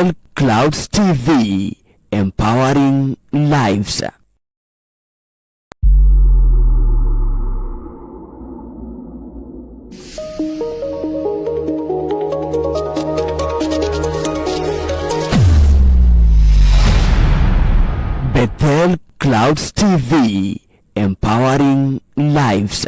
Bethel Clouds TV, empowering lives. Bethel Clouds TV, empowering lives.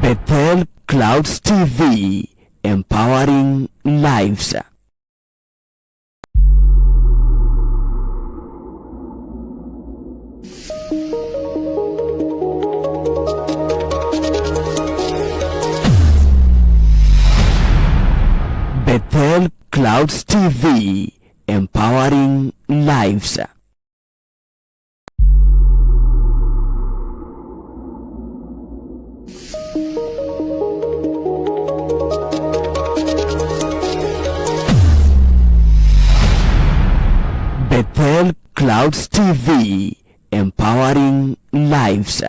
Bethel Clouds TV, empowering lives. Bethel Clouds TV, empowering lives. Bethel Clouds TV, empowering lives.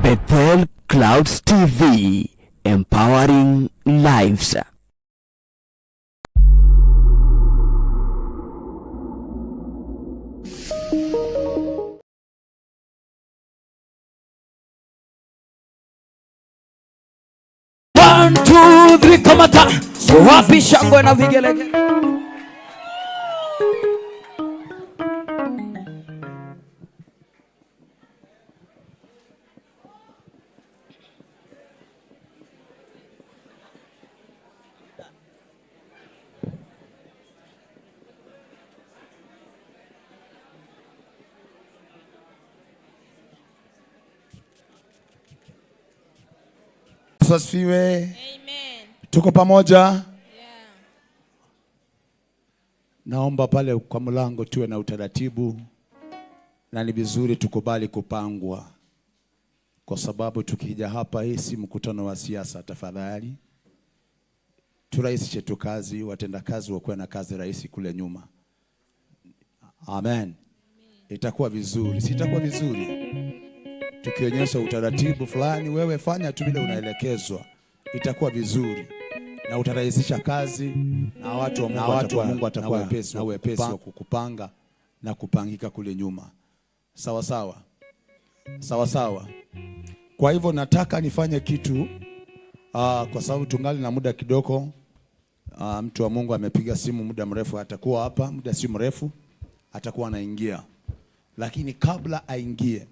Bethel Clouds TV, empowering lives. One, two, three, kamata. Wapi shangwe na vigelegele? Yesu asifiwe. Amen. Tuko pamoja. Yeah. Naomba pale kwa mlango tuwe na utaratibu, na ni vizuri tukubali kupangwa, kwa sababu tukija hapa, hii si mkutano wa siasa. Tafadhali turahisishe tu kazi, watendakazi wakuwe na kazi rahisi kule nyuma. Amen. Itakuwa vizuri, si itakuwa vizuri tukionyesha utaratibu fulani? Wewe fanya tu vile unaelekezwa, itakuwa vizuri na utarahisisha kazi na watu wa Mungu watakuwa na wepesi wa kukupanga na kupangika kule nyuma. Sawa sawa, sawa sawa. Kwa hivyo nataka nifanye kitu kwa sababu tungali na muda kidogo. Mtu wa Mungu amepiga simu muda mrefu, atakuwa hapa muda si mrefu, atakuwa anaingia, lakini kabla aingie,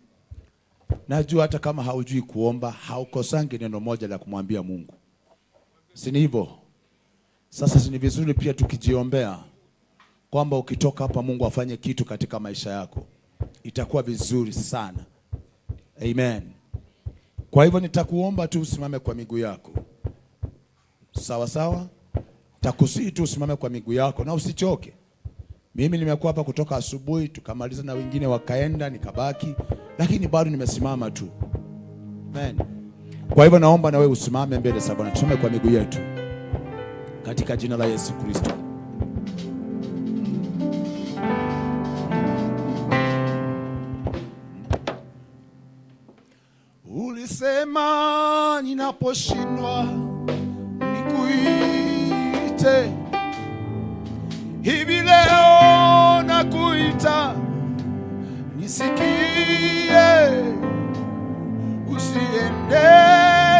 najua hata kama haujui kuomba, haukosangi neno moja la kumwambia Mungu, si ni hivyo? Sasa si ni vizuri pia tukijiombea kwamba ukitoka hapa Mungu afanye kitu katika maisha yako, itakuwa vizuri sana. Amen. Kwa hivyo nitakuomba tu usimame kwa miguu yako, sawa sawa. Takusihi tu usimame kwa miguu yako na usichoke. Mimi nimekuwa hapa kutoka asubuhi, tukamaliza na wengine wakaenda, nikabaki, lakini bado nimesimama tu. Amen. Kwa hivyo naomba na wewe usimame mbele za Bwana, tusimame kwa miguu yetu katika jina la Yesu Kristo. Ulisema ninaposhindwa nikuite, hivi leo nakuita, nisikie, usiende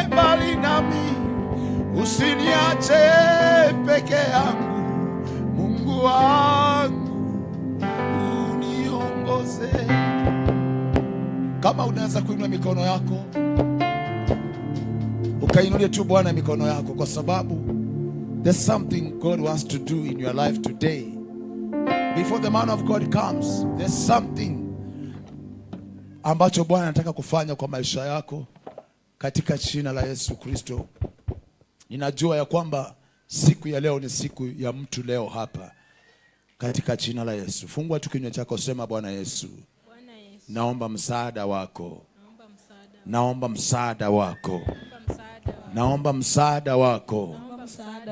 mbali nami, usiniache peke yangu, Mungu wangu uniongoze. Kama unaweza kuinua mikono yako, ukainulie tu Bwana mikono yako, kwa sababu there's something God wants to do in your life today. Before the man of God comes, there's something ambacho Bwana anataka kufanya kwa maisha yako katika jina la Yesu Kristo. Ninajua ya kwamba siku ya leo ni siku ya mtu leo hapa katika jina la Yesu. Fungua tu kinywa chako, sema: Bwana Yesu, Naomba msaada wako, naomba msaada wako, naomba msaada wako,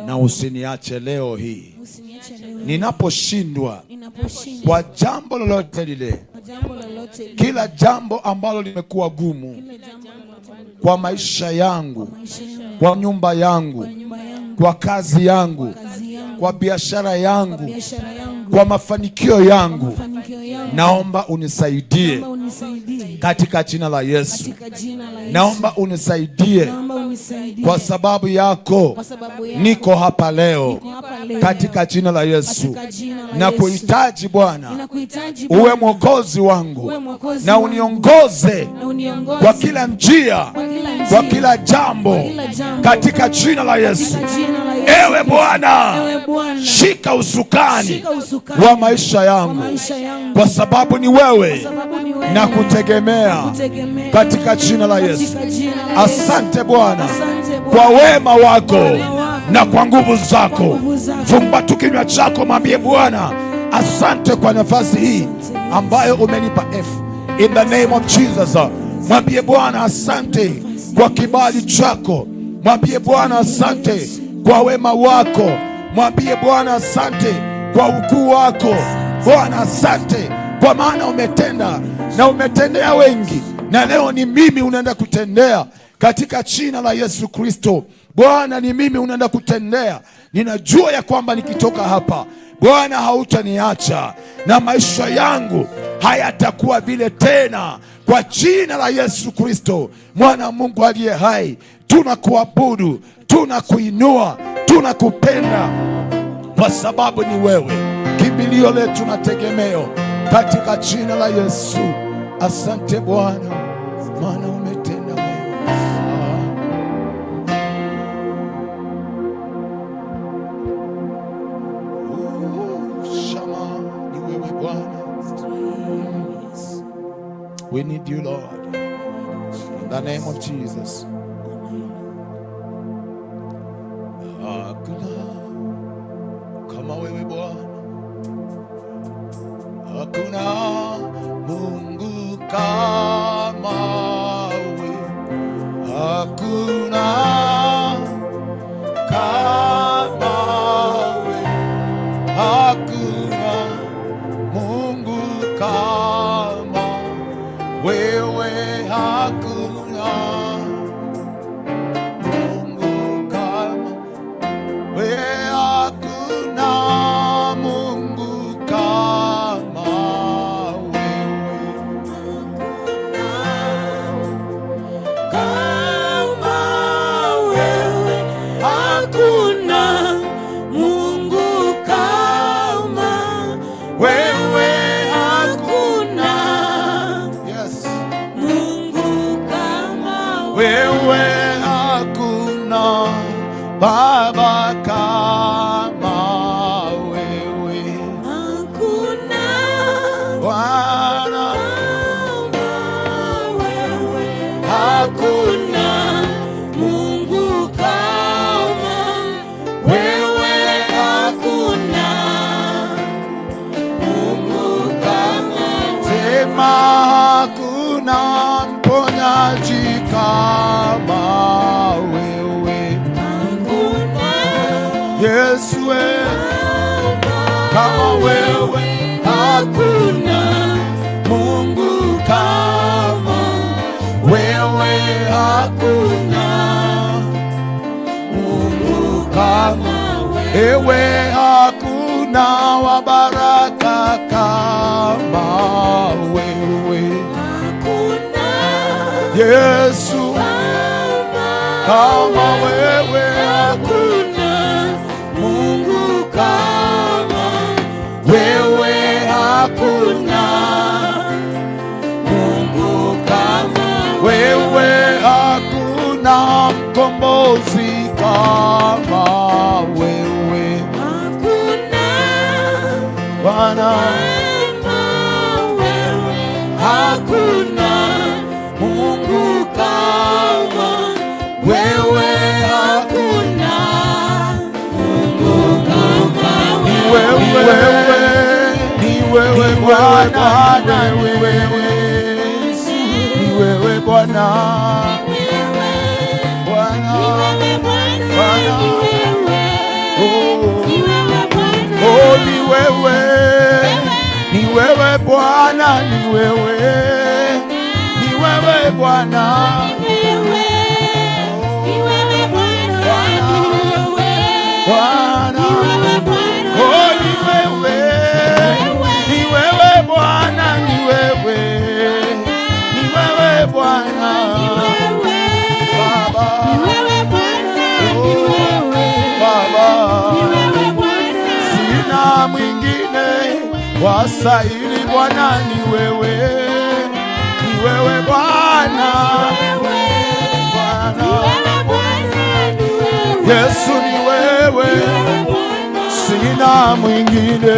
na usiniache leo hii Usiniache leo ninaposhindwa ninaposhindwa kwa jambo lolote lile, kwa jambo lolote lile, kila jambo ambalo limekuwa gumu kila jambo lolote lile, kwa maisha yangu, maisha yangu, kwa nyumba yangu, nyumba yangu, kwa kazi yangu, kazi yangu, kwa biashara yangu, biashara yangu, kwa mafanikio yangu, mafanikio yangu, naomba unisaidie naomba unisaidie katika jina la Yesu. katika jina la Yesu. Naomba unisaidie Naomba unisaidie kwa sababu yako kwa sababu yako niko hapa leo niko hapa leo katika jina la Yesu. katika jina la Yesu. Nakuhitaji Bwana, Ninakuhitaji uwe Bwana, mwokozi wangu uwe mwokozi na wangu, uniongoze na uniongoze kwa kila njia, kwa kila njia, kwa kila jambo, kwa kila jambo, katika jina la Yesu. katika jina la Yesu. Ewe Bwana, Ewe Bwana, shika usukani shika usukani wa maisha wa yangu, maisha yangu, kwa sababu ni wewe kwa sababu ni wewe na kutegemea kutegemea katika jina la Yesu. katika jina la Yesu. Asante Bwana Asante Bwana kwa wema wako wema wako na kwa nguvu zako. nguvu zako. Fumba tu kinywa chako, mwambie Bwana asante kwa nafasi hii ambayo umenipa. F in the name of Jesus. Mwambie Bwana asante kwa kibali chako, mwambie Bwana asante kwa wema wako, mwambie Bwana asante kwa ukuu wako. Bwana asante kwa maana umetenda na umetendea wengi, na leo ni mimi unaenda kutendea katika jina la Yesu Kristo. Bwana, ni mimi unaenda kutendea. Ninajua ya kwamba nikitoka hapa Bwana hautaniacha na maisha yangu hayatakuwa vile tena, kwa jina la Yesu Kristo, mwana wa Mungu aliye hai. Tunakuabudu, tunakuinua, tunakupenda kwa sababu ni wewe kimbilio letu na tegemeo, katika jina la Yesu. Asante Bwana, maana umetenda mema. Shama, ni wewe Bwana. We need you, Lord. In the name of Jesus. Hakuna kama wewe Bwana, hakuna Mungu kama wewe, hakuna kama wewe, hakuna Mungu kama wewe, hakuna Mungu kama wewe, hakuna Mungu kama wewe. Kama wewe, hakuna Mungu kama Wewe hakuna Yes. Mungu kama Wewe hakuna Baba kama wewe. Hakuna Bwana kama wewe, hakuna Mungu kama wewe, hakuna Mungu kama sema hakuna mponyaji kama wewe. Hakuna Yesu we, kama wewe hakuna Mungu kama wewe, hakuna Mungu kama ewe, hakuna wa baraka kama wewe. Hakuna Yesu kama kama wewe, hakuna Mungu kama wewe hakuna Mungu kama wewe, hakuna mkombozi kama wewe. Hakuna Bwana kama wewe, hakuna Mungu kama wewe, hakuna Mungu kama ni wewe, ni wewe Bwana, ni wewe. Bwana, Bwana, Bwana. Oh, oh, ni wewe, ni wewe Bwana, ni wewe, ni wewe Bwana. Bwana, oh, ni wewe, ni wewe Bwana, ni wewe, ni wewe Bwana, Baba, oh, Baba, sina mwingine wastahili Bwana, ni wewe, ni wewe Bwana, Bwana, Yesu ni wewe, sina mwingine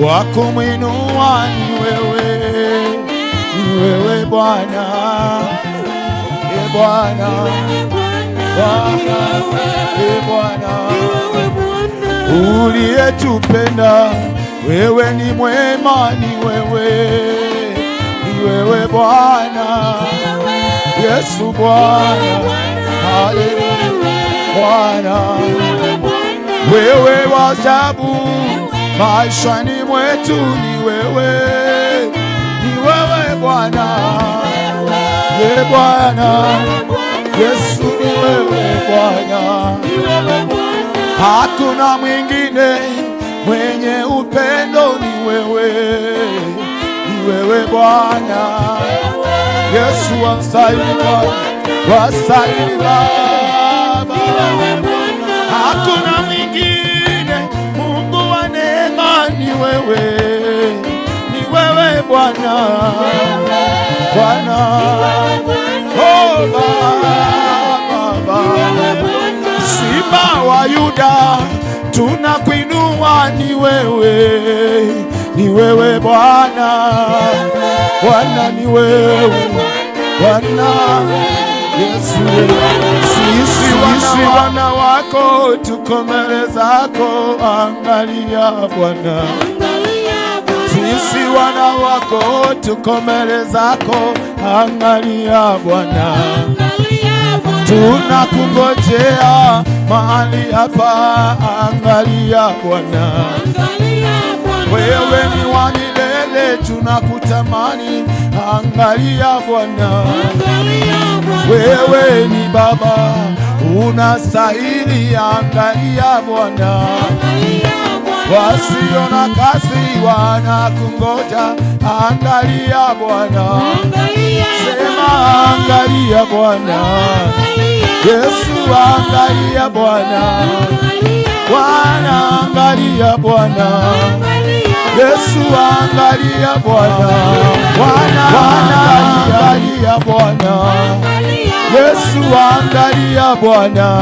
wa kumwinua, ni wewe, ni wewe Bwana, e Bwana, Bwana, e Bwana, uliyetupenda wewe ni mwema, ni wewe, ni wewe Bwana, Yesu Bwana, haleluya Bwana, wewe wa ajabu maishani mwetu, ni wewe, ni wewe Bwana, ye Bwana, Yesu ni wewe Bwana, hakuna mwingine mwenye upendo, ni wewe, ni wewe Bwana, Yesu wastahili Bwana, wastahili Baba, hakuna mwingine, Mungu wa neema ni wewe, ni wewe Bwana, Bwana, oh Baba, Simba wa Yuda, tunakuinua, ni wewe, ni wewe Bwana, Bwana ni wewe Bwana Yesu, sisi wana wako tuko mbele zako, angalia Bwana. Sisi wana wako tuko mbele zako, angalia Bwana. Tunakungojea mahali hapa, angalia Bwana. Wewe ni wa milele, tunakutamani, angalia Bwana. Wewe ni Baba, unastahili, angalia Bwana. Wasio na kazi wanakungoja, angalia Bwana. Sema angalia Bwana, Yesu angalia Bwana, Bwana angalia Bwana, Yesu angalia Bwana, Bwana angalia Bwana, Yesu angalia Bwana,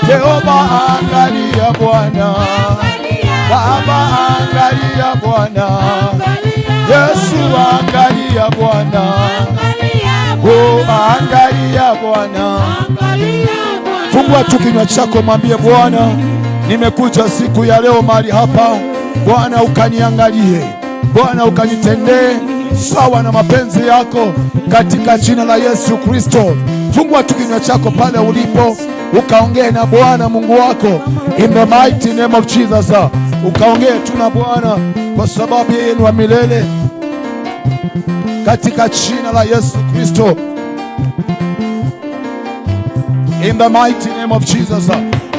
Jehova angalia Bwana, Baba angalia Bwana, Yesu angalia Bwana, oh angalia Bwana. Fungua tu kinywa chako, mwambie Bwana, nimekuja siku ya leo mahali hapa, Bwana ukaniangalie, Bwana ukanitendee sawa na mapenzi yako katika jina la Yesu Kristo. Fungua tu kinywa chako pale ulipo, ukaongee na Bwana Mungu wako in the mighty name of Jesus. Ukaongee tu na Bwana kwa sababu yeye ni wa milele, katika jina la Yesu Kristo. In the mighty name of Jesus.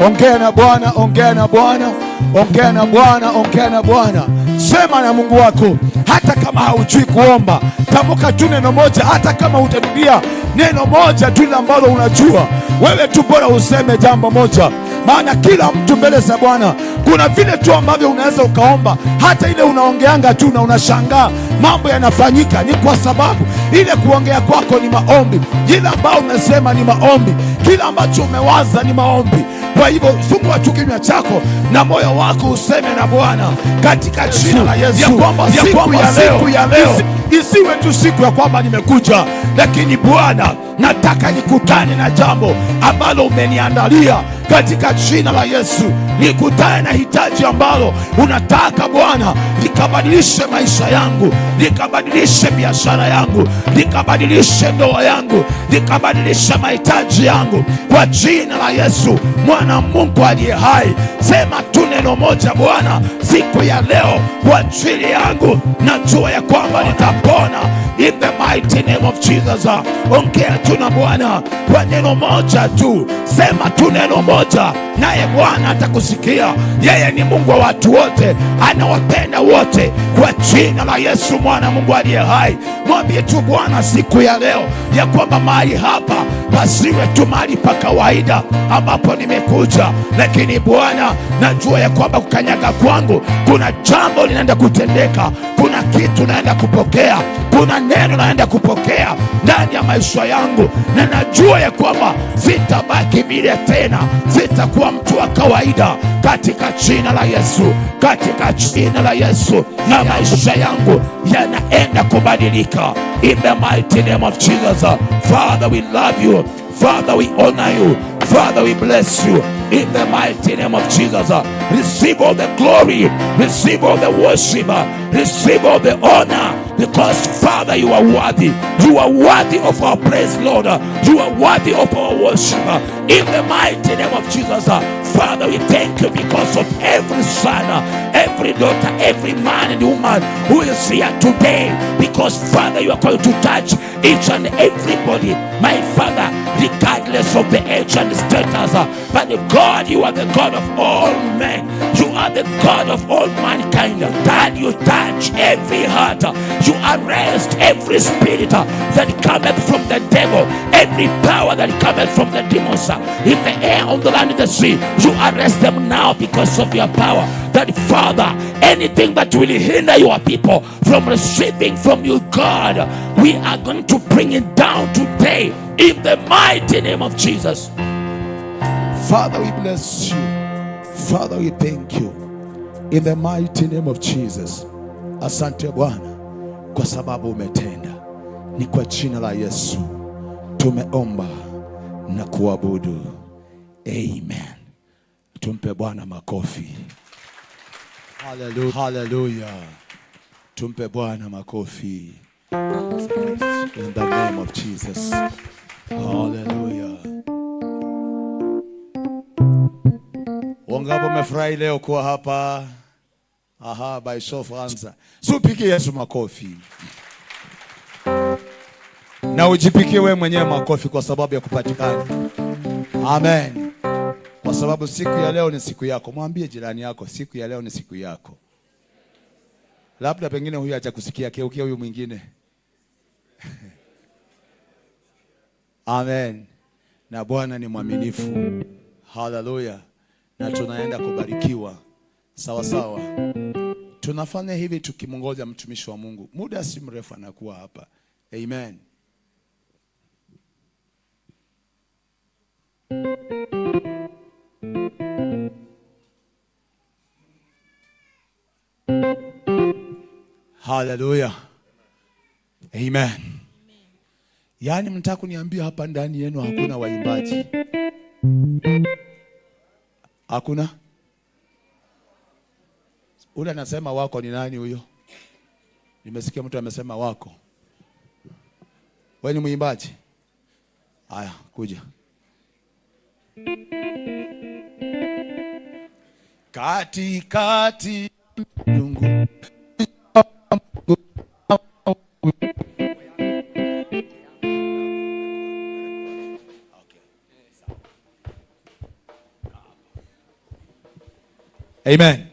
Ongea na Bwana, ongea na Bwana, ongea na Bwana, ongea na Bwana. Sema na Mungu wako, hata kama haujui kuomba, tamka tu neno moja, hata kama utarudia neno moja tu ile ambalo unajua wewe tu, bora useme jambo moja, maana kila mtu mbele za Bwana kuna vile tu ambavyo unaweza ukaomba, hata ile unaongeanga tu na unashangaa mambo yanafanyika. Ni kwa sababu ile kuongea kwako ni maombi, ile ambayo umesema ni maombi, kila ambacho umewaza ni maombi. Kwa hivyo fungua tu kinywa chako na moyo wako useme na Bwana katika jina la Yesu, ya kwamba siku ya leo isiwe tu siku ya kwamba nimekuja, lakini Bwana, nataka nikutane na jambo ambalo umeniandalia. katika jina la Yesu. Nikutane na hitaji ambalo unataka Bwana likabadilishe maisha yangu, likabadilishe biashara yangu, likabadilishe ndoa yangu, likabadilishe mahitaji yangu, kwa jina la Yesu mwana Mungu aliye hai. Sema tu neno moja Bwana siku ya leo kwa ajili yangu, najua ya kwamba nitapona in the mighty name of Jesus. Ongea tu na Bwana kwa neno moja tu, sema tu neno moja, naye Bwana atakusikia. Yeye ni Mungu wa watu wote, anawapenda wote, kwa jina la Yesu mwana Mungu aliye hai. Mwambie tu Bwana siku ya leo ya kwamba mahali hapa pasiwe tu mahali pa kawaida ambapo nimekuja, lakini Bwana najua ya kwamba kukanyaga kwangu kuna jambo linaenda kutendeka, kuna kitu naenda kupokea, kuna neno naenda kupokea ndani ya maisha yangu, na najua ya kwamba sitabaki vile tena, sitakuwa mtu wa kawaida, katika jina la Yesu, katika jina la Yesu, na maisha yangu yanaenda kubadilika in the mighty name of Jesus. Father, we love you. Father, we honor you. Father, we bless you in the mighty name of Jesus. Receive all the glory, receive all the worship, receive all the honor, because Father, you are worthy. You are worthy of our praise, Lord. You are worthy of our worship. In the mighty name of Jesus, Father, we thank you because of every son, every daughter, every man and woman who is here today. Because Father, you are going to touch each and everybody, my Father, regardless of the age and status. But God, you are the God of all men. You are the God of all mankind. That you touch every heart. You arrest every spirit that cometh from the devil, every power that cometh from the demons in the air, on the land, in the sea. You arrest them now because of your power. That Father, anything that will hinder your people from receiving from you, God, we are going to bring it down today in the mighty name of Jesus. Father, we bless you. Father, we thank you. In the mighty name of Jesus. Asante Bwana kwa sababu umetenda. Ni kwa jina la Yesu tumeomba na kuabudu. Amen. Tumpe Bwana makofi. Hallelujah. Hallelujah. Tumpe Bwana makofi. In the name of Jesus. Hallelujah. Wangapi wamefurahi leo kuwa hapa? Aha, by show of hands. Si upige Yesu makofi. Na ujipigie wewe mwenyewe makofi kwa sababu ya kupatikana. Amen. Kwa sababu siku ya leo ni siku yako. Mwambie jirani yako, siku ya leo ni siku yako. Labda pengine huyu hajakusikia, geukia huyu mwingine. Amen. Na Bwana ni mwaminifu. Haleluya. Na tunaenda kubarikiwa. Sawa sawa. Tunafanya hivi tukimngoja mtumishi wa Mungu. Muda si mrefu anakuwa hapa. Amen. Haleluya. Amen. Yaani mnataka kuniambia hapa ndani yenu hakuna waimbaji? Hakuna? Ule anasema wako ni nani huyo? Nimesikia mtu amesema wako. Wewe ni mwimbaji? Aya, kuja. Katikati Mungu. Amen.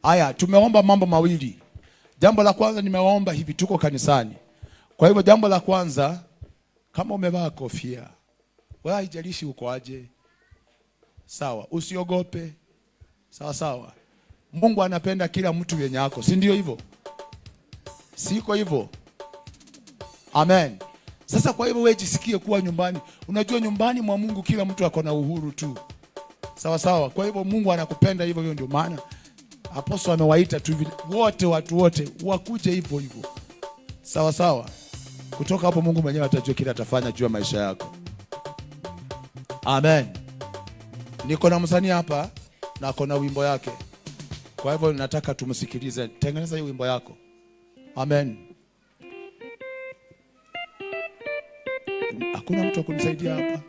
Aya, tumeomba mambo mawili. Jambo la kwanza nimeomba hivi, tuko kanisani. Kwa hivyo jambo la kwanza, kama umevaa kofia, wewe haijalishi uko aje. Sawa, usiogope. Sawa sawa. Mungu anapenda kila mtu yenye yako, si ndio hivyo? Siko hivyo? Amen. Sasa kwa hivyo wewe jisikie kuwa nyumbani. Unajua nyumbani mwa Mungu kila mtu ako na uhuru tu. Sawa sawa. Kwa hivyo Mungu anakupenda hivyo hivyo, ndio maana apostle amewaita tu vile wote, watu wote wakuje hivyo hivyo. Sawa sawa. Kutoka hapo Mungu mwenyewe atajua kile atafanya juu ya maisha yako. Amen. Niko na msanii hapa na ako na wimbo yake, kwa hivyo nataka tumsikilize. Tengeneza hiyo wimbo yako. Amen. Hakuna mtu wa kunisaidia hapa.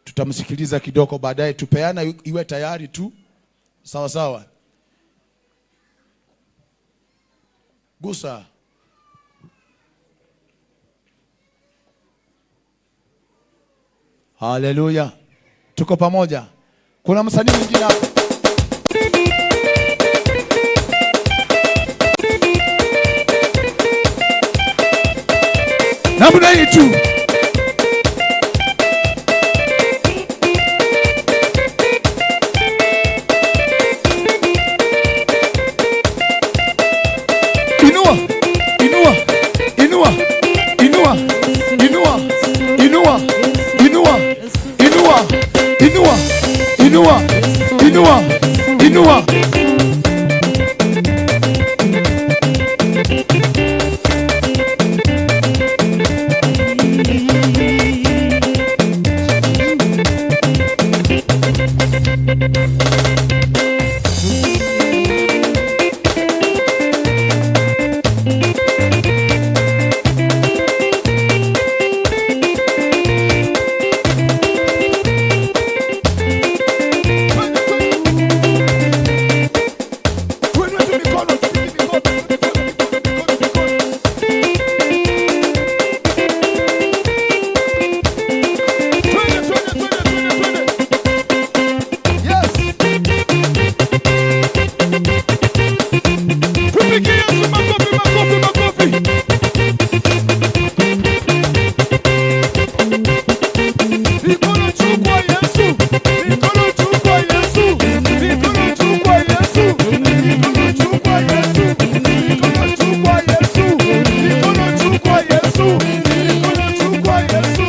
Tutamsikiliza kidogo baadaye, tupeana iwe tayari tu. Sawa sawa. Gusa. Haleluya. Tuko pamoja. Kuna msanii mwingine hapa. Namna hii tu. Inua, inua, inua, inua, inua, inua, inua, inua, inua, inua, inua, inua. Tuinue tu mikono, tupige mikono, mikono, mikono, mikono, mikono. Twende, twende, twende, twende, twende. Yes. Tupige Yesu makofi, makofi, makofi. Mikono juu kwa Yesu. Mikono juu kwa Yesu. Mikono juu kwa Yesu. Mikono juu kwa Yesu. Mikono juu kwa Yesu. Mikono juu kwa Yesu. Mikono juu kwa Yesu.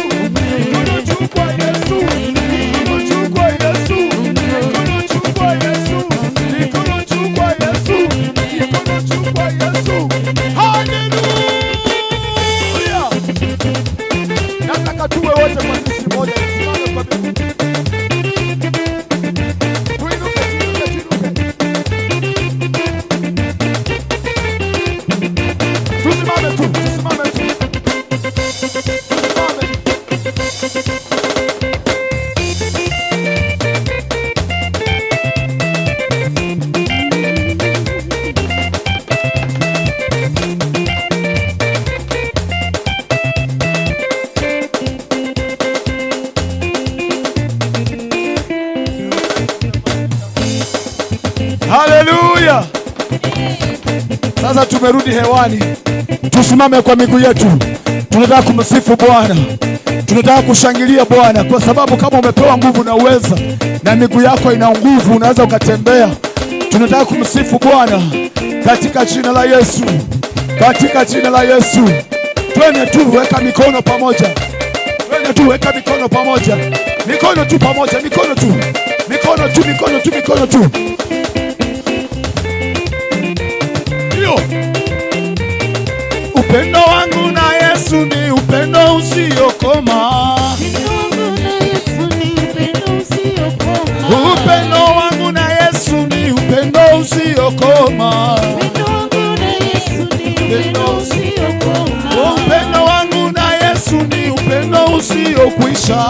Mikono juu kwa Yesu. Mikono juu kwa Yesu. Mikono juu kwa Yesu. Mikono juu kwa Yesu. Mikono juu kwa Yesu. Hallelujah! Nataka tuwe wote kwa sisi moja, tusimame kwa miguu. Tuinuke, tuinuke, tuinuke. Tusimame tu, tusimame tu. Tusimame. Haleluya! Sasa tumerudi hewani, tusimame kwa miguu yetu. Tunataka kumsifu Bwana, tunataka kushangilia Bwana, kwa sababu kama umepewa nguvu na uweza na miguu yako ina nguvu, unaweza ukatembea. Tunataka kumsifu Bwana katika jina la Yesu, katika jina la Yesu. Twende tu, weka mikono pamoja, twende tu, weka mikono pamoja, mikono tu pamoja, mikono tu, mikono tu, mikono tu, mikono tu. Ndio. Upendo wangu na Yesu ni upendo usiokoma. Upendo wangu na Yesu ni upendo usiokoma. Upendo wangu na Yesu ni upendo usiokwisha.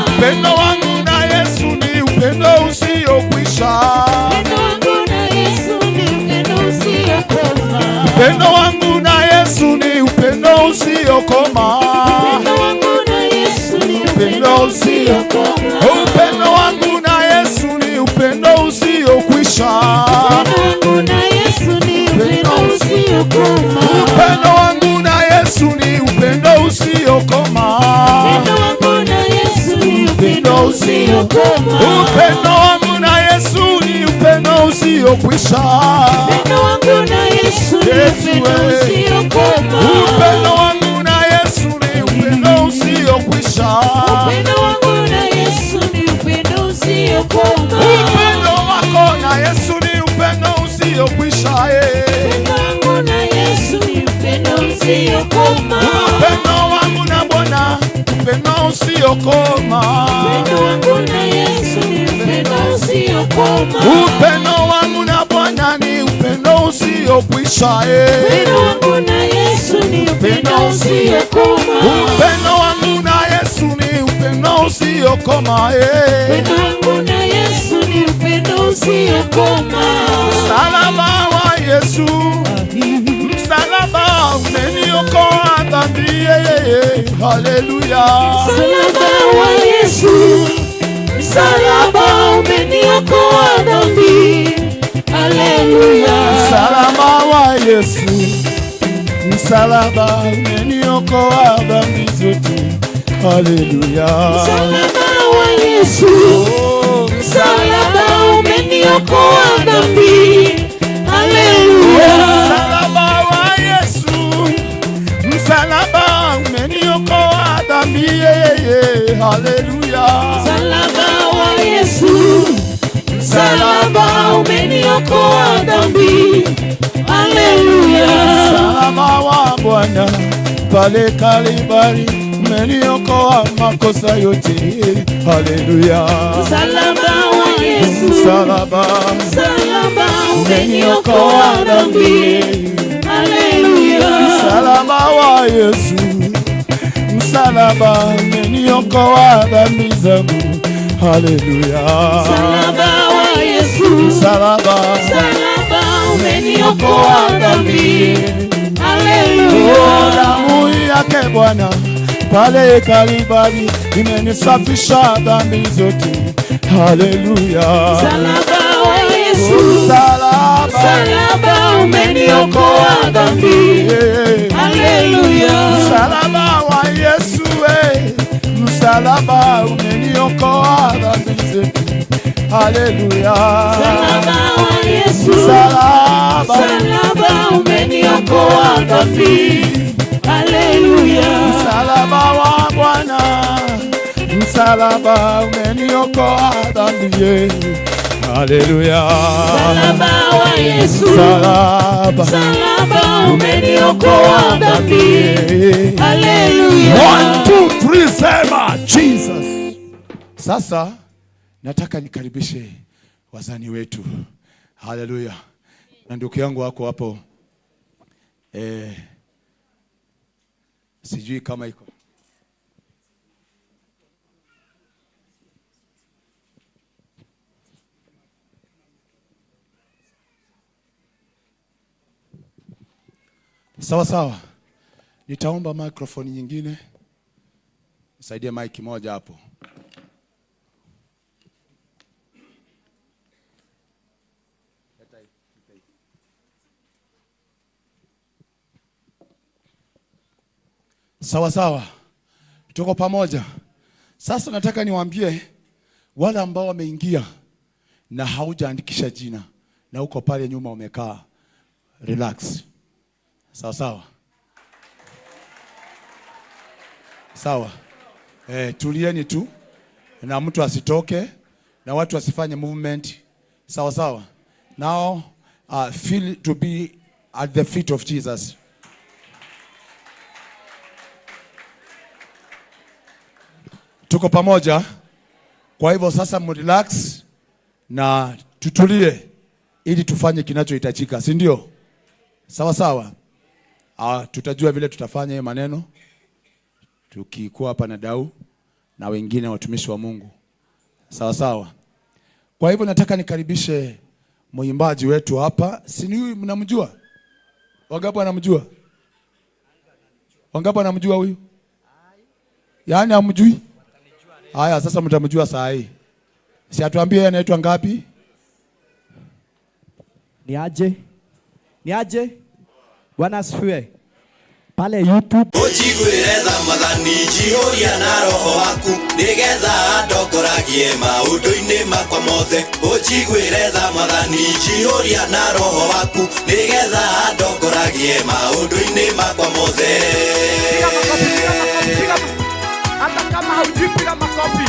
Upendo wangu na Yesu ni upendo usiokwisha. Upendo wangu na Yesu ni upendo usiokoma. Upendo usiokoma. Upendo wangu na Yesu ni upendo usiokwisha. Upendo wangu na Yesu ni upendo usiokoma. Upendo usiokoma. Upendo wangu na Yesu ni upendo usiokwisha. Upendo wangu na Yesu ni Yesu, upendo eh. usiokoma. Upendo wangu na Yesu ni upendo usiokwisha. Upendo wangu na Yesu ni upendo usiokoma. Upendo wako na Yesu ni upendo usiokwisha. Eh. Upendo wangu na Yesu ni upendo. usiokoma. Upendo wangu na Bwana, upendo usiokoma. Upendo wangu na Yesu ni upendo usiokoma. Upendo wangu na Bwana ni upendo usiokwisha. Upendo wangu na Yesu ni upendo usiokoma. Upendo wangu na Yesu ni upendo usiokoma. Upendo wangu na Yesu ni upendo usiokoma. Msalaba wa Yesu, msalaba umeniokoa dhambi. Haleluya. Msalaba wa Yesu, msalaba umeniokoa dhambi. Haleluya. Msalaba wa Yesu, msalaba umeniokoa dhambi zote. Haleluya. Msalaba wa Yesu, msalaba umeniokoa dhambi. Haleluya. Msalaba wa Yesu, msalaba umeniokoa dhambi. Haleluya. Msalaba wa Yesu, msalaba umeniokoa dhambi. Haleluya. Msalaba wa Bwana pale Kalvari umeniokoa makosa yote. Haleluya. Msalaba wa Yesu, Msalaba msalaba umeniokoa dhambi. Haleluya. Msalaba wa Yesu, msalaba umeniokoa dhambi zangu. Haleluya. Msalaba wa Yesu, Msalaba msalaba umeniokoa dhambi. Haleluya. Damu yake Bwana pale Kalvari imenisafisha dhambi zote. Haleluya. Msalaba wa Yesu, Msalaba, msalaba umeniokoa dhambi. Haleluya. Msalaba wa Yesu, msalaba umeniokoa dhambi zote. Haleluya. Msalaba wa Yesu, Msalaba, msalaba umeniokoa dhambi. Haleluya. Msalaba wa Bwana, msalaba umeniokoa dhambi. Haleluya. Msalaba wa Yesu, Msalaba, msalaba umeniokoa dhambi. Haleluya. 1 2 3, sema Jesus. Sasa nataka nikaribishe wazani wetu. Haleluya. Na ndugu yangu wako hapo. Sijui kama iko. Sawa sawa. Nitaomba microphone nyingine. Nisaidie mic moja hapo. Sawa sawa. Tuko pamoja. Sasa nataka niwaambie wale ambao wameingia na haujaandikisha jina na uko pale nyuma umekaa, relax. Sawa sawa. Sawa. Tulieni tu na mtu asitoke na watu wasifanye movement. Sawa sawa. Now feel to be at the feet of Jesus. Tuko pamoja. Kwa hivyo sasa mrelax na tutulie ili tufanye kinachohitajika, si ndio? Sawa sawa. Tutajua vile tutafanya hiyo maneno tukikuwa hapa na Dau na wengine watumishi wa Mungu. Sawa sawa. Kwa hivyo nataka nikaribishe mwimbaji wetu hapa. Si ni huyu mnamjua? Wangapi wanamjua? Wangapi wanamjua huyu? Yaani hamjui? Haya, sasa mtamjua saa hii. Si atuambie anaitwa ngapi? Ni aje? Ni aje? Bwana asifiwe. Pale YouTube Ũnjiguĩre tha Mwathani, njihũria na roho waku, nĩgetha ndongoragie maũndũ-inĩ makwa mothe. Ũnjiguĩre tha Mwathani, njihũria na roho waku, nĩgetha ndongoragie maũndũ-inĩ makwa mothe. Piga makofi, piga makofi, piga makofi. Hata kama haujui piga makofi.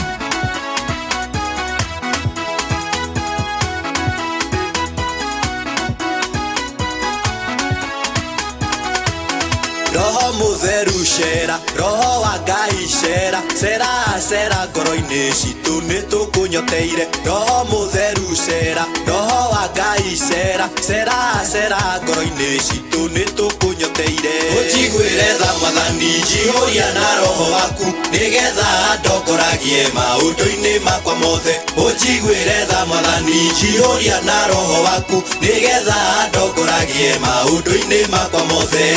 Roho Mũtheru cera, Roho wa Ngai cera, cera cera ngoro-inĩ citũ nĩ tũkũnyoteire. Roho Mũtheru cera, Roho wa Ngai cera, cera cera ngoro-inĩ citũ nĩ tũkũnyoteire. Ũnjiguĩre tha Mwathani, njihũria na Roho waku, nĩgetha ndongoragie maũndũ-inĩ makwa mothe. Ũnjiguĩre tha Mwathani, njihũria na Roho waku, nĩgetha ndongoragie maũndũ-inĩ makwa mothe.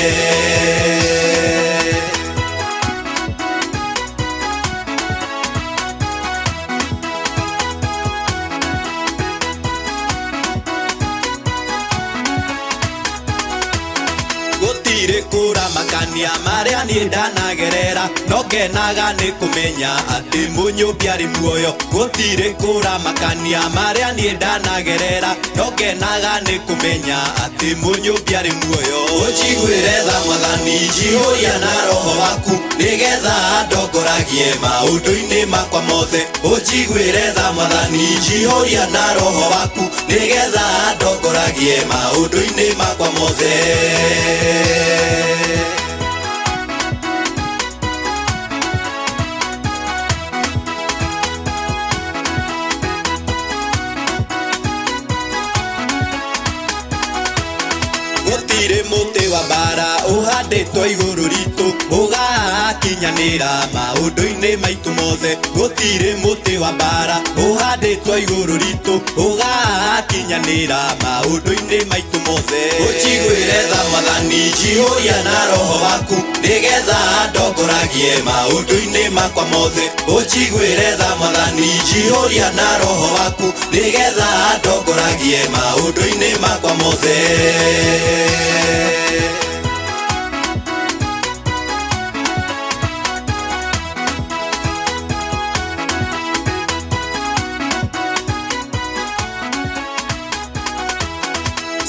Gũtirĩ kũramakania marĩa niĩ ndanagerera, no ngenaga nĩ kũmenya atĩ Mũnyũmbi arĩ muoyo. Gũtirĩ kũramakania marĩa niĩ ndanagerera, no ngenaga nĩ kũmenya atĩ Mũnyũmbi arĩ muoyo. Ũnjiguĩre tha Mwathani, njihũria na Roho waku, nĩgetha ndongoragie maũndũ-inĩ makwa mothe. Ũnjiguĩre tha Mwathani, njihũria na Roho waku, nĩgetha ndongoragie maũndũ-inĩ makwa mothe. Gũtirĩ mũtĩ wa mbara ũhandĩtwo igũrũ ritũ ũgakinyanĩra maũndũ-inĩ maitũ mothe. Gũtirĩ mũtĩ wa mbara ũhandĩtwo igũrũ ritũ ũgakinyanĩra maũndũ-inĩ maitũ mothe. Ũnjiguĩre tha Mwathani, njihũria na Roho waku, nĩgetha ndongoragie maũndũ-inĩ makwa mothe. Ũnjiguĩre tha Mwathani, njihũria na Roho waku, nĩgetha ndongoragie maũndũ-inĩ makwa mothe.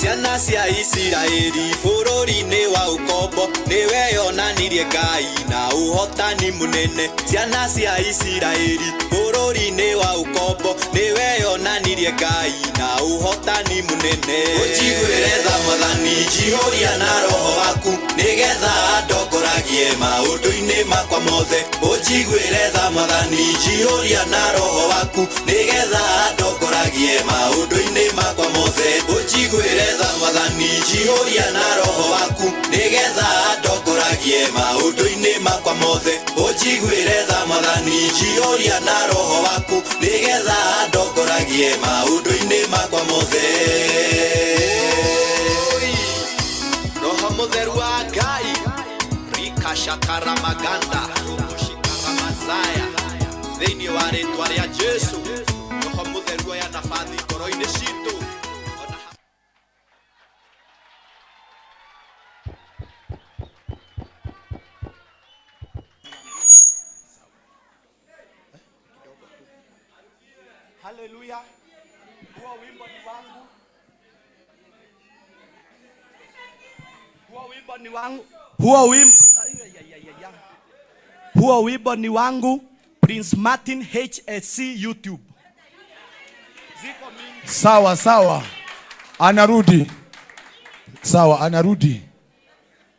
Ciana cia Isiraeli bũrũri-inĩ wa ũkombo, nĩwe yonanirie Ngai na ũhotani mũnene. Ciana cia Isiraeli bũrũri-inĩ wa ũkombo, nĩwe yonanirie Ngai na ũhotani mũnene. Ũnjiguĩre tha Mwathani, njihũria na Roho waku, nĩgetha ndongoragie maũndũ-inĩ makwa mothe. Ũnjiguĩre tha Mwathani, njihũria na Roho waku, nĩgetha ndongoragie maũndũ-inĩ makwa mothe. Ũnjiguĩre tha Mwathani, njihũria na Roho waku, nĩgetha ndongoragie maũndũ-inĩ makwa mothe. Ũnjiguĩre tha Mwathani, njihũria na Roho waku, nĩgetha ndongoragie maũndũ-inĩ makwa mothe. Roho Mũtheru wa Ngai, rikashakaramaganda rumushikaramazaya, thĩinĩ wa rĩtwa rĩa Jesu, Roho Mũtheru oya nabathi ngoro-inĩ citũ. Haleluya. Huo wimbo ni wangu. Huo wimbo ni wangu. Huo wimbo ni wangu. Prince Martin HSC YouTube. Ziko mingi. Sawa sawa. Anarudi. Sawa, anarudi.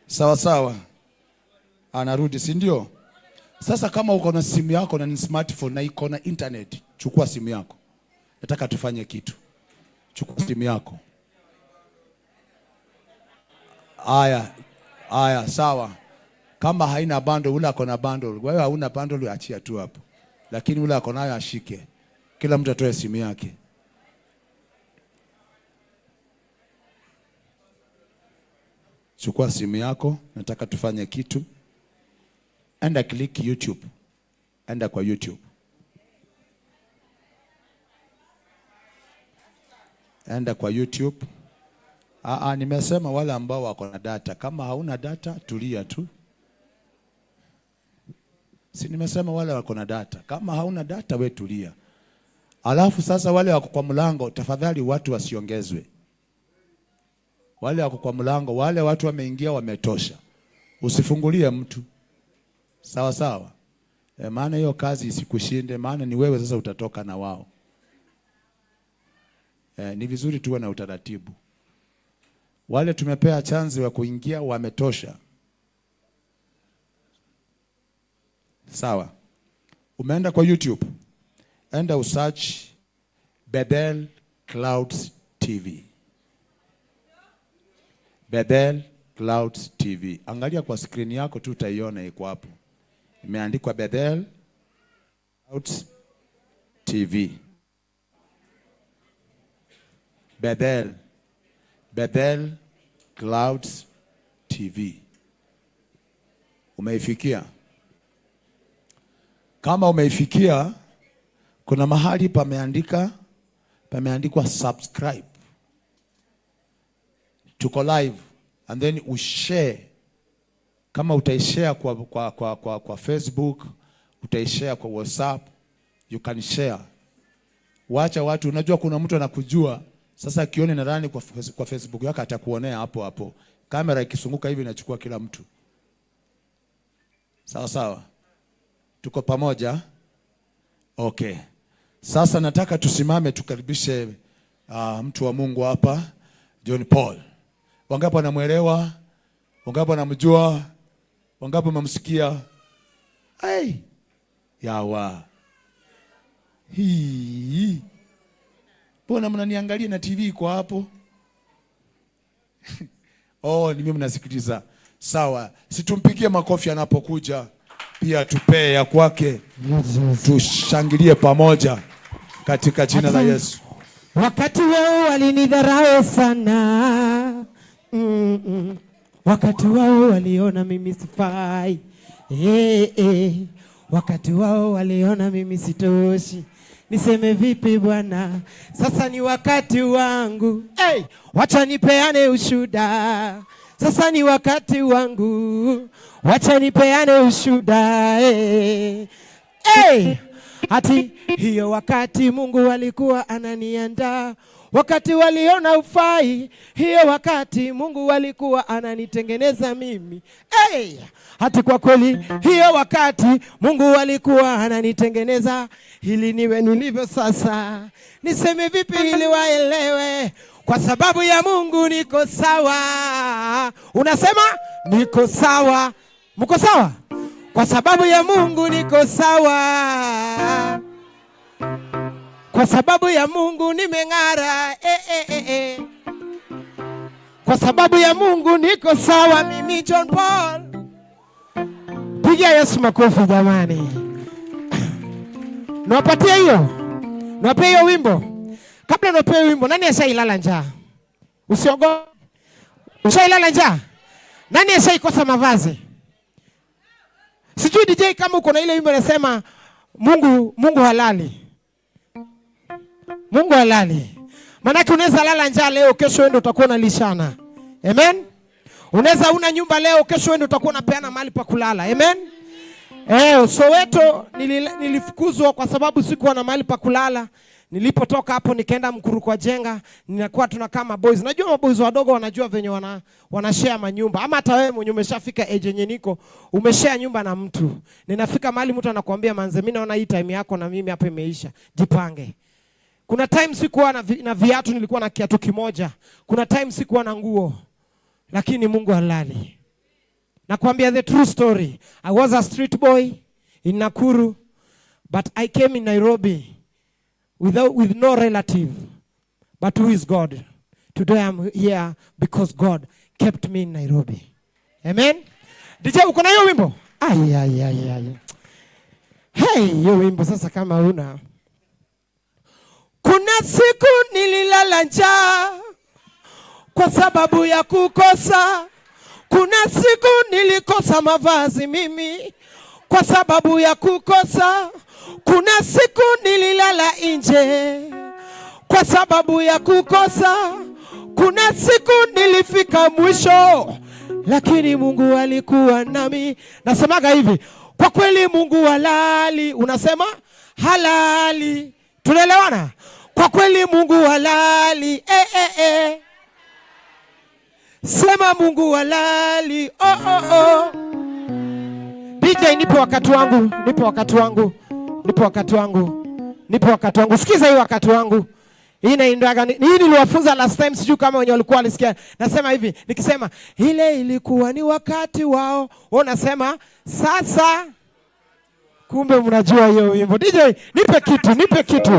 Sawa sawa. Anarudi, si ndio? Sasa kama uko na simu yako na ni smartphone na iko na internet, chukua simu yako. Nataka tufanye kitu. Chukua simu yako. Aya, aya, sawa. Kama haina bundle, ule ako na bundle. Wewe hauna bundle, achia tu hapo. Lakini ule ako nayo ashike. Kila mtu atoe simu yake. Chukua simu yako, nataka tufanye kitu. Enda click YouTube. Enda kwa YouTube. Enda kwa YouTube. Nimesema wale ambao wako na data. Kama hauna data, tulia tu. Si nimesema wale wako na data. Kama hauna data, we tulia. Alafu sasa wale wako kwa mlango, tafadhali watu wasiongezwe. Wale wako kwa mlango, wale watu wameingia wametosha. Usifungulie mtu. Sawa sawa. Maana hiyo kazi isikushinde, maana ni wewe sasa utatoka na wao. Ni vizuri tuwe na utaratibu. Wale tumepea chance wa kuingia wametosha. Sawa. Umeenda kwa YouTube, enda usearch Bethel Clouds TV. Bethel Clouds TV. Angalia kwa screen yako tu utaiona iko hapo. Imeandikwa Bethel Clouds TV. Bethel Clouds TV. Umeifikia? Kama umeifikia, kuna mahali pameandikwa subscribe. Tuko live and then ushare. Kama utaishare kwa Facebook, utaishare kwa WhatsApp, you can share. Wacha watu, unajua kuna mtu anakujua sasa, akione nadhani kwa Facebook yako atakuonea hapo hapo. Kamera ikisunguka hivi inachukua kila mtu. Sawa sawa, tuko pamoja. Okay, sasa nataka tusimame tukaribishe mtu wa Mungu hapa, John Paul. Wangapi wanamwelewa? Wangapi wanamjua? Wangapi wamemsikia? Ai, yawa hii, mbona mnaniangalia na TV iko hapo? Oh, ni mimi mnasikiliza. Sawa, situmpigie makofi anapokuja, pia tupee ya kwake, tushangilie pamoja katika jina la Yesu. Wakati wao walinidharau sana. Wakati wao waliona mimi sifai. Eh. Wakati wao waliona mimi sitoshi. Niseme vipi Bwana? Sasa ni wakati wangu. Hey, wacha nipeane ushuda. Sasa ni wakati wangu. Wacha nipeane ushuda. Hey. Hey. Ati hiyo wakati Mungu alikuwa ananiandaa, wakati waliona ufai, hiyo wakati Mungu alikuwa ananitengeneza mimi. Hey! Hati kwa kweli hiyo wakati Mungu alikuwa ananitengeneza ili niwe nilivyo sasa. Niseme vipi ili waelewe? Kwa sababu ya Mungu niko sawa. Unasema niko sawa. Mko sawa? Kwa sababu ya Mungu niko sawa. Kwa sababu ya Mungu nimeng'ara. Eh. Kwa sababu ya Mungu niko sawa mimi John Paul. Piga Yesu makofi jamani. Niwapatie hiyo. Niwape hiyo wimbo. Kabla niwape wimbo, nani ashailala njaa? Usiogope. Ushailala njaa? Nani ashaikosa mavazi? Sijui DJ kama uko na ile wimbo inasema Mungu halali. Mungu halali. Maanake unaweza lala njaa leo, kesho wewe ndio utakuwa unalishana. Amen. Unaweza una nyumba leo, kesho wewe ndio utakuwa unapeana mahali pa kulala. Amen. Soweto nilifukuzwa kwa sababu sikuwa na mahali pa kulala. Nilipotoka hapo nikaenda Mkuru kwa Jenga, ninakuwa tunakaa maboys. Najua maboys wadogo wanajua venye wana share manyumba. Ama hata wewe mwenye umeshafika age yenye niko, umeshare nyumba na mtu. Ninafika mahali mtu anakuambia manze, mimi naona hii time yako na mimi hapa imeisha. Jipange. Kuna time sikuwa na viatu, nilikuwa na kiatu kimoja. Kuna time sikuwa na nguo. Lakini Mungu halali. Nakwambia the true story. I was a street boy in Nakuru, but I came in Nairobi with no relative. But who is God? Today I'm here because God kept me in Nairobi. Amen. DJ, uko na hiyo wimbo? Ai, ai, ai, ai. Hey, hiyo wimbo sasa kama una. Kuna siku nililala njaa kwa sababu ya kukosa. Kuna siku nilikosa mavazi mimi kwa sababu ya kukosa. Kuna siku nililala nje kwa sababu ya kukosa. Kuna siku nilifika mwisho, lakini Mungu alikuwa nami. Nasemaga hivi, kwa kweli Mungu halali. Unasema halali. Tunaelewana? Kwa kweli Mungu halali. Sema Mungu halali. Oh, oh, oh. DJ, nipe wakati wangu, nipe wakati wangu, nipe wakati wangu, nipe wakati wangu. Sikiza hii wakati wangu. Hii inaindaga, hii niliwafunza last time, sijui kama wenye walikuwa walisikia. Nasema hivi, nikisema ile ilikuwa ni wakati wao, wao nasema sasa. Kumbe mnajua hiyo wimbo. DJ, nipe kitu, nipe kitu.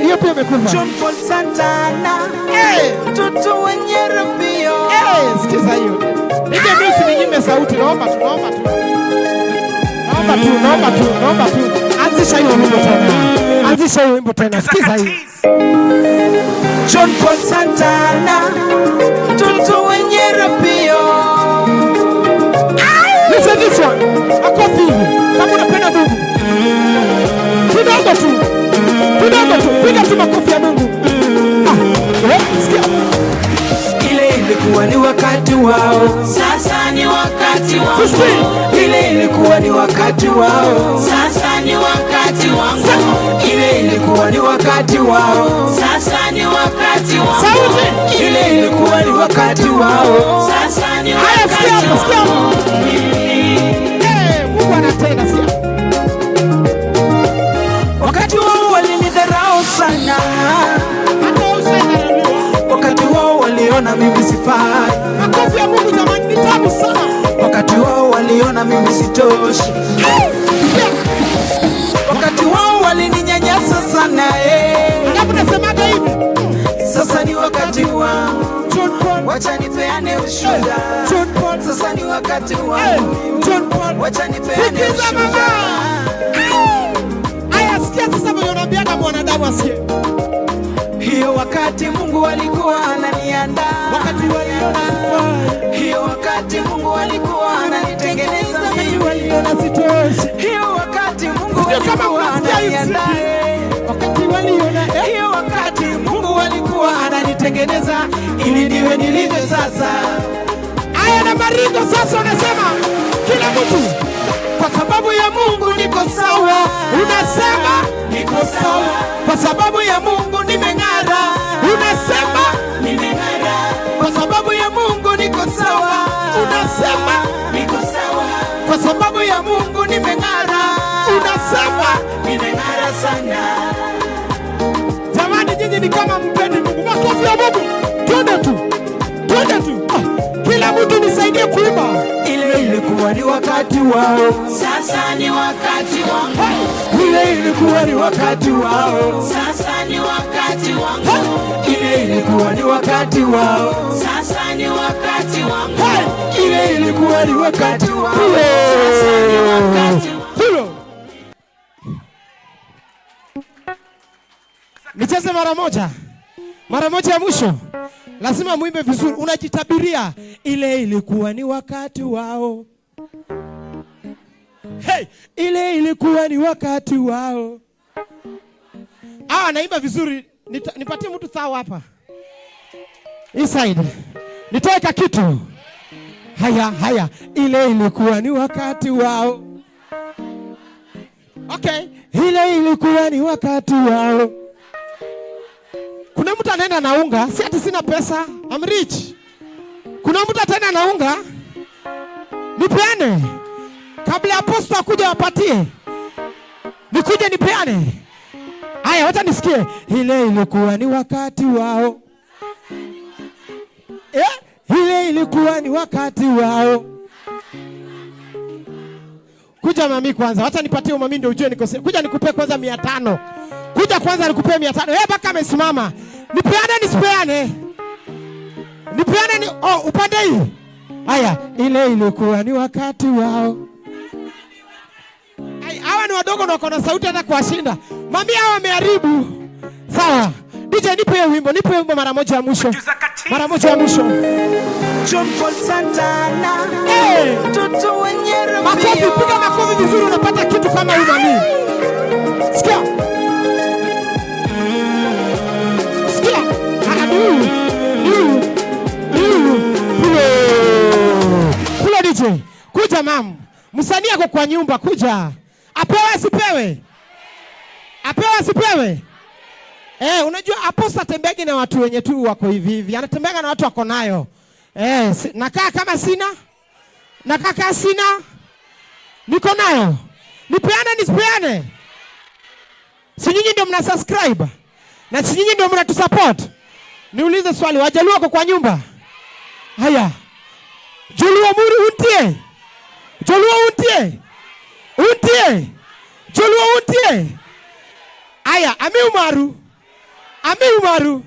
Hiyo pia imekufa. John Paul Santana. Hey! Mtoto wenye rubio. Hey, sikiza hiyo. DJ, mimi usininyime sauti, naomba tu, naomba tu. Naomba tu, naomba tu, naomba tu. Anzisha hiyo wimbo tena. Anzisha hiyo wimbo tena. Sikiza hiyo. John Paul Santana. Mtoto wenye rubio. Listen this one. Makofi hivi. Kama unapenda Mungu. Kidogo tu. Kidogo tu. Piga tu makofi ya Mungu. Ah, eh, sikia. Ile ilikuwa ni wakati wao. Sasa ni wakati wangu. Sisikii. Ile ilikuwa ni wakati wao. Sasa ni wakati wangu. Ile ilikuwa ni wakati wao. Sasa ni wakati wangu. Sauti. Ile ilikuwa ni wakati wao. Sasa ni Haya, sikia wakati hapo, sikia hapo. wangu. Eh, Mungu anatenda, sikia. Wakati wao walinidharau sana. Hata wewe ushaidharauliwa. Wakati wao waliona mimi sifai. Makofi ya Mungu jamani, ni tamu sana. Wakati wao waliona mimi sitoshi. Sikia. Wakati wao walininyanyasa sana eh. Alafu nasemaga hivi. Sasa ni wakati wangu. John Paul, Wacha nipeane ushuhuda. John Paul, Sasa ni wakati eh, wangu. John Paul. Wacha nipeane Sikiza mama. ushuhuda. Aya, sikia sasa vile unaambiaga mwanadamu asikie. Hiyo wakati Mungu alikuwa ananiandaa. Wakati waliona sifai, Hiyo wakati Mungu alikuwa ananitengeneza wakati mimi. waliona sitoshi, Hiyo wakati Mungu Sijui kama alikuwa mnasikia hii ananiandaa. wakati waliona eh, Hiyo wakati Mungu alikuwa ananitengeneza ili niwe nilivyo sasa. Aya na maringo sasa, unasema kila mtu Kwa sababu ya Mungu niko sawa, unasema niko sawa. Kwa sababu ya Mungu nimeng'ara, unasema nimeng'ara. Kwa sababu ya Mungu niko sawa, unasema niko sawa. Kwa sababu ya Mungu nimeng'ara, unasema. nimeng'ara sana. Jamani, nyinyi ni kama mpendi Mungu. Makofi ya Mungu, twende tu, twende tu. Ah, kila mtu nisaidie kuimba. Ile ilikuwa ni wakati wao, Sasa ni wakati wangu. ile ilikuwa ni wakati wao, Sasa ni wakati wangu. ile ilikuwa ni wakati wao, Sasa ni wakati wangu. ile ilikuwa ni wakati wao. Sasa ni wakati wangu. Tulo. Nicheze mara moja, mara moja ya mwisho. Lazima muimbe vizuri, unajitabiria. Ile ilikuwa ni wakati wao. Hey, ile ilikuwa ni wakati wao. Ah, naimba vizuri. Nipatie mtu sawa hapa. Inside. Nitoe ka kitu. Haya, haya. Ile ilikuwa ni wakati wao. Okay, ile ilikuwa ni wakati wao. Kuna mtu anaenda na unga, si ati sina pesa, I'm rich. Kuna mtu ataenda na unga, nipeane kabla aposto akuja wapatie, nikuje nipeane. Haya, wacha nisikie. Ile ilikuwa ni wakati wao. Eh, ile ilikuwa ni wakati wao. Kuja mami kwanza, wacha nipatie mami ndio ujue niko. Kuja nikupe kwanza 500. Kuja kwanza nikupe 500. Eh, baka amesimama. Nipeane nisipeane? Nipeane ni oh, upande hii. Haya, ile ilikuwa ni wakati wao. Ai, hawa ni wadogo na wako na sauti hata kuwashinda. Mami hawa wameharibu. Sawa. DJ nipe hiyo wimbo, nipe wimbo mara moja ya mwisho. Mara moja ya mwisho. John Paul Santana. Hey! Mtoto wenye Makofi, rubio. piga makofi vizuri unapata kitu kama huyu mami. Sikia. Sikia. Ah, ni huyu. Ni huyu. Ni huyu. Pulo. Pulo DJ. Kuja mam. Msanii ako kwa nyumba, kuja. Apewe asipewe? Apewe asipewe? Eh, unajua aposta atembeagi na watu wenye tu wako hivi hivi. Anatembeaga na watu wako nayo. Eh, nakaa kama sina. Nakaa kama sina. Niko nayo. Nipeane nisipeane? Si nyinyi ndio mna subscribe? Na si nyinyi ndio mnatusupport? Niulize swali, Wajaluo wako kwa nyumba? Haya. Joluo muri untie? Joluo untie? Untie? Joluo untie? Aya, amiu maru. Amiu maru.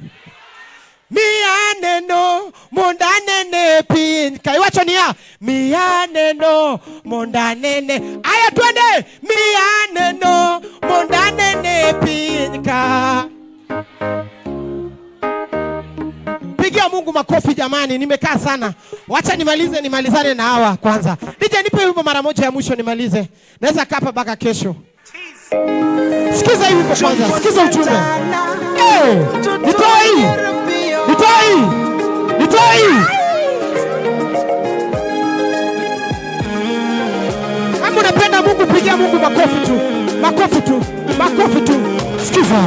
Miya neno mondo anene piny ka. Iwacho niya, miya neno mondo anene. Aya, twende. Miya neno mondo anene piny ka. Pigia Mungu makofi jamani, nimekaa sana. Wacha nimalize, nimalizane na hawa kwanza. DJ, nipe wimbo mara moja ya mwisho nimalize. Naweza kaa hapa mpaka kesho. Sikiza hii wimbo kwanza, sikiza ujumbe. Hey, nitoe hii. Nitoe hii. Nitoe hii. Kama unapenda Mungu, pigia Mungu makofi tu. Makofi tu. Makofi tu. Sikiza.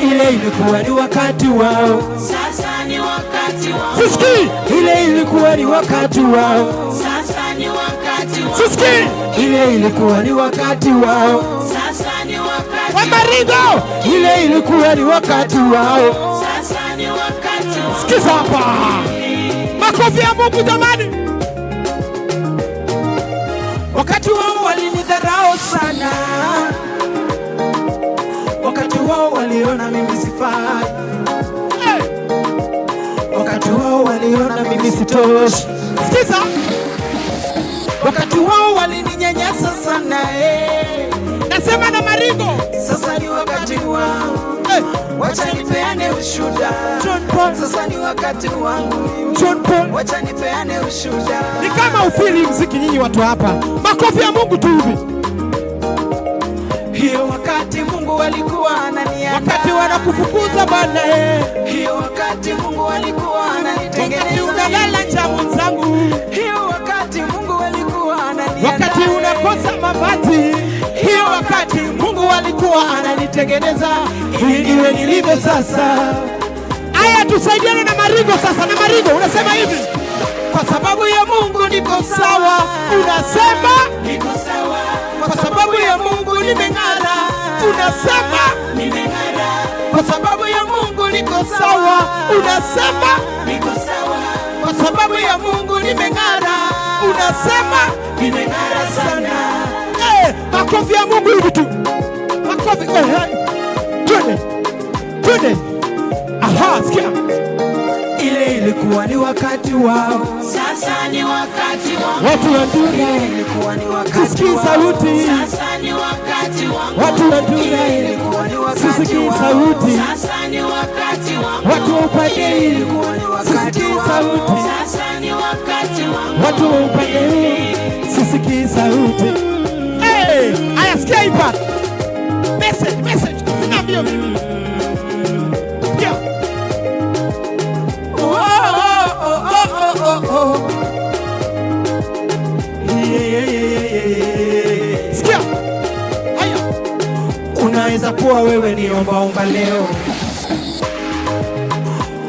Ile ilikuwa ni wakati wao. Sasa ni wakati wao. Sisikii. Ile ilikuwa ni wakati wao. Sasa ni wakati wao. Sisikii. Ile ilikuwa ni wakati wao. Sasa ni wakati wa Marigo. Ile ilikuwa ni wakati wao. Sasa ni wakati wao. Sikiza hapa. Makofi ya Mungu jamani. Wakati wao walinidharau sana. Wakati wao waliona mimi sifai. Hey. Wakati wao waliona mimi sitoshi. Sikiza. Wakati wao walininyanyasa sana. Nasema na Marigo. Sasa ni wakati wao. Hey. Wacha nipeane ushuhuda. John Paul. Sasa ni wakati wangu. John Paul. Wacha nipeane ushuhuda. Ni kama ufili mziki nyinyi watu hapa. Makofi ya Mungu tu hivi. Hiyo wakati Mungu alikuwa ananiandaa. Wakati wanakufukuza bana. Hiyo wakati Mungu alikuwa ananitengeneza. Wakati unalala njaa mwenzangu. Hiyo wakati Mungu alikuwa ananiandaa. Wakati unakosa mabati. Hiyo wakati Mungu alikuwa ananitengeneza ili niwe nilivyo sasa. Aya, tusaidiane na Marigo sasa. Na Marigo unasema hivi: kwa sababu ya Mungu niko sawa. Unasema niko sawa. Kwa sababu ya Mungu nimeng'ara. Unasema nimeng'ara. Kwa sababu ya Mungu niko sawa. Unasema niko sawa. Kwa sababu ya Mungu nimeng'ara. Unasema nimeng'ara sana. Makofi ya Mungu hivi tu. Makofi. Twende. Twende. Aha, sikia. Ile ilikuwa ni wakati wao. Sasa ni wakati wao. Watu wa dunia ilikuwa ni wakati sisikii sauti. Sasa ni wakati wao. Watu wa dunia ilikuwa ni wakati sisikii wao. sauti. Sasa ni wakati wao. Watu wa upande ilikuwa ni wakati sisikii wao. sauti. Sasa ni wakati wao. Watu wa upande huu sisikii sauti. Hey, aya, sikia hii part. Message, message. Sina mbio mimi. Sikia. Oh, oh, oh, oh, oh, oh. Yeah, yeah, yeah, yeah, yeah. Sikia. Haya. Unaweza kuwa wewe ni ombaomba leo.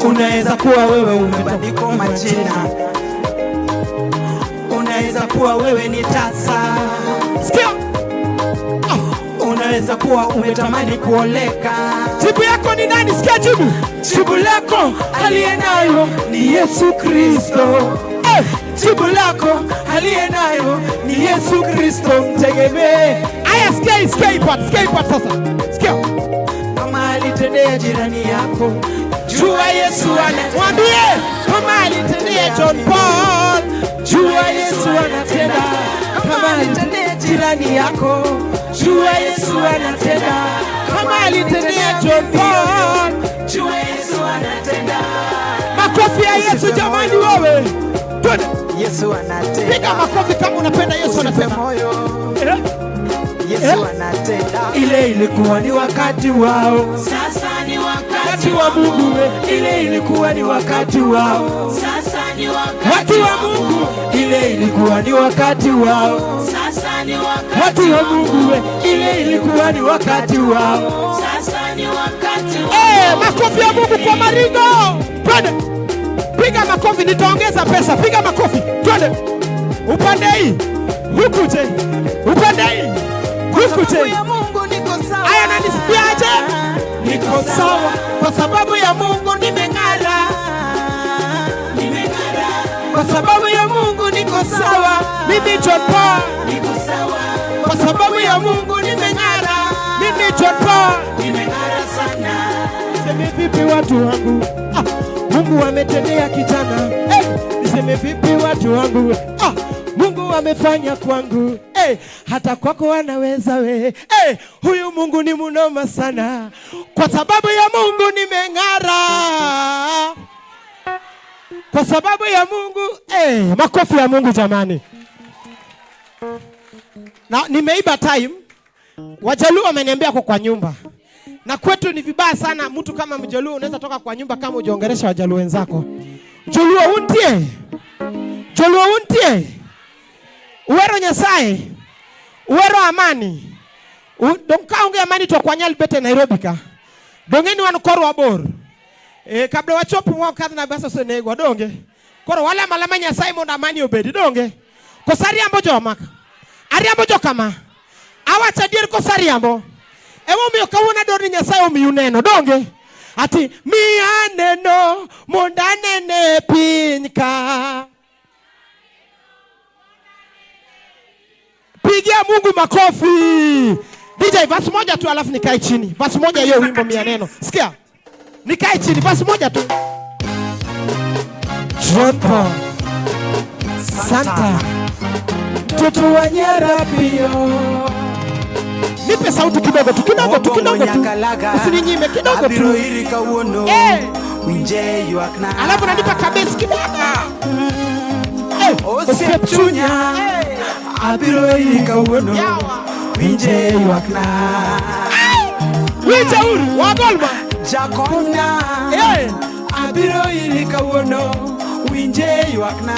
Unaweza kuwa wewe umebandikwa majina. Unaweza kuwa wewe ni tasa. Sikia. Unaweza kuwa umetamani kuoleka. Jibu yako ni nani? Sikia jibu. Jibu lako aliye nayo ni Yesu Kristo. Jibu lako aliye nayo ni Yesu Kristo, mtegemee. Aya, sikia hii, sikia hii part, sikia hii part sasa. Sikia. Kama alitendea jirani yako, jua Yesu anatenda. Mwambie kama alitendea John Paul, jua Yesu anatenda. Kama alitendea jirani yako, jua Yesu anatenda. Kama alitendea John Paul, jua Yesu anatenda. Makofi ya Yesu jamani, wewe. Twende. Yesu anatenda. Piga makofi kama unapenda Yesu anatenda. Moyo. Yesu anatenda. Ile ilikuwa ni wakati wao. Sasa ni wakati wa Mungu. Ile ilikuwa ni wakati wao. Sasa ni wakati Watu wa Mungu. Ile ilikuwa ni wakati wao. Sasa ni wakati Watu wa Mungu. Ile ilikuwa ni wakati wao. Sasa ni wakati wao. Makofi ya Mungu kwa Marigo. Twende. Piga makofi, nitaongeza pesa. Piga makofi. Twende. Upande hii. Huku je. Upande hii. Huku je. Aya, nanisikiaje? Niko sawa kwa sababu ya Mungu nimeng'ara. Nimeng'ara. Kwa sababu ya Mungu niko sawa. Mimi John Paul niko sawa. Kwa sababu Sababu ya Mungu nimeng'ara. Mimi John Paul Nimeng'ara sana. Niseme vipi watu wangu? Ah, Mungu ametendea kijana. Eh, niseme vipi watu wangu? Ah, Mungu amefanya kwangu. Eh, hata kwako anaweza we. Eh, huyu Mungu ni munoma sana. Kwa sababu ya Mungu nimeng'ara. Kwa sababu ya Mungu, eh, makofi ya Mungu jamani. Na nimeiba time. Wajaluo wameniambia kwa nyumba. Na kwetu ni vibaya sana, mtu kama Mjaluo unaweza toka kwa nyumba kama hujaongelesha Wajaluo wenzako. Joluo untie. Joluo untie. Uhero Nyasaye. Uhero amani. Dong ka onge amani to ok wanyal bet e Nairobi ka. Dong'e ni wan korwa bor. E, kabla wachopo mwakadh na basa osenegwa donge. Koro walamo alama Nyasaye mondo amani obedi donge. Koso ariambo joma. Ariambo jokama. Awacho adier koso ariambo. Emomiyo kawuono adwaro ni Nyasaye omiu neno donge. Ati miya neno mondo anene piny ka. Pigia Mungu makofi. DJ, verse moja tu alafu nikae chini. Verse moja hiyo wimbo mia neno. Sikia. Nikae chini, verse moja tu. John Paul Santa, Mtoto wa Nyarapio. Nipe sauti kidogo tu, kidogo tu, kidogo tu. Usininyime kidogo tu. Abiro iri kawuono. Eh. Winje ywakna. Alafu nanipa kabesi kidogo. Eh, Osiep chunya. Abiro iri kawuono. Yawa. Winje ywakna. Winja uru, wagolma. Jakonyna. Eh. Abiro iri kawuono. Winje ywakna.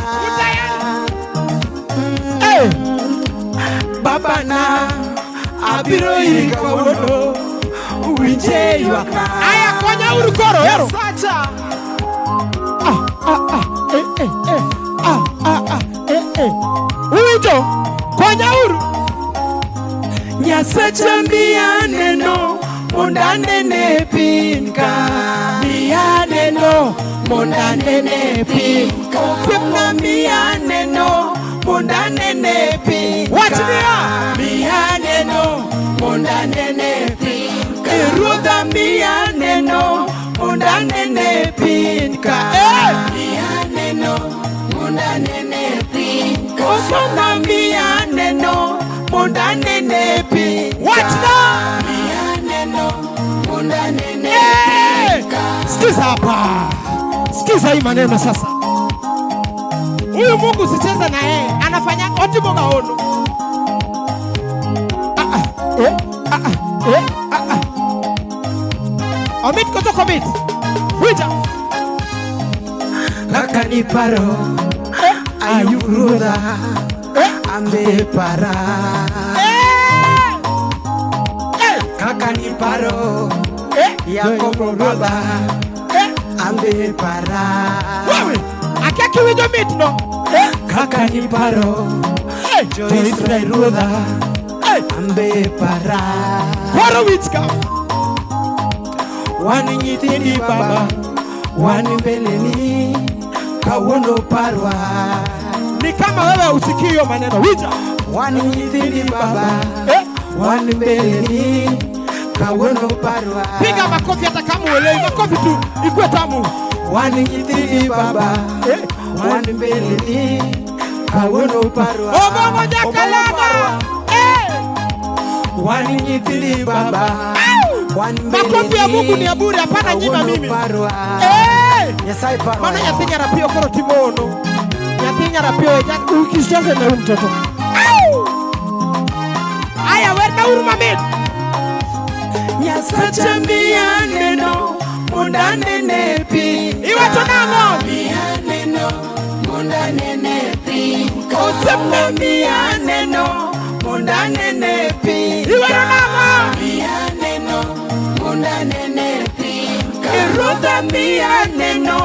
Eh. Babana. Abiro iri kawuono. Winje ywakna. Aya, konya uru koro, ero. Sacha. Ah, ah, ah, eh, eh, eh. Ah, ah, ah, eh, eh. Uwinjo, konya uru. Nyasacha miya neno mondo anene piny ka. Miya neno mondo anene piny ka. Osiepna miya neno mondo anene piny ka. Wach niya. Miya neno mondo anene piny ka. Ruodha miya neno mondo anene piny ka. Eh. Miya neno mondo anene piny ka. Osiepna miya neno mondo anene piny ka. Wach na. Miya neno mondo anene Eh. piny ka. Sikiza hapa. Sikiza hii maneno sasa. Huyu Mungu usicheze na yeye. Anafanya otimo gaono. Ah ah, eh, ah ah, eh, ah ah. Omit koso komit. Winja. Kaka niparo Ayub ruodha Eh. ambe para. Eh. Eh. Kaka niparo Eh. Yakobo baba Eh. ambe para. Wewe, akia kiwinjo mit no. Eh. Kaka niparo Eh. Jo-Israel ruodha Eh. ambe para. Koro wich ka. Wan nyithindi baba wan mbeleni kawuono parwa. Ni kama wewe usikii hiyo maneno. Winja. Wan nyithindi baba Eh. wan mbeleni kawuono parwa. Piga makofi hata kama uelewi. Makofi tu ikue tamu. Wan nyithindi baba Eh. wan mbeleni kawuono parwa. Obongo Nyakalaga. Eh. Wan nyithindi baba wan Makofi ya Mungu ni ya bure, hapana nyima kawuono mimi. parwa. Eh. Nyasaye parwa. Maana nyathi Nyarapio koro timono. Nyathi Nyarapio ukicheze na huyu mtoto. Au! Aya, werna uru mamit. Nyasacha miya neno mondo anene piny ka. Iwacho nang'o? Miya neno mondo anene piny ka. Osiepna miya neno mondo anene piny ka. Iwero nang'o? Miya neno mondo anene piny ka. Ruodha miya neno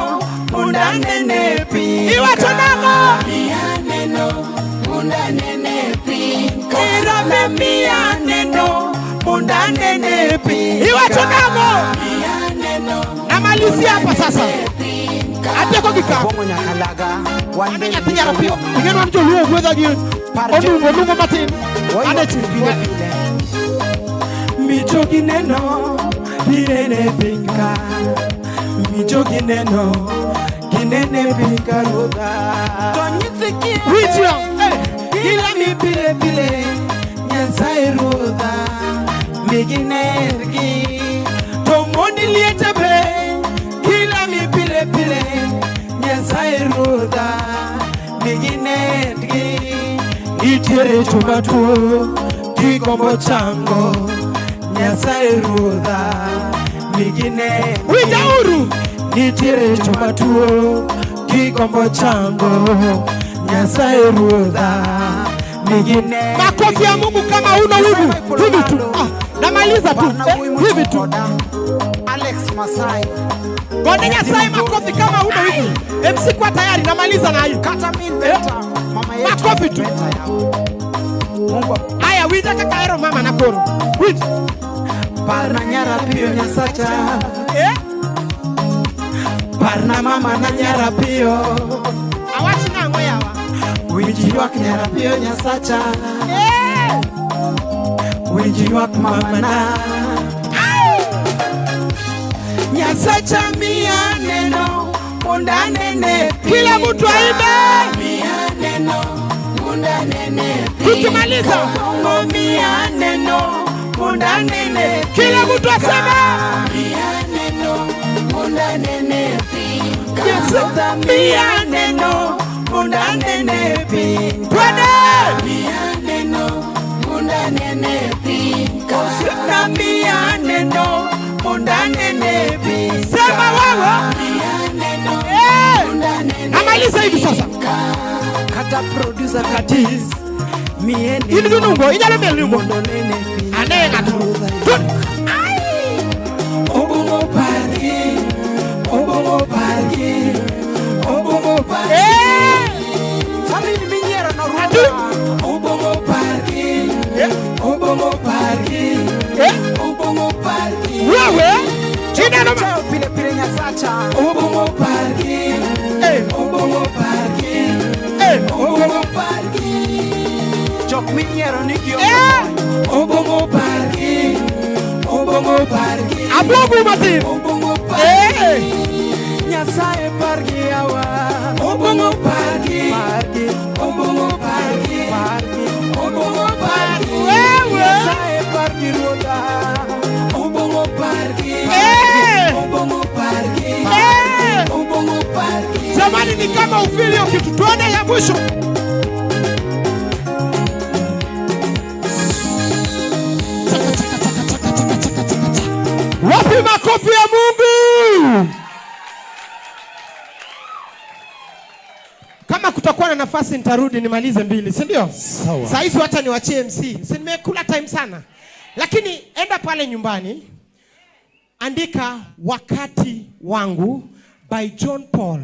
mondo anene piny ka. Iwacho nang'o? Miya neno mondo anene piny ka. Irame miya neno mondo anene piny ka. Iwacho nang'o? Miya neno Namalizia hapa sasa. Atieko gi ka. Obong'o Nyakalaga wan Mano nyathi Nyarapio. Ing'e ni wan joluo gwedha gi onungo, onungo matin. Ane Pile pile Micho gineno ginene pinka Micho gineno ginene pinka ruodha. To nyithi kiye Winjo, eh. Gila mi pile pile Nyasaye ruodha miginergi. To mondi liete be gila mi pile pile Nyasaye ruodha miginergi. Nitiere joma tuo gigombo chango Nyasaye ruodha miginergi. Winjauru. Nitiere joma tuo gigombo chango Nyasaye ruodha miginergi. Makofi ya Mungu kama huna wivu. Hivi tu. Ah, namaliza tu. Eh, hivi tu. Alex Masai. Gone Nyasaye makofi kama huna wivu. MC kwa tayari, namaliza na hiyo. Kata min beta mama yetu. Makofi tu. Beta yao. Mungu. Aya, winja kaka ero mama na koro. Winja. Parna nyara piyo Nyasacha. Eh? Parna mama na nyara piyo. Awach nang'o yawa? Winj ywak nyara piyo Nyasacha. Eh! Winj ywak mama na. Nyasacha miya neno mondo anene. Kila mtu aimbe. Miya neno mondo anene. Tukimaliza. Kongo miya neno mondo anene. Kila mtu aseme. Miya neno mondo anene pinka. Nyasacha miya neno mondo anene pinka. Twende. Miya neno mondo anene pinka. Osiepna miya neno mondo anene pinka. Sema wewe. Miya neno Eh! mondo anene Namaliza hivi sasa. pinka. Kata producer Katis miye neno In gi nungo, inyalo miel nungo. mondo nene pinka. Ane ng'ato. Tun. Obongo pargi, obongo pargi, obongo pargi. Eh! Family minyiero no Ati? ruodha. Obongo pargi, Eh? obongo pargi, Eh? obongo pargi. Wewe. Ineno ma. Chayo pile pile Nyasacha. Obongo pargi, Eh! obongo pargi, Eh! obongo pargi. Jok minyiero ni gi Eh! obongo pargi, obongo pargi. Abuogu matin. Obongo pargi. Eh! Nyasaye pargi yawa. Obongo pargi. Pargi. Obongo pargi. Pargi. Obongo pargi. Wewe. Nyasaye pargi ruodha. Obongo pargi. Eh! Obongo pargi. Eh! Obongo pargi. Jamani, ni kama ufili hiyo kitu. Tuone ya mwisho. Chaka, chaka, chaka, chaka, chaka, chaka, chaka, chaka. Wapi makofi ya Mungu? Kama kutakuwa na nafasi nitarudi nimalize mbili, si ndio? Sawa. Saa hizi wacha niwachie MC. Si nimekula time sana. Lakini enda pale nyumbani, andika Wakati Wangu by John Paul.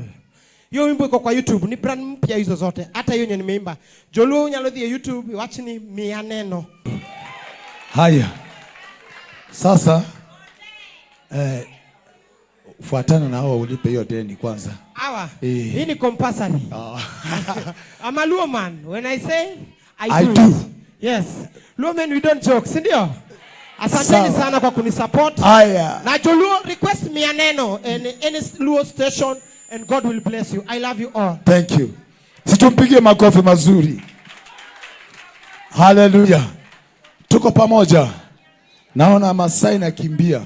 Hiyo wimbo iko kwa YouTube, ni brand mpya hizo zote. Hata hiyo yenye nimeimba. Joluo unyalo dhi e YouTube, wachni miya neno. Haya, sasa fuatana na hao ulipe hiyo deni kwanza. Awa. Eh. Hii ni compulsory. I'm a Luo man. When I say I I do. do. Yes. Luo men, we don't joke, si ndio? Asanteni Sawa. Sana kwa kunisupport. Haya. Na Joluo, request miya neno in any Luo station and God will bless you. I love you all. Thank you. Situmpigie makofi mazuri. Haleluya. Tuko pamoja. Naona Masai nakimbia.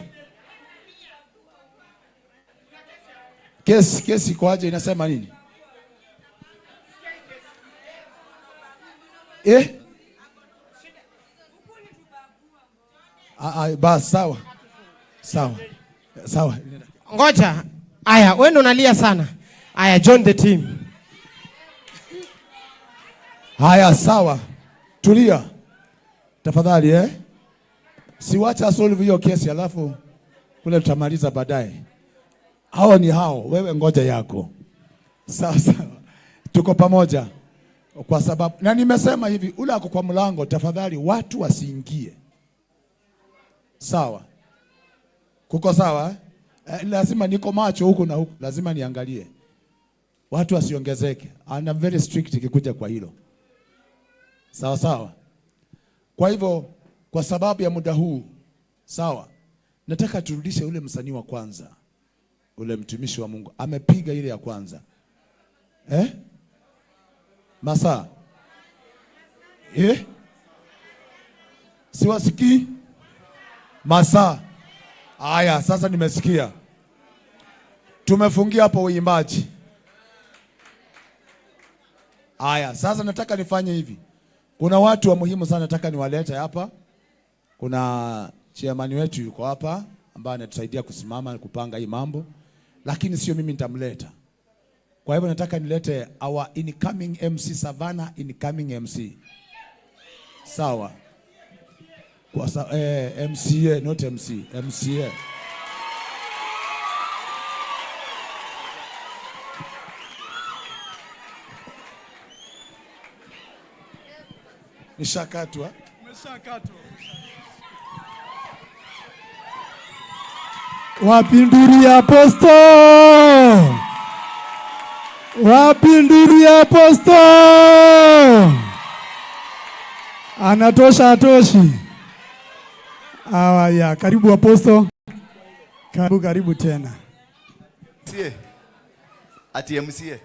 Kesi ikoaje, inasema nini? Eh? Ah, ah, bas sawa. Sawa. Sawa. Ngoja. Aya, wewe ndo unalia sana. Aya, join the team. Haya, sawa. Tulia. Tafadhali eh? Siwacha solve hiyo kesi alafu kule tutamaliza baadaye. Hao ni hao, wewe ngoja yako. Sawa sawa. Tuko pamoja. Kwa sababu na nimesema hivi, ule ako kwa mlango, tafadhali watu wasiingie. Sawa. Kuko sawa eh? Eh, lazima niko macho huku na huku, lazima niangalie. Watu wasiongezeke. And I'm very strict ikikuja kwa hilo. Sawa sawa. Kwa hivyo kwa sababu ya muda huu, sawa, nataka turudishe ule msanii wa kwanza, ule mtumishi wa Mungu amepiga ile ya kwanza, eh? Masaa eh? Siwasikii masaa haya. Sasa nimesikia, tumefungia hapo uimbaji. Haya, sasa nataka nifanye hivi. Kuna watu wa muhimu sana nataka niwalete hapa. Kuna chairman wetu yuko hapa ambaye anatusaidia kusimama kupanga hii mambo, lakini sio mimi nitamleta. Kwa hivyo nataka nilete our incoming MC Savannah, incoming MC. Sawa. Kwa MCA, not MC, MCA. Nishakatwa. Wapinduri aposto, wapinduri aposto, anatosha atoshi. Haya, karibu aposto, karibu karibu tena. MCA. Ati MCA.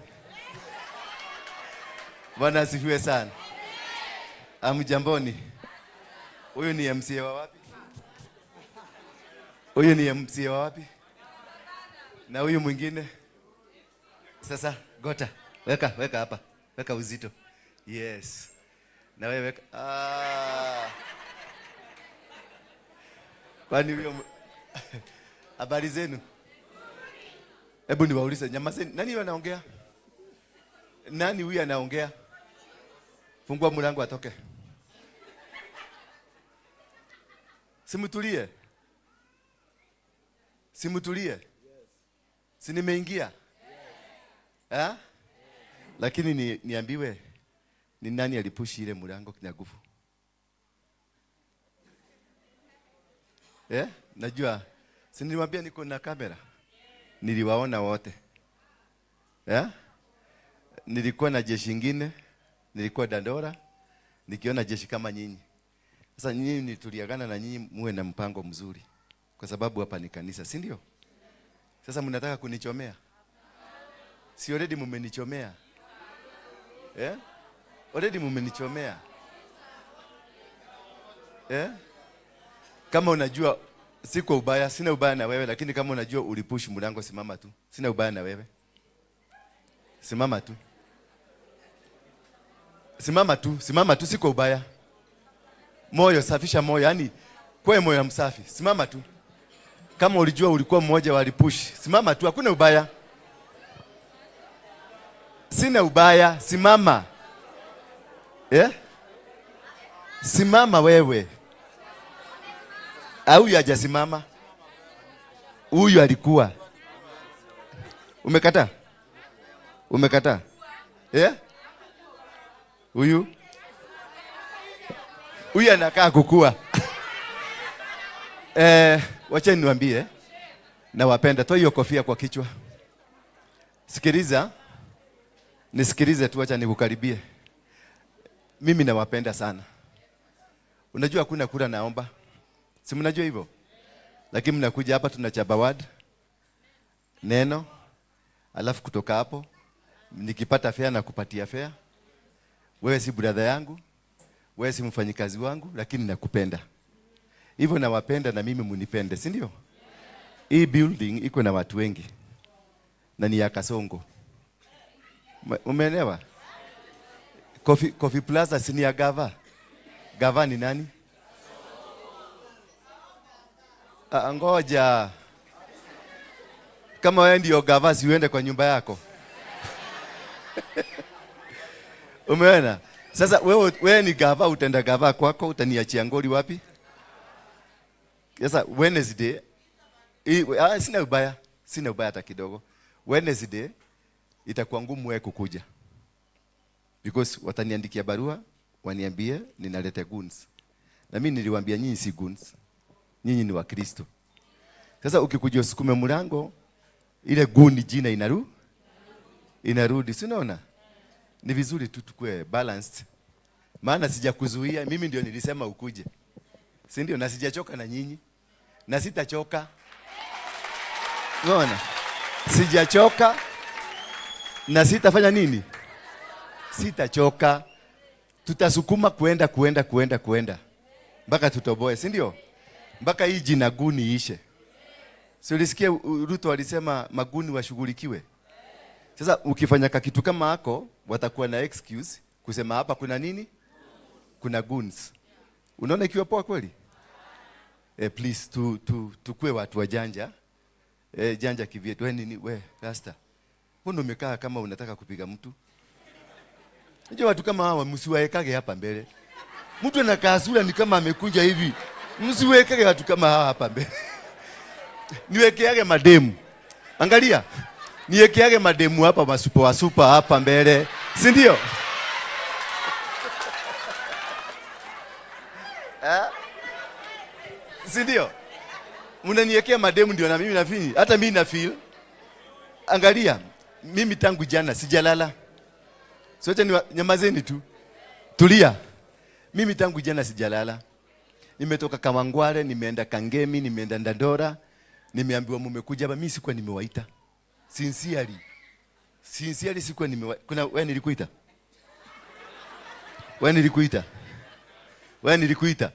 Bwana asifiwe sana. Amjamboni. Huyu ni MCA wa wapi? Huyu ni MCA wa wapi? Na huyu mwingine? Sasa gota, weka weka hapa. Weka uzito. Yes. Na wewe weka. Ah. Kwani huyo habari zenu? Hebu niwaulize, nyamazeni. Nani huyu anaongea? Nani huyu anaongea? Fungua mlango atoke. Simutulie. Simutulie. Si nimeingia? Eh? Lakini niambiwe ni nani alipushi ile mlango na nguvu? Eh? Najua. Si niliwaambia niko na kamera? Niliwaona wote. Eh? Nilikuwa na jeshi ingine, nilikuwa Dandora, nikiona jeshi kama nyinyi. Sasa nyinyi nituliagana na nyinyi muwe na mpango mzuri. Kwa sababu hapa ni kanisa, si ndio? Sasa mnataka kunichomea? Si already mmenichomea? Eh? Already mmenichomea. Eh? Kama unajua si kwa ubaya, sina ubaya na wewe, lakini kama unajua ulipush mlango, simama tu. Sina ubaya na wewe. Simama tu. Simama tu, simama tu, si kwa ubaya. Moyo, safisha moyo, yani kwa moyo msafi. Simama tu. Kama ulijua ulikuwa mmoja walipush, simama tu, hakuna ubaya. Sina ubaya, simama. Eh? Simama wewe. Huyu hajasimama. Huyu alikuwa. Umekataa? Umekataa? Eh? Huyu? Huyu anakaa kukua. Wacha niwaambie, nawapenda. Toa hiyo kofia kwa kichwa. Sikiliza. Nisikilize tu, acha nikukaribie. Mimi nawapenda sana. Unajua hakuna kura naomba. Si mnajua hivyo? Lakini mnakuja hapa tunachapa word, neno, alafu kutoka hapo nikipata fare na kupatia fare. Wewe si brother yangu, wewe si mfanyikazi wangu, lakini nakupenda. Hivyo nawapenda na mimi munipende, si ndio? Hii building iko na watu wengi na ni ya Kasongo. Umeelewa? Coffee Plaza si ni ya Gava? Gava ni nani? Ngoja. Kama wewe ndio gava, si uende kwa nyumba yako. Umeona? Sasa wewe ni gava, utaenda gava kwako, utaniachia ngoli wapi? Sasa Wednesday, sina ubaya, sina ubaya hata kidogo. Wednesday itakuwa ngumu wewe kukuja. Because wataniandikia barua, waniambie ninaleta goons. Na mimi niliwaambia nyinyi si goons. Nyinyi ni Wakristo. Sasa ukikuja usukume mlango, ile goon jina inarudi. Si unaona? Ni vizuri tu tukue balanced. Maana sijakuzuia, mimi ndio nilisema ukuje. Si ndio? Na sijachoka na nyinyi. Na sitachoka. Unaona? Sijachoka na sitafanya nini? Sitachoka. Tutasukuma kuenda kuenda kuenda kuenda mpaka tutoboe, si ndio? Mpaka hii jina guni iishe. Si ulisikia Ruto alisema maguni washughulikiwe? Sasa ukifanya kakitu kama hako, watakuwa na excuse kusema hapa kuna nini? Kuna goons. Unaona ikiwa poa kweli? Please tukue watu wajanja. Janja kivyetu. We nini we Rasta? Mbona umekaa kama unataka kupiga mtu? Unajua watu kama hawa msiwaekage hapa mbele. Mtu anakaa sura ni kama amekunja hivi. Msiwekage watu kama hawa hapa mbele. Niwekeage mademu. Angalia. Niekeage mademu hapa masupa wa supa hapa mbele. Si ndio? Eh? Si ndio? Mnaniwekea mademu ndio na mimi na feel. Hata mimi na feel. Angalia, mimi tangu jana sijalala. Sote ni nyamazeni tu. Tulia. Mimi tangu jana sijalala. Nimetoka Kawangware, nimeenda Kangemi, nimeenda Dandora. Nimeambiwa mmekuja hapa, mimi sikuwa nimewaita. Sincerely. Sincerely sikuwa nimewaita. Kuna wewe nilikuita? Wewe nilikuita? Wewe nilikuita?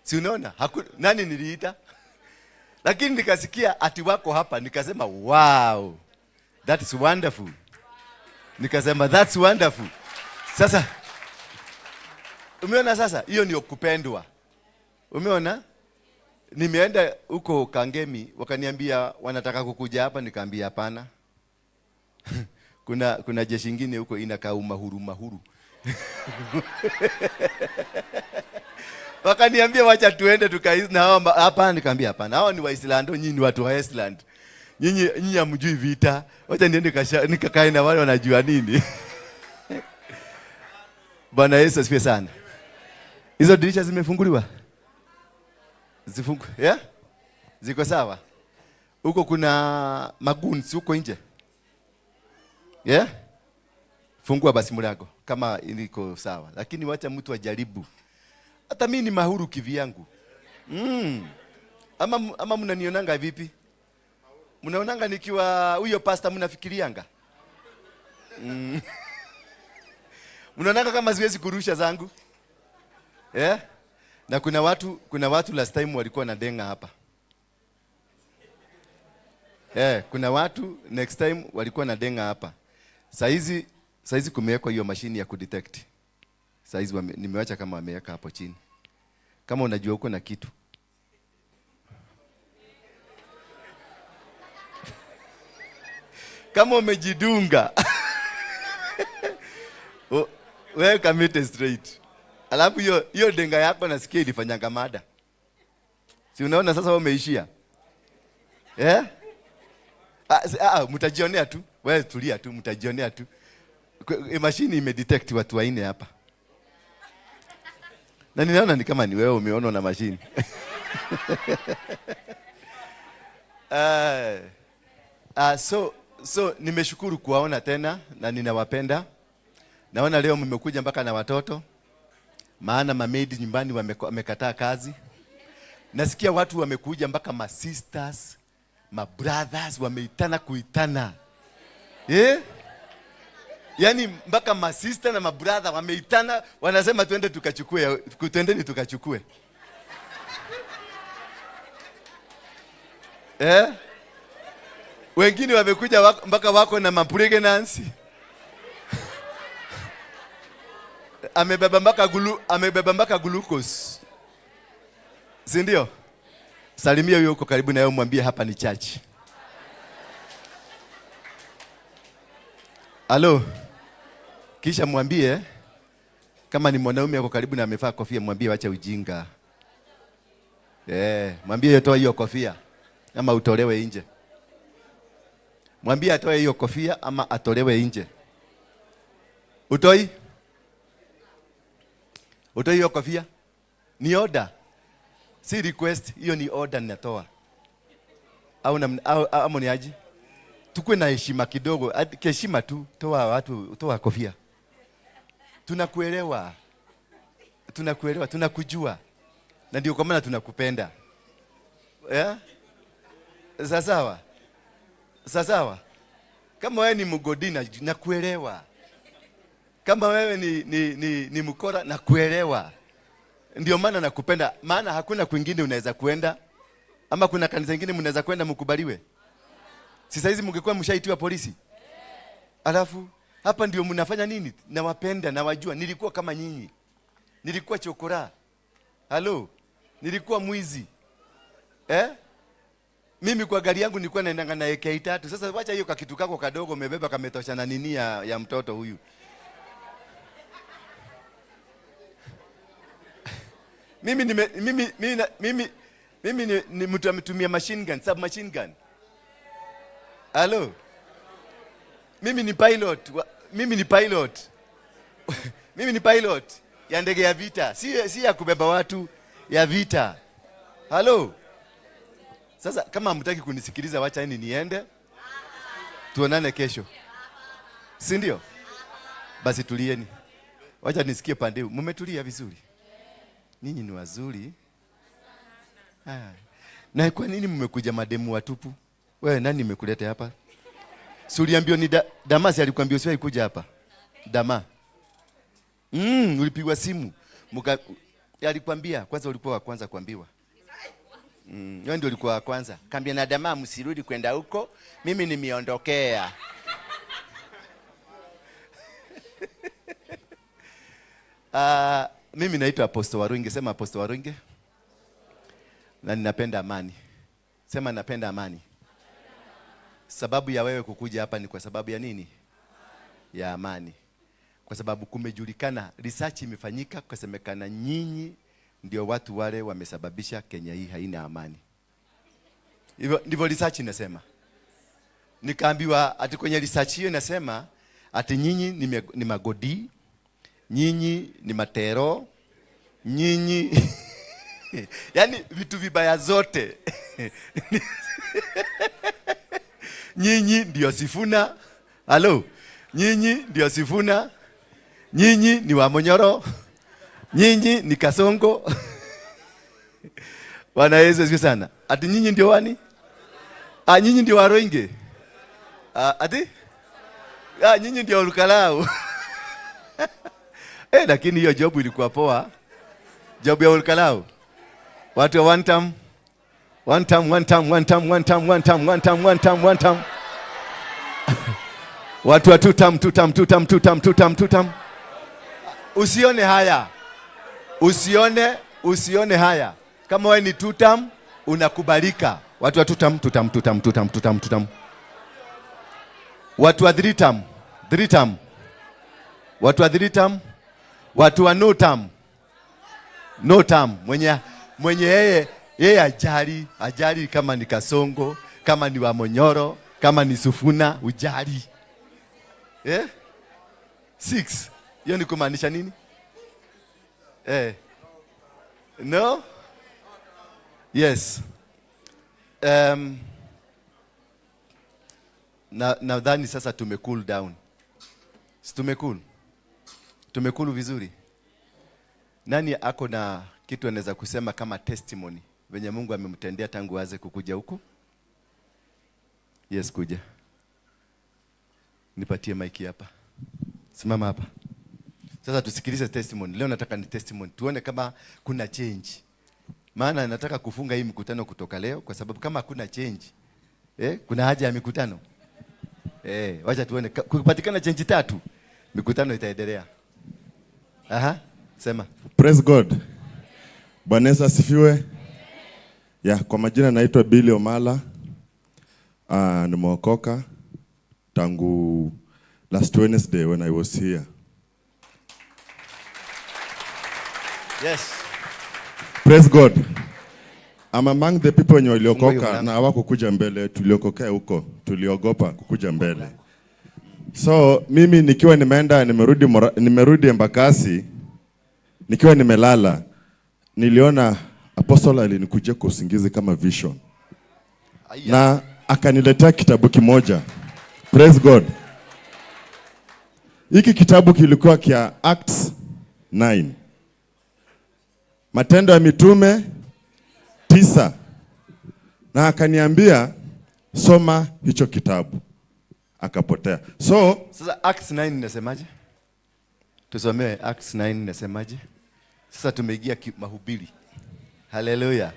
Si unaona? Nani niliita? Lakini nikasikia ati wako hapa, nikasema wow. That is wonderful. Nikasema that's wonderful. Sasa umeona sasa hiyo ndio kupendwa. Umeona? Nimeenda huko Kangemi wakaniambia wanataka kukuja hapa, nikaambia hapana. Kuna jeshi ingine huko inakaa mahuru mahuru. Wakaniambia wacha tuende tukaishi na hao hapana, nikaambia hapana. Hao ni Waislamu, nyinyi ni watu wa Iceland. Nyinyi hamjui vita. Wacha niende nikakae na wale wanajua nini. Bwana Yesu asifiwe sana. Hizo dirisha zimefunguliwa? Zifungu, yeah? Ziko sawa? Huko kuna magoons huko nje. Yeah? Fungua basi mlango kama iliko sawa. Lakini wacha mtu ajaribu. Hata mimi ni mahuru kivyangu. Ama mnanionanga vipi? Mnaonanga nikiwa huyo pastor mnafikirianga? Mnaonanga kama siwezi kurusha zangu? Yeah? Na kuna watu last time walikuwa na denga hapa. Kuna watu next time walikuwa na denga hapa. Saizi kumewekwa hiyo mashini ya kudetect. Saizi nimewacha kama wameweka hapo chini. Kama unajua uko na kitu. Kama umejidunga. Wewe commit straight. Alafu hiyo denga yako nasikia ilifanyanga mada. Si unaona sasa wewe umeishia? Mtajionea tu. Wewe tulia tu, mtajionea tu. Mashini imedetect watu wanne hapa. Na ninaona ni kama ni wewe umeona na mashini. So nimeshukuru kuwaona tena na ninawapenda. Naona leo mmekuja mpaka na watoto. Maana mamaid nyumbani wamekataa kazi. Nasikia watu wamekuja mpaka ma sisters, ma brothers wameitana kuitana. Yaani mpaka ma sister na ma brother wameitana, wanasema twende tukachukue, twendeni tukachukue. Wengine wamekuja mpaka wako na ma pregnancy. Amebeba mpaka amebeba mpaka glucose. Si ndio? Salimia huyo uko karibu na yeye, mwambie hapa ni church. Halo. Kisha mwambie kama ni mwanaume yuko karibu na amevaa kofia, mwambie wacha ujinga. Mwambie toa hiyo kofia ama utolewe nje. Mwambie atoe hiyo kofia ama atolewe nje. Utoi? Utoi hiyo kofia? Ni order. Si request, hiyo ni order ninatoa. Au ni aje? Tukue na heshima kidogo, heshima tu, toa watu, toa kofia. Tunakuelewa. Tunakuelewa, tunakujua. Na ndio kwa maana tunakupenda. Yeah? Sawa sawa. Sawa sawa. Kama wewe ni mgodi nakuelewa. Kama wewe ni mkora nakuelewa. Ndio maana nakupenda, maana hakuna kwingine unaweza kuenda. Ama kuna kanisa ingine mnaweza kwenda mkubaliwe? Si saa hizi mngekuwa mshaitiwa polisi? Alafu hapa ndio mnafanya nini? Nawapenda, nawajua. Nilikuwa kama nyinyi. Nilikuwa chokora. Halo. Nilikuwa mwizi. Eh? Mimi kwa gari yangu nilikuwa naendanga na AK3. Sasa wacha hiyo kakitu kako kadogo umebeba kametosha na nini ya mtoto huyu. Mimi nime, mimi mimi mimi mimi ni mtu ametumia machine gun, submachine gun. Halo. Mimi ni pilot. Mimi ni pilot. Mimi ni pilot ya ndege ya vita. Si ya kubeba watu, ya vita. Halo. Sasa kama hamtaki kunisikiliza wacha niende. Tuonane kesho. Si ndio? Basi tulieni. Wacha nisikie pande. Mmetulia vizuri? Ninyi ni wazuri. Ah. Na kwa nini mmekuja mademu watupu? Wewe nani nimekuleta hapa? Si uliambiwa ni Damasi alikwambia usiwahi kuja hapa? Dama. Ulipigwa simu. Alikwambia kwanza, ulikuwa wa kwanza kuambiwa. Wewe ndio ulikuwa wa kwanza. Kaambia na Dama msirudi kwenda huko, mimi nimeondokea. Mimi naitwa Apostle Waruinge. Sema Apostle Waruinge. Na ninapenda amani. Sema napenda amani. Sababu ya wewe kukuja hapa ni kwa sababu ya nini? Ya amani. Kwa sababu kumejulikana, research imefanyika, kusemekana nyinyi ndio watu wale wamesababisha Kenya hii haina amani. Hivyo ndivyo research inasema. Nikaambiwa ati kwenye research hiyo inasema ati nyinyi ni magodi, nyinyi ni matero, nyinyi yani vitu vibaya zote. Nyinyi ndio Sifuna. Halo. Nyinyi ndio Sifuna. Nyinyi ni Wamonyoro. Nyinyi ni Kasongo. Bwana Yesu asifiwe sana. Ati nyinyi ndio wani? Ah, nyinyi ndio Waruinge. Ah, ati? Ah, nyinyi ndio Olukalau. Lakini hiyo job ilikuwa poa. Job ya Olukalau. Watu wa one term. One term, one term, one term, one term, one term, one term, one term, one term. Watu wa two term, two term, two term, two term, two term, two term. Usione haya. Usione haya. Kama wewe ni two term, unakubalika. Watu wa two term, two term, two term, two term, two term, two term. Watu wa three term, three term. Watu wa three term, watu wa no term. No term. Mwenye yeye ajali kama ni Kasongo, kama ni Wamonyoro, kama ni Sifuna, ujali. 6. Hiyo ni kumaanisha nini? No? Yes. Nadhani sasa tume cool down. Si tume cool? Tumecool vizuri. Nani ako na kitu anaweza kusema kama testimony venye Mungu amemtendea tangu aanze kukuja huku? Yes, kuja. Nipatie mic hapa. Simama hapa. Sasa tusikilize testimony. Leo nataka ni testimony. Tuone kama kuna change. Maana nataka kufunga hii mkutano kutoka leo kwa sababu kama hakuna change, kuna haja ya mikutano. Wacha tuone kupatikana change 3, mikutano itaendelea. Aha, sema. Praise God. Bwana Yesu asifiwe. Ya, kwa majina naitwa Billy Omala. Nimeokoka tangu last Wednesday when I was here. Yes. Praise God. I'm among the people wenye waliokoka na hawakukuja mbele, tuliokokea huko, tuliogopa kukuja mbele. So mimi nikiwa nimeenda nimerudi Embakasi nikiwa nimelala, niliona apostle alinikujia kwa usingizi kama vision. Na akaniletea kitabu kimoja. Praise God. Hiki kitabu kilikuwa kia Acts 9. Matendo ya Mitume 9, na akaniambia soma hicho kitabu, akapotea. So Sasa Acts 9 inasemaje? Tusomee Acts 9 inasemaje? Sasa tumeingia mahubiri. Haleluya.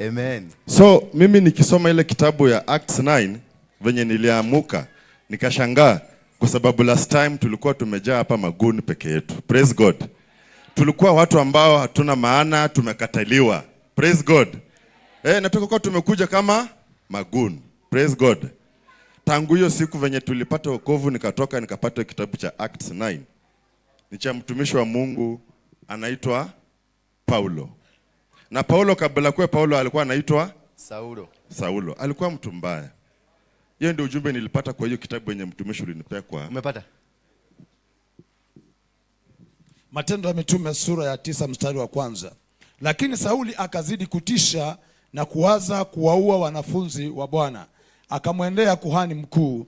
Amen. So mimi nikisoma ile kitabu ya Acts 9, venye niliamuka nikashangaa, kwa sababu last time tulikuwa tumejaa hapa maguni peke yetu. Praise God. Tulikuwa watu ambao hatuna maana, tumekataliwa. Praise God. Na tukakuwa tumekuja kama maguni. Praise God. Tangu hiyo siku venye tulipata wokovu, nikatoka nikapata kitabu cha Acts 9. Ni cha mtumishi wa Mungu anaitwa Paulo. Na Paulo kabla kuwa Paulo alikuwa anaitwa Saulo. Saulo. Alikuwa mtu mbaya. Hiyo ndio ujumbe nilipata kwa hiyo kitabu yenye mtumishi ulinipea kwa. Umepata? Matendo ya Mitume sura ya 9 mstari wa 1. Lakini Sauli akazidi kutisha na kuwaza kuwaua wanafunzi wa Bwana. Akamwendea kuhani mkuu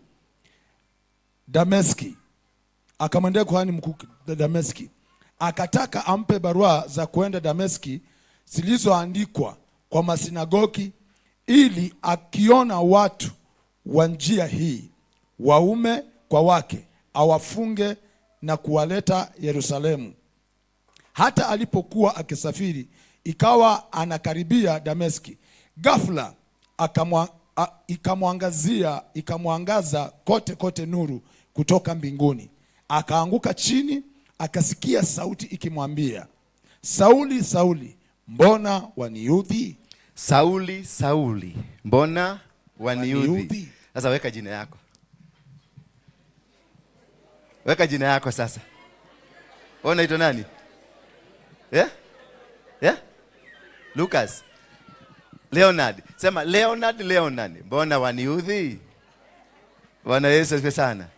Dameski. Akamwendea kuhani mkuu Dameski. Akataka ampe barua za kuenda Dameski zilizoandikwa kwa masinagogi, ili akiona watu wa njia hii, waume kwa wake, awafunge na kuwaleta Yerusalemu. Hata alipokuwa akisafiri, ikawa anakaribia Dameski, ghafla ikamwangaza kote kote nuru kutoka mbinguni. Akaanguka chini, akasikia sauti ikimwambia, Sauli, Sauli, mbona waniudhi? Sauli, Sauli, mbona waniudhi? Sasa weka jina yako. Weka jina yako sasa. Wewe unaitwa nani? Yeah? Yeah? Lucas. Leonard. Sema Leonard, Leonard, mbona waniudhi? Bwana Yesu asifiwe sana.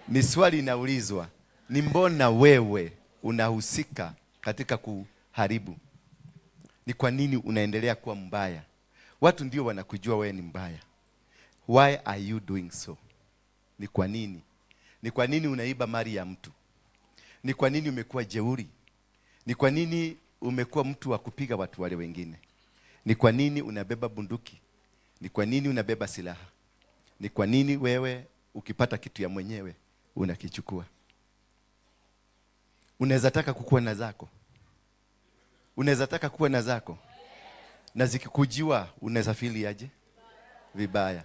Ni swali inaulizwa. Ni mbona wewe unahusika katika kuharibu? Ni kwa nini unaendelea kuwa mbaya? Watu ndio wanakujua wewe ni mbaya. Why are you doing so? Ni kwa nini? Ni kwa nini unaiba mali ya mtu? Ni kwa nini umekuwa jeuri? Ni kwa nini umekuwa mtu wa kupiga watu wale wengine? Ni kwa nini unabeba bunduki? Ni kwa nini unabeba silaha? Ni kwa nini wewe ukipata kitu ya mwenyewe unakichukua? Unaweza taka kukuwa na zako. Unaweza taka kuwa na zako. Na zikikujiwa unaweza feel aje? Vibaya.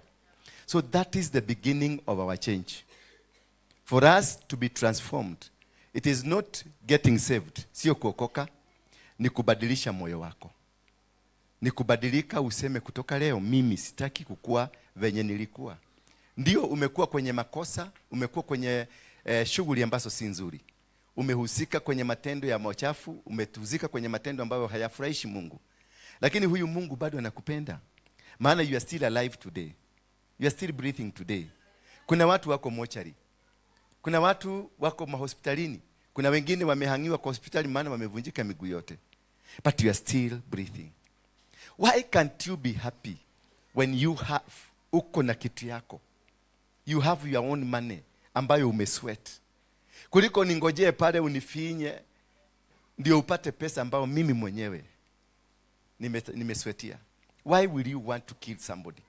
So that is the beginning of our change. For us to be transformed, it is not getting saved. Sio kuokoka, ni kubadilisha moyo wako. Ni kubadilika, useme kutoka leo mimi sitaki kukua venye nilikuwa. Ndio umekuwa kwenye makosa, umekuwa kwenye shughuli ambazo si nzuri. Umehusika kwenye matendo ya machafu, umetuzika kwenye matendo ambayo hayafurahishi Mungu. Lakini huyu Mungu bado anakupenda. Maana you are still alive today. You are still breathing today. Kuna watu wako mochari. Kuna watu wako mahospitalini. Kuna wengine wamehangiwa kwa hospitali maana wamevunjika miguu yote. But you are still breathing. Why can't you be happy when you have, uko na kitu yako? You have your own money ambayo umesweat. Kuliko ningojee pale unifinye ndio upate pesa ambayo mimi mwenyewe nimesweatia. Why will you want to kill somebody?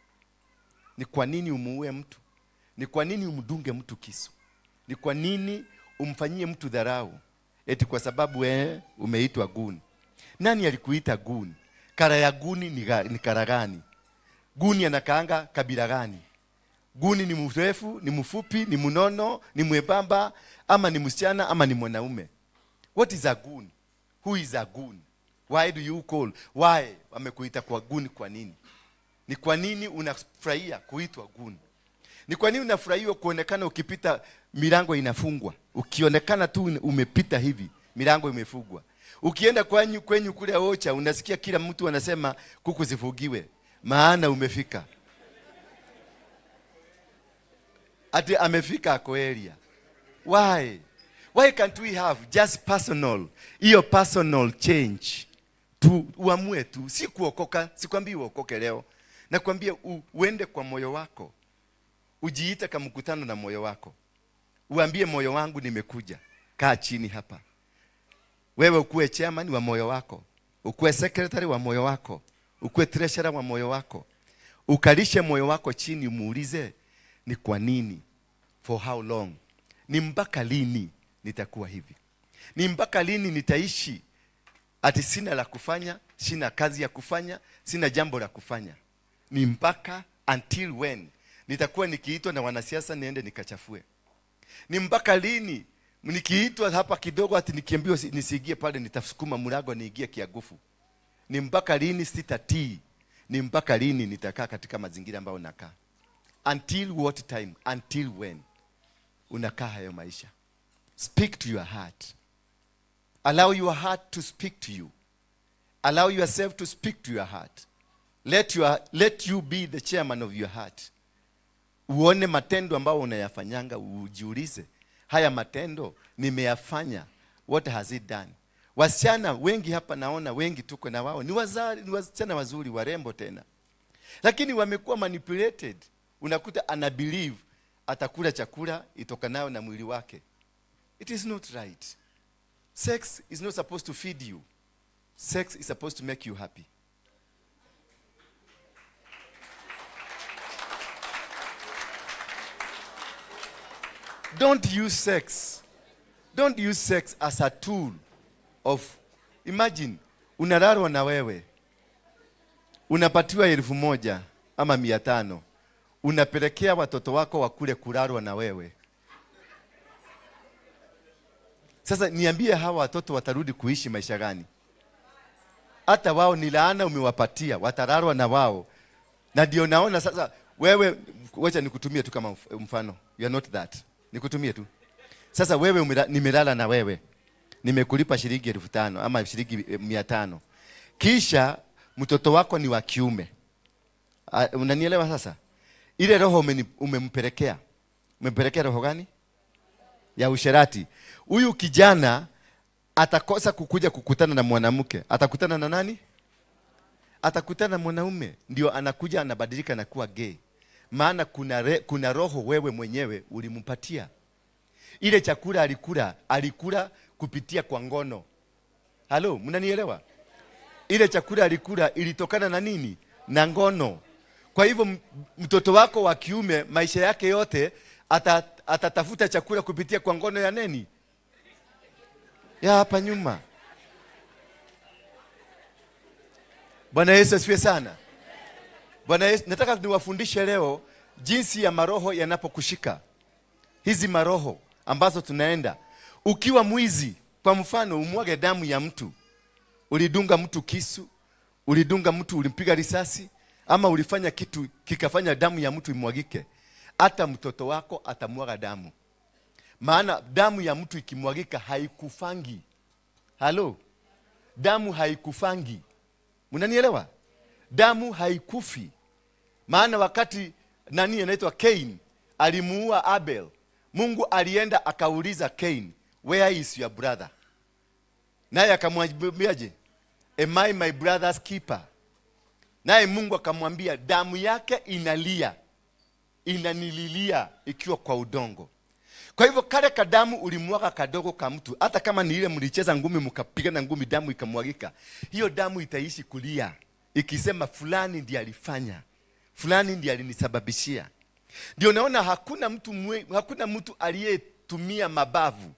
Ni kwa nini umuue mtu? Ni kwa nini umdunge mtu kisu? Ni kwa nini umfanyie mtu dharau? Eti kwa sababu umeitwa guni. Nani alikuita guni? Kara ya guni ni kara gani? Guni anakaanga kabila gani? Guni ni mrefu, ni mfupi, ni mnono, ni mwembamba, ama ni msichana, ama ni mwanaume? What is a goon? Who is a goon? Why do you call? Why wamekuita kwa goon kwa nini? Ni kwa nini unafurahia kuitwa goon? Ni kwa nini unafurahia kuonekana ukipita milango inafungwa? Ukionekana tu umepita hivi, milango imefungwa. Ukienda kwenyu kule Ocha, unasikia kila mtu anasema kuku zifugiwe, maana umefika. Ati amefika ako area. Why? Why can't we have just personal, hiyo personal change? Tu uamue tu, si kuokoka, sikwambii uokoke leo. Nakwambia uende kwa moyo wako. Ujiite kama mkutano na moyo wako. Uambie moyo wangu nimekuja. Kaa chini hapa. Wewe ukuwe chairman wa moyo wako. Ukuwe secretary wa moyo wako, ukuwe treasurer wa moyo wako. Ukalishe moyo wako chini, umuulize ni kwa nini, for how long, ni mpaka lini nitakuwa hivi, ni mpaka lini nitaishi ati sina la kufanya, sina kazi ya kufanya, sina jambo la kufanya. Ni mpaka until when nitakuwa nikiitwa na wanasiasa niende nikachafue? Ni mpaka lini nikiitwa hapa kidogo ati nikiambiwa nisiingie pale nitasukuma mlango niingie kiagufu? Ni mpaka lini sitatii? Ni mpaka lini nitakaa katika mazingira ambayo nakaa? Until what time? Until when unakaa hayo maisha? Speak to your heart. Allow your heart to speak to you. Allow yourself to speak to your heart. Let you be the chairman of your heart. Uone matendo ambayo unayafanyanga, ujiulize, haya matendo nimeyafanya, what has it done? Wasichana wengi hapa naona, wengi tuko na wao, ni wasichana wazuri, warembo tena, lakini wamekuwa manipulated. Unakuta ana believe atakula chakula itokanayo na mwili wake. It is not right. Sex is not supposed to feed you. Sex is supposed to make you happy. Don't use sex. Don't use sex as a tool of, imagine, unalalwa na wewe. Unapatiwa 1,000 ama 500. Unapelekea watoto wako wakule kulalwa na wewe. Sasa niambie, hawa watoto watarudi kuishi maisha gani? Hata wao ni laana umewapatia, watalalwa na wao. Na ndio naona sasa wewe, wacha nikutumie tu kama mfano. You are not that. Nikutumie tu. Sasa wewe nimelala na wewe. Nimekulipa shilingi 5,000 ama shilingi 500. Kisha mtoto wako ni wa kiume. Unanielewa sasa? Ile roho umempelekea. Umempelekea roho gani? Ya usherati. Huyu kijana atakosa kukuja kukutana na mwanamke. Atakutana na nani? Atakutana na mwanaume. Ndio anakuja anabadilika na kuwa gay. Maana kuna roho wewe mwenyewe ulimpatia. Ile chakula alikula kupitia kwa ngono. Halo, mnanielewa? Ile chakula alikula ilitokana na nini? Na ngono. Kwa hivyo mtoto wako wa kiume maisha yake yote atatafuta chakula kupitia kwa ngono ya nini? Ya hapa nyuma. Bwana Yesu asifiwe sana. Bwana Yesu, nataka niwafundishe leo jinsi ya maroho yanapokushika. Hizi maroho ambazo tunaenda. Ukiwa mwizi, kwa mfano umwage damu ya mtu. Ulidunga mtu kisu, ulidunga mtu, ulimpiga risasi, ama ulifanya kitu kikafanya damu ya mtu imwagike. Hata mtoto wako atamwaga damu. Maana damu ya mtu ikimwagika haikufangi. Halo? Damu haikufangi. Mnanielewa? Damu haikufi. Maana wakati nani anaitwa Cain alimuua Abel, Mungu alienda akauliza Cain, where is your brother? Naye akamwambiaje? Am I my brother's keeper? Naye Mungu akamwambia damu yake inalia, inanililia ikiwa kwa udongo. Kwa hivyo kale kadamu ulimwaga kadogo ka mtu, hata kama ni ile mlicheza ngumi mkapigana ngumi damu ikamwagika, hiyo damu itaishi kulia ikisema fulani ndiye alifanya, fulani ndiye alinisababishia. Ndio naona hakuna mtu aliyetumia mabavu,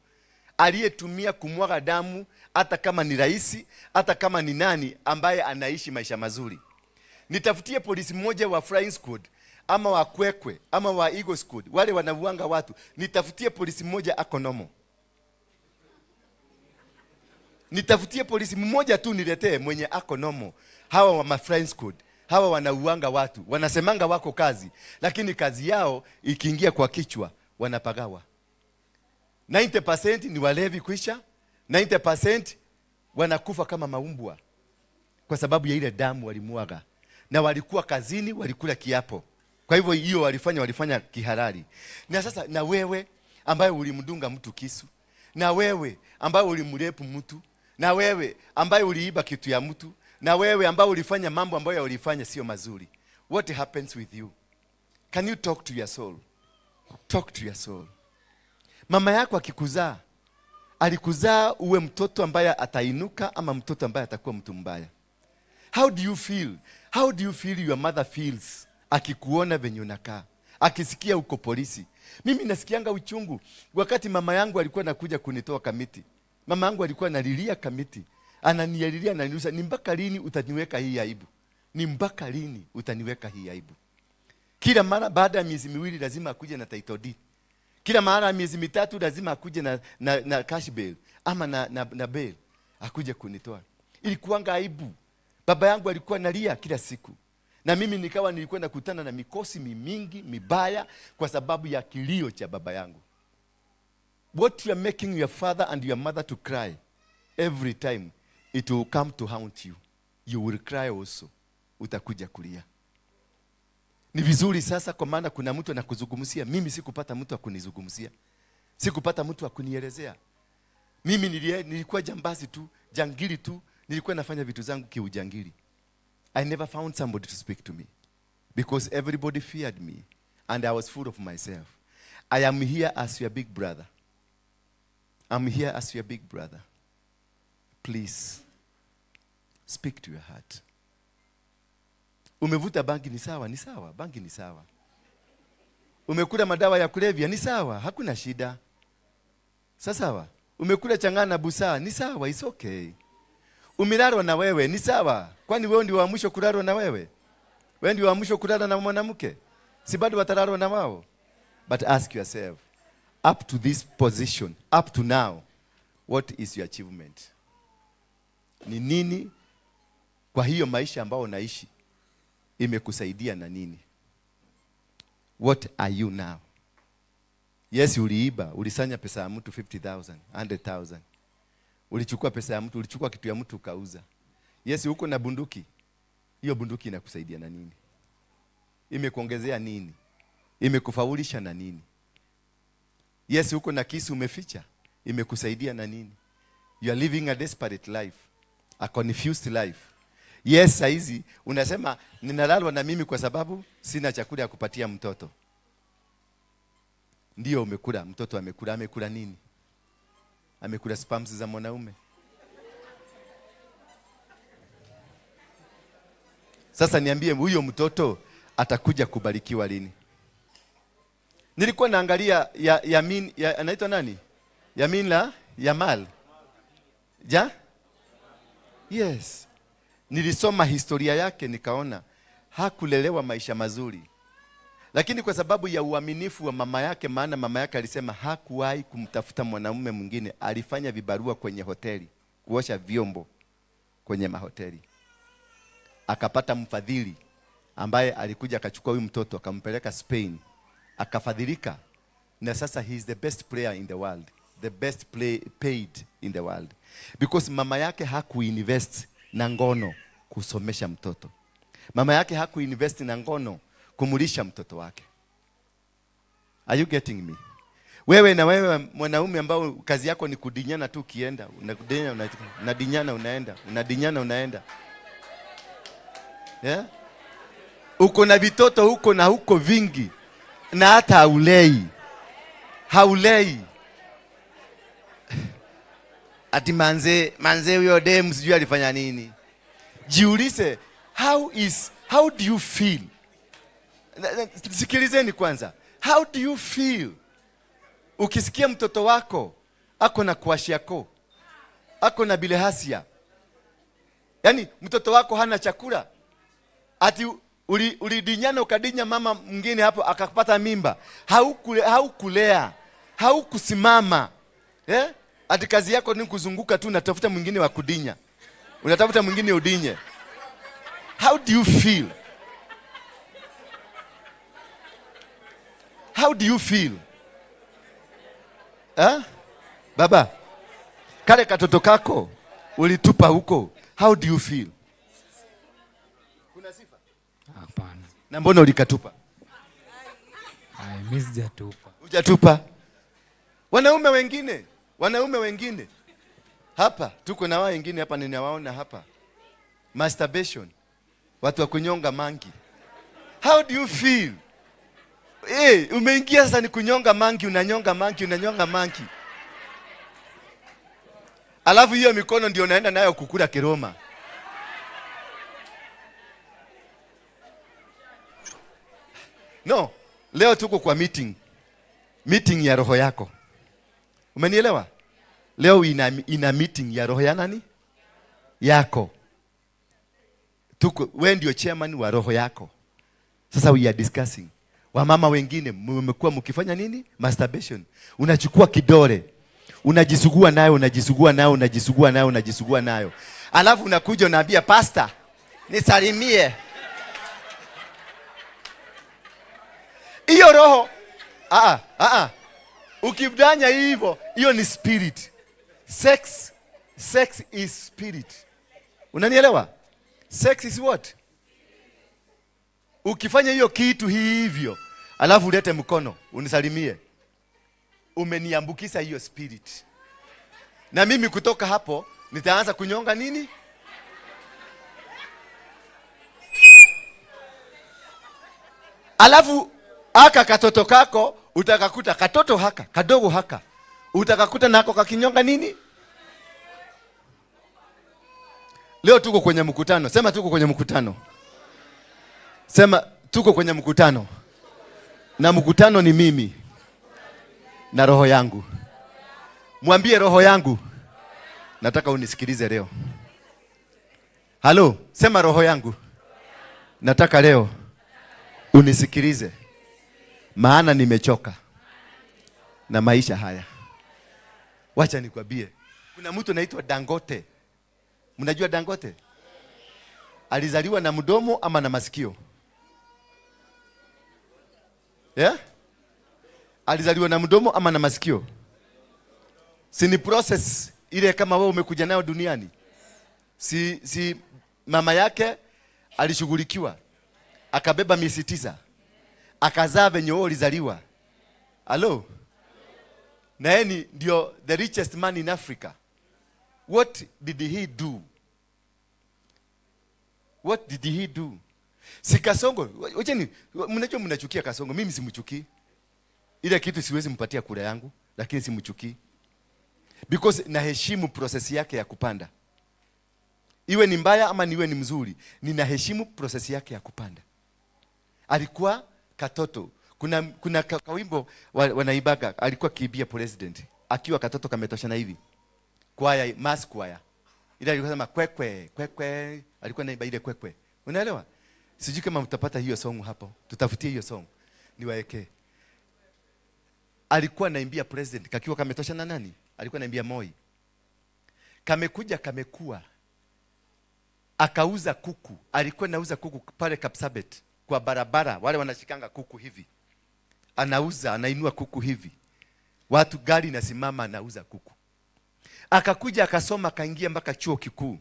aliyetumia kumwaga damu, hata kama ni rais, hata kama ni nani ambaye anaishi maisha mazuri. Nitafutie polisi mmoja wa Flying Squad ama wa Kwekwe ama wa Eagle Squad, wale wanavuanga watu. Nitafutie polisi mmoja ako nomo. Nitafutie polisi mmoja tu niletee mwenye ako nomo. Hawa wa Flying Squad, hawa wanauanga watu, wanasemanga wako kazi, lakini kazi yao ikiingia kwa kichwa wanapagawa. 90% ni walevi kwisha, 90% wanakufa kama maumbwa kwa sababu ya ile damu walimwaga. Na walikuwa kazini, walikula kiapo. Kwa hivyo hiyo walifanya kihalali. Na sasa na wewe ambaye ulimdunga mtu kisu, na wewe ambaye ulimrepu mtu, na wewe ambaye uliiba kitu ya mtu, na wewe ambaye ulifanya mambo ambayo ulifanya sio mazuri, what happens with you? Can you talk to your soul? Talk to your soul. Mama yako akikuzaa Alikuzaa uwe mtoto ambaye atainuka ama mtoto ambaye atakuwa mtu mbaya? How do you feel? How do you feel your mother feels akikuona venye unakaa, akisikia uko polisi? Mimi nasikianga uchungu wakati mama yangu alikuwa anakuja kunitoa Kamiti. Mama yangu alikuwa analilia Kamiti, ananialilia, ananiuliza, ni mpaka lini utaniweka hii aibu? Ni mpaka lini utaniweka hii aibu? Kila mara baada ya miezi 2 lazima akuje na title deed. Kila mara ya miezi 3 lazima akuje na cash bail ama na bail akuje kunitoa. Ilikuwanga aibu. Baba yangu alikuwa analia kila siku. Na mimi nikawa nilikuwa nakutana na mikosi mingi mibaya kwa sababu ya kilio cha baba yangu. What you are making your father and your mother to cry every time, it will come to haunt you. You will cry also. Utakuja kulia. Ni vizuri sasa, kwa maana kuna mtu anakuzungumzia. Mimi sikupata mtu akunizungumzia. Sikupata mtu akunielezea. Mimi nilikuwa jambazi tu, jangili tu, nilikuwa nafanya vitu zangu kiujangili. I never found somebody to speak to me because everybody feared me and I was full of myself. I am here as your big brother. I'm here as your big brother. Please, speak to your heart. Umevuta bangi ni sawa, ni sawa, bangi ni sawa. Umekula madawa ya kulevya ni sawa, hakuna shida. Sawa. Umekula changana na busaa ni sawa, it's okay. Umelalwa na wewe ni sawa. Kwani wewe ndio wa mwisho kulalwa na wewe? Wewe ndio wa mwisho kulala na mwanamke? Si bado watalalwa na wao? But ask yourself, up to this position, up to now, what is your achievement? Ni nini kwa hiyo maisha ambao unaishi imekusaidia na nini? What are you now? Yes, uliiba, ulisanya pesa ya mtu 50,000, 100,000. Ulichukua pesa ya mtu, ulichukua kitu ya mtu ukauza. Yes, uko na bunduki. Hiyo bunduki inakusaidia na nini? Imekuongezea nini? Imekufaulisha na nini? Yes, uko na kisu umeficha. Imekusaidia na nini? You are living a desperate life, a confused life. Yes, saizi unasema ninalalwa na mimi kwa sababu sina chakula ya kupatia mtoto. Ndio umekula, mtoto amekula, amekula nini? Amekula spams za mwanaume. Sasa niambie, huyo mtoto atakuja kubarikiwa lini? Nilikuwa naangalia Yamin, anaitwa nani? Yamin la Yamal. Ja? Yes. Nilisoma historia yake nikaona hakulelewa maisha mazuri. Lakini kwa sababu ya uaminifu wa mama yake, maana mama yake alisema hakuwahi kumtafuta mwanamume mwingine, alifanya vibarua kwenye hoteli, kuosha vyombo kwenye mahoteli. Akapata mfadhili ambaye alikuja akachukua huyu mtoto akampeleka Spain, akafadhilika, na sasa he is the best player in the world, the best paid in the world. Because mama yake hakuinvest na ngono kusomesha mtoto. Mama yake hakuinvest na ngono kumulisha mtoto wake. Are you getting me? Wewe na wewe mwanaume ambao kazi yako ni kudinyana tu, ukienda unadinyana, unadinyana, unaenda, unadinyana, unaenda. Yeah? Uko na vitoto huko na huko vingi na hata haulei. Haulei. Ati manze huyo dem sijui alifanya nini. Jiulize, how do you feel? Sikilizeni kwanza. How do you feel ukisikia mtoto wako ako na kwashiako, ako na bilharzia? Yaani mtoto wako hana chakula. Ati ulidinyana ukadinya mama mwingine hapo akapata mimba. Haukulea, haukusimama. Ati kazi yako ni kuzunguka tu, unatafuta mwingine wa kudinya. Unatafuta mwingine udinye. How do you feel? How do you feel? Eh? Baba, kale katoto kako ulitupa huko. How do you feel? Kuna sifa? Hapana. Na mbona ulikatupa? Ai, mimi sijatupa. Hujatupa. Wanaume wengine hapa tuko na wao wengine hapa ninawaona hapa. Masturbation. Watu wa kunyonga mangi. How do you feel? Umeingia sasa ni kunyonga mangi, unanyonga mangi, unanyonga mangi. Alafu hiyo mikono ndio naenda nayo kukula kiroma. No, leo tuko kwa meeting. Meeting ya roho yako. Umenielewa? Leo ina meeting ya roho ya nani? Yako. Tuko, wewe ndio chairman wa roho yako. Sasa we are discussing. Wamama wengine mmekuwa mkifanya nini? Masturbation. Unachukua kidole, unajisugua nayo, unajisugua nayo, unajisugua nayo, unajisugua nayo. Alafu unakuja unaambia pastor, nisalimie. Hiyo roho ukidanya hivyo, hiyo ni spirit. Sex is spirit. Unanielewa? Sex is what? Ukifanya hiyo kitu hivyo, alafu ulete mkono unisalimie, umeniambukiza hiyo spirit. Na mimi kutoka hapo nitaanza kunyonga nini? Alafu aka katoto kako utakakuta katoto haka kadogo haka utakakuta nako kakinyonga nini? Leo tuko kwenye mkutano. Sema tuko kwenye mkutano. Sema tuko kwenye mkutano. Na mkutano ni mimi na roho yangu. Mwambie roho yangu, nataka unisikilize leo. Halo, sema roho yangu, nataka leo unisikilize, maana nimechoka na maisha haya. Wacha nikwambie, kuna mtu anaitwa Dangote. Mnajua Dangote? Alizaliwa na mdomo ama na masikio? Yeah? Alizaliwa na mdomo ama na masikio? Si ni process ile kama wewe umekuja nayo duniani. Si mama yake alishughulikiwa, akabeba miezi 9, akazaa venye wewe ulizaliwa. Hello? Na yeye ni ndio the richest man in Africa. What did he do? What did he do? Si Kasongo, wacheni, mnajua mnachukia Kasongo, mimi simchukii. Ile kitu siwezi mpatia kura yangu, lakini simchukii. Because naheshimu process yake ya kupanda. Iwe ni mbaya ama niwe ni mzuri, ninaheshimu process yake ya kupanda. Alikuwa katoto. Kuna kawimbo wanaibaga, alikuwa kiibia president. Akiwa katoto kametoshana hivi. Kwaya, mass choir. Ile alikuwa sema kwekwe, kwekwe, alikuwa anaimba ile kwekwe. Unaelewa? Sijui kama mtapata hiyo song hapo. Tutafutie hiyo song. Niwaekee. Alikuwa anaimbia president kakiwa kametosha na nani? Alikuwa anaimbia Moi. Kamekuja kamekua. Akauza kuku. Alikuwa anauza kuku pale Kapsabet kwa barabara, wale wanashikanga kuku hivi. Anauza, anainua kuku hivi. Watu gari inasimama, anauza kuku. Akakuja akasoma, akaingia mpaka chuo kikuu.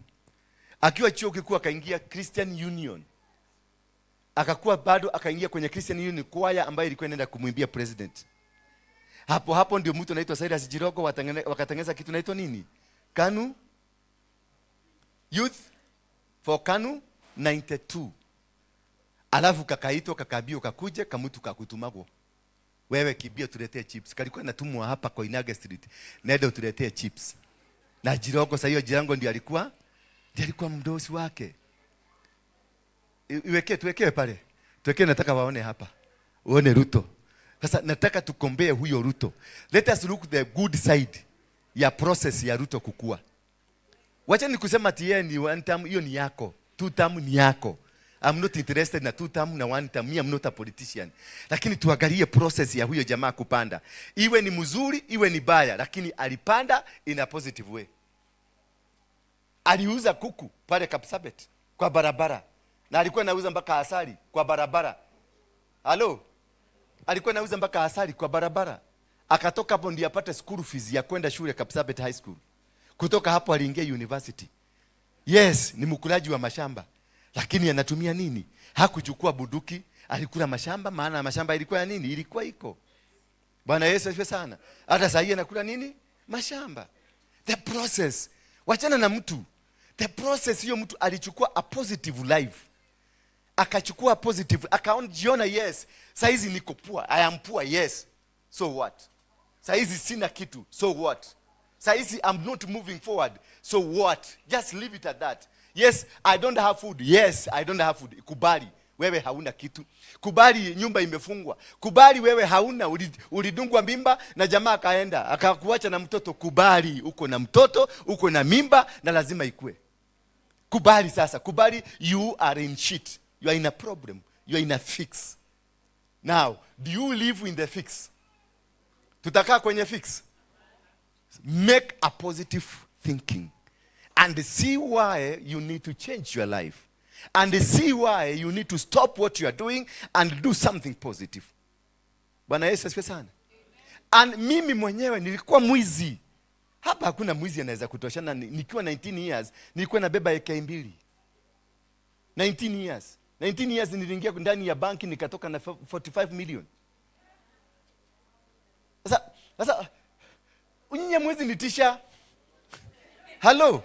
Akiwa chuo kikuu akaingia Christian Union. Akakuwa bado akaingia kwenye Christian Union choir ambayo ilikuwa inaenda kumwimbia president. Hapo hapo ndio mtu anaitwa Cyrus Jirogo wakatengeneza kitu inaitwa nini? KANU Youth for KANU 92. Alafu kakaitwa kakaambia kakuje kamutu kakutumagwo. Wewe kibia tuletee chips. Kalikuwa natumwa hapa Koinange Street. Nenda utuletee chips. Na Jirogo sasa hiyo Jirango ndio alikuwa mdosi wake. Iwekee, tuwekee pale. Tuwekee, nataka waone hapa. Uone Ruto. Sasa nataka tukombee huyo Ruto. Let us look the good side ya process ya Ruto kukua. Wacha nikusema ati yeye ni one term, hiyo ni yako. Two term ni yako. I'm not interested na two term na one term. Me, I'm not a politician. Lakini tuangalie process ya huyo jamaa kupanda. Iwe ni mzuri, iwe ni baya, lakini alipanda in a positive way. Aliuza kuku pale Kapsabet kwa barabara. Na alikuwa anauza mpaka asali kwa barabara. Halo? Alikuwa anauza mpaka asali kwa barabara. Akatoka hapo ndiye apate school fees ya kwenda shule Kapsabet High School. Kutoka hapo aliingia university. Yes, ni mkulaji wa mashamba. Lakini anatumia nini? Hakuchukua buduki, alikula mashamba, maana mashamba ilikuwa ya nini? Ilikuwa iko. Bwana Yesu asifiwe sana. Hata sasa hivi anakula nini? Mashamba. The process. Wachana na mtu. The process, hiyo mtu alichukua a positive life. Akachukua positive, akajiona yes, saizi niko poor, I am poor, yes. So what? Saizi sina kitu, so what? Saizi I'm not moving forward. So what? Just leave it at that. Yes, I don't have food. Yes, I don't have food. Kubali wewe hauna kitu. Kubali nyumba imefungwa. Kubali wewe hauna, ulidungwa mimba na jamaa akaenda akakuacha na mtoto. Kubali uko na mtoto, uko na mimba na lazima ikue. Kubali sasa, kubali you are in shit. You are in a problem. You are in a fix. Now, do you live in the fix? Tutakaa kwenye fix? Make a positive thinking and see why you need to change your life and see why you need to stop what you are doing and do something positive. Bwana Yesu asifiwe sana. And mimi mwenyewe nilikuwa mwizi. Hapa hakuna mwizi anaweza kutoshana. Nikiwa 19 years nilikuwa nabeba AK mbili. 19 years. 19 years niliingia ndani ya banki nikatoka na 45 million. Sasa nyinyi mwezi nitisha. Hello.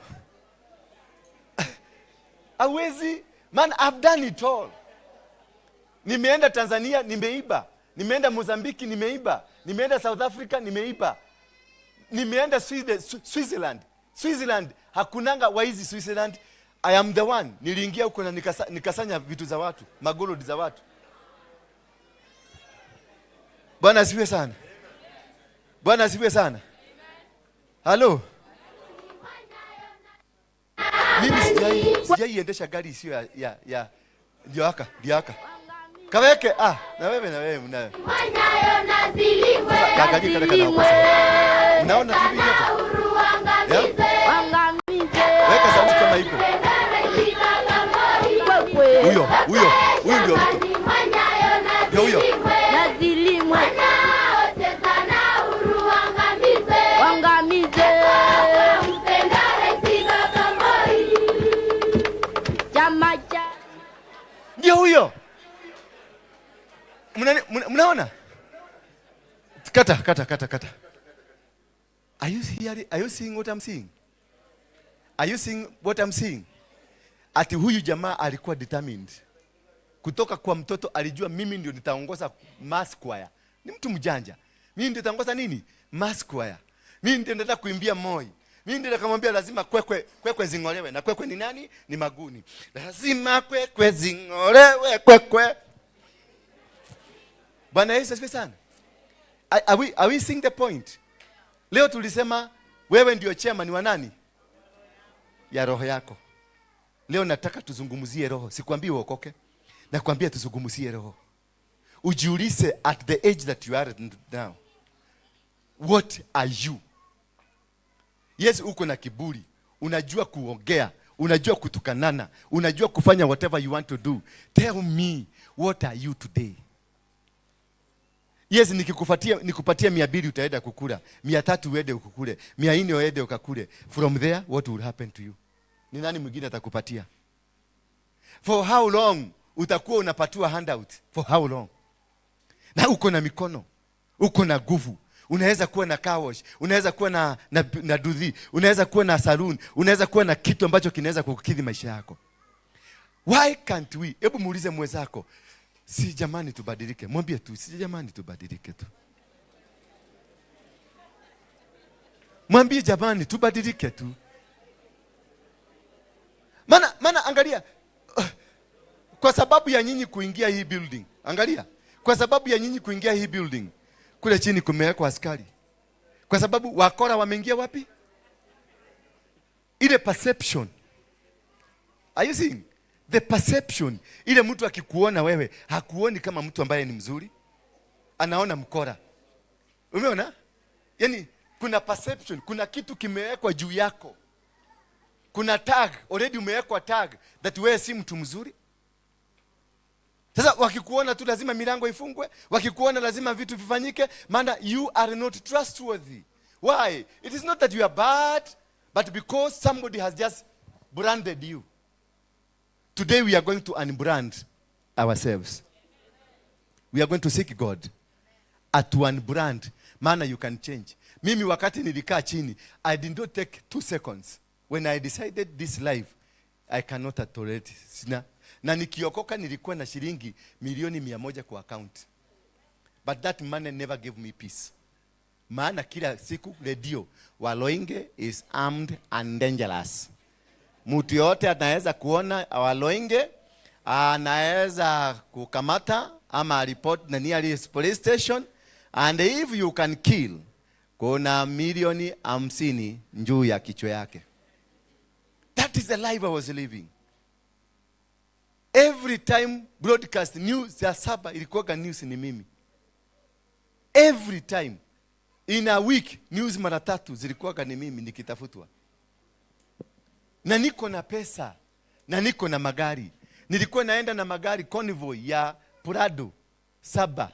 Hawezi. Man, I've done it all. Nimeenda Tanzania, nimeiba. Nimeenda Mozambiki, nimeiba. Nimeenda South Africa, nimeiba. Nimeenda Sweden, Switzerland. Switzerland, hakunanga waizi Switzerland. I am the one. Niliingia huko na nikasanya vitu za watu, magolodi za watu. Bwana asifiwe sana. Bwana asifiwe sana. Hello. Mimi sijai endesha gari isiyo ya ndio haka, ndio haka. Kaweke na wewe mnayo. Kaangalia kale kana pesa. Unaona TV yote? Yeah? Weka sauti kama iko. Huyo, huyo, huyo ndio Ruto. Ndio huyo. Nazilimwe wangamize chama cha Ndio huyo. Mnaona? Kata, kata, kata, kata. Are you hearing, are you seeing what I'm seeing? Are you seeing what I'm seeing? Ati huyu jamaa alikuwa determined. Kutoka kwa mtoto alijua mimi ndio nitaongoza mass choir. Ni mtu mjanja. Mimi ndio nitaongoza nini? Mass choir. Mimi ndio nitaenda kuimbia Moi. Mimi ndio nikamwambia lazima kwekwe kwekwe zing'olewe, na kwekwe ni nani? Ni maguni. Lazima kwekwe zing'olewe kwekwe. Bwana Yesu asifiwe sana. Are we seeing the point? Leo tulisema wewe ndio chairman wa nani? Ya roho yako. Leo nataka tuzungumzie roho. Sikwambii uokoke. Nakwambia tuzungumzie roho. Ujiulize at the age that you are now. What are you? Yes, uko na kiburi. Unajua kuongea, unajua kutukanana, unajua kufanya whatever you want to do. Tell me, what are you today? Yes, nikikupatia nikupatia 200 utaenda kukula, 300 uende ukukule, 400 uende ukakule. From there, what will happen to you? Ni nani mwingine atakupatia? For how long utakuwa unapatiwa handout? For how long? Na uko na mikono, uko na nguvu, unaweza kuwa na car wash, unaweza kuwa na nduthi, unaweza kuwa na saloon, unaweza kuwa na kitu ambacho kinaweza kukidhi maisha yako. Why can't we? Hebu muulize mwenzako, si jamani tubadilike. Mwambie tu, si jamani tubadilike tu. Mwambie jamani tubadilike tu. Maana angalia, kwa sababu ya nyinyi kuingia hii building. Angalia, kwa sababu ya nyinyi kuingia hii building, kule chini kumewekwa askari. Kwa sababu wakora wameingia wapi? Ile perception. Are you seeing? The perception. Ile mtu akikuona wewe, hakuoni kama mtu ambaye ni mzuri. Anaona mkora. Umeona? Yaani kuna perception, kuna kitu kimewekwa juu yako. Kuna tag, already umewekwa tag that wewe si mtu mzuri. Sasa wakikuona tu lazima milango ifungwe, wakikuona lazima vitu vifanyike, maana you are not trustworthy. Why? It is not that you are bad, but because somebody has just branded you. Today we are going to unbrand ourselves. We are going to seek God at one brand, maana you can change. Mimi wakati nilikaa chini, I did not take 2 seconds. When I decided this life, I cannot tolerate. Sina. Na nikiokoka nilikuwa na shilingi milioni 100 kwa account. But that money never gave me peace. Maana kila siku redio, Waluinge is armed and dangerous. Mtu yote anaweza kuona Waluinge, anaweza kukamata ama report na nearest police station, and if you can kill, kuna milioni 50 juu ya kichwa yake. That is the life I was living. Every time broadcast news ya 7 ilikuwaga news ni mimi. Every time in a week news mara tatu zilikuwaga ni mimi nikitafutwa. Na niko na pesa na niko na magari. Nilikuwa naenda na magari convoy ya Prado 7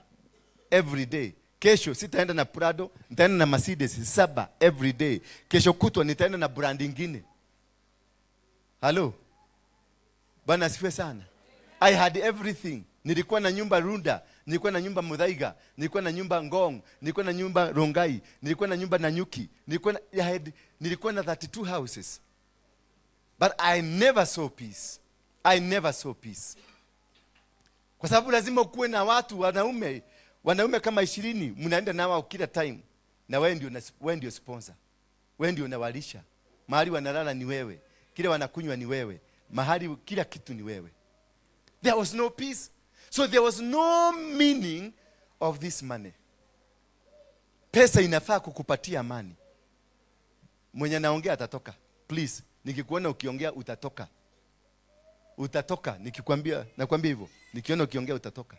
every day. Kesho sitaenda na Prado, nitaenda na Mercedes 7 every day. Kesho kutwa nitaenda na brand ingine. Hello. Bwana asifiwe sana. I had everything. Nilikuwa na nyumba Runda, nilikuwa na nyumba Muthaiga, nilikuwa na nyumba Ngong, nilikuwa na nyumba Rongai, nilikuwa na nyumba Nanyuki, nilikuwa na 32 houses. But I never saw peace. I never saw peace. Kwa sababu lazima ukuwe na watu wanaume kama 20 mnaenda nao kila time, na wewe ndio sponsor. Wewe ndio unawalisha. Mahali wanalala ni wewe. Kile wanakunywa ni wewe. Mahali kila kitu ni wewe. There was no peace. So there was no meaning of this money. Pesa inafaa kukupatia amani. Mwenye anaongea atatoka. Please, nikikuona ukiongea utatoka. Utatoka, nikikwambia, nakwambia hivyo. Nikiona ukiongea utatoka.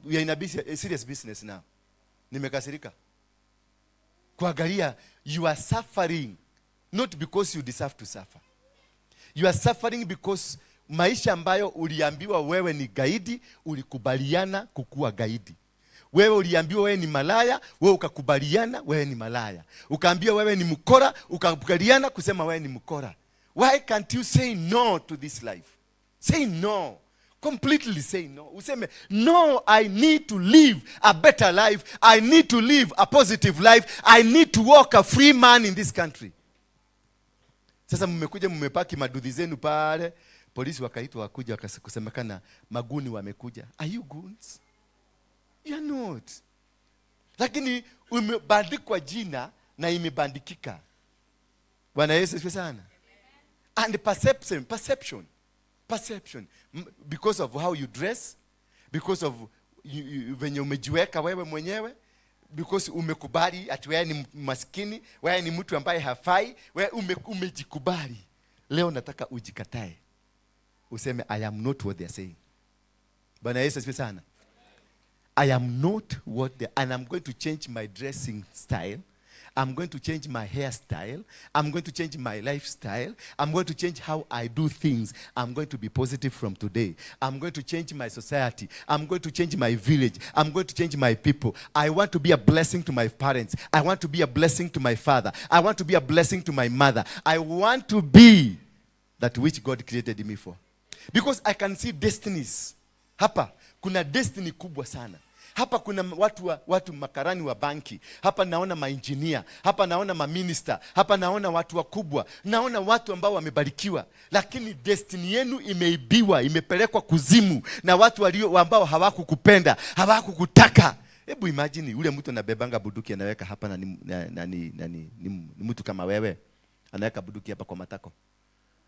We are in a serious business now. Nimekasirika. Kuangalia, you are suffering not because you deserve to suffer. You are suffering because maisha ambayo uliambiwa wewe ni gaidi, ulikubaliana kukua gaidi. Wewe uliambiwa wewe ni malaya, wewe ukakubaliana wewe ni malaya. Ukaambiwa wewe ni mkora, ukakubaliana kusema wewe ni mkora. Why can't you say no to this life? Say no. Completely say no. Useme, no, I need to live a better life. I need to live a positive life. I need to walk a free man in this country. Sasa mmekuja mmepaki maduthi zenu pale. Polisi wakaitwa wakuja kusemekana maguni wamekuja. Are you goons? You are not. Lakini umebandikwa jina na imebandikika. Bwana Yesu asifiwe sana. And perception, perception, perception. Because of how you dress, because of venye umejiweka wewe mwenyewe, because umekubali ati wewe ni maskini, wewe ni mtu ambaye hafai, wewe umejikubali. Leo nataka ujikatae. Useme I am not what they are saying. Bwana Yesu asifiwe sana. I am not what they, and I'm going to change my dressing style. I'm going to change my hairstyle. I'm going to change my lifestyle. I'm going to change how I do things. I'm going to be positive from today. I'm going to change my society. I'm going to change my village. I'm going to change my people. I want to be a blessing to my parents. I want to be a blessing to my father. I want to be a blessing to my mother. I want to be that which God created me for. Because I can see destinies. Hapa kuna destiny kubwa sana. Hapa kuna watu makarani wa banki. Hapa naona maengineer. Hapa naona maminister. Hapa naona watu wakubwa. Naona watu ambao wamebarikiwa. Lakini destiny yenu imeibiwa, imepelekwa kuzimu na watu ambao hawakukupenda, hawakukutaka. Hebu imagine yule mtu anabebanga bunduki anaweka hapa na ni mtu kama wewe. Anaweka bunduki hapa kwa matako.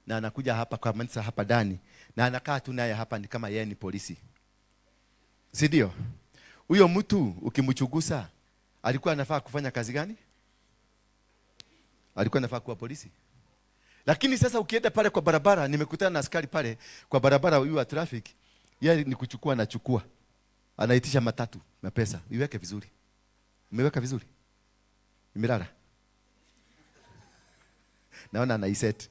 Na anakuja hapa kwa kanisa hapa ndani na anakaa tu naye hapa ni kama yeye ni polisi. Si ndio? Huyo mtu ukimchunguza alikuwa anafaa kufanya kazi gani? Alikuwa anafaa kuwa polisi. Lakini sasa ukienda pale kwa barabara, nimekutana na askari pale kwa barabara huyu wa traffic, yeye ni kuchukua anachukua. Anaitisha matatu na pesa. Iweke vizuri. Umeweka vizuri? Imelala. Naona anaiset.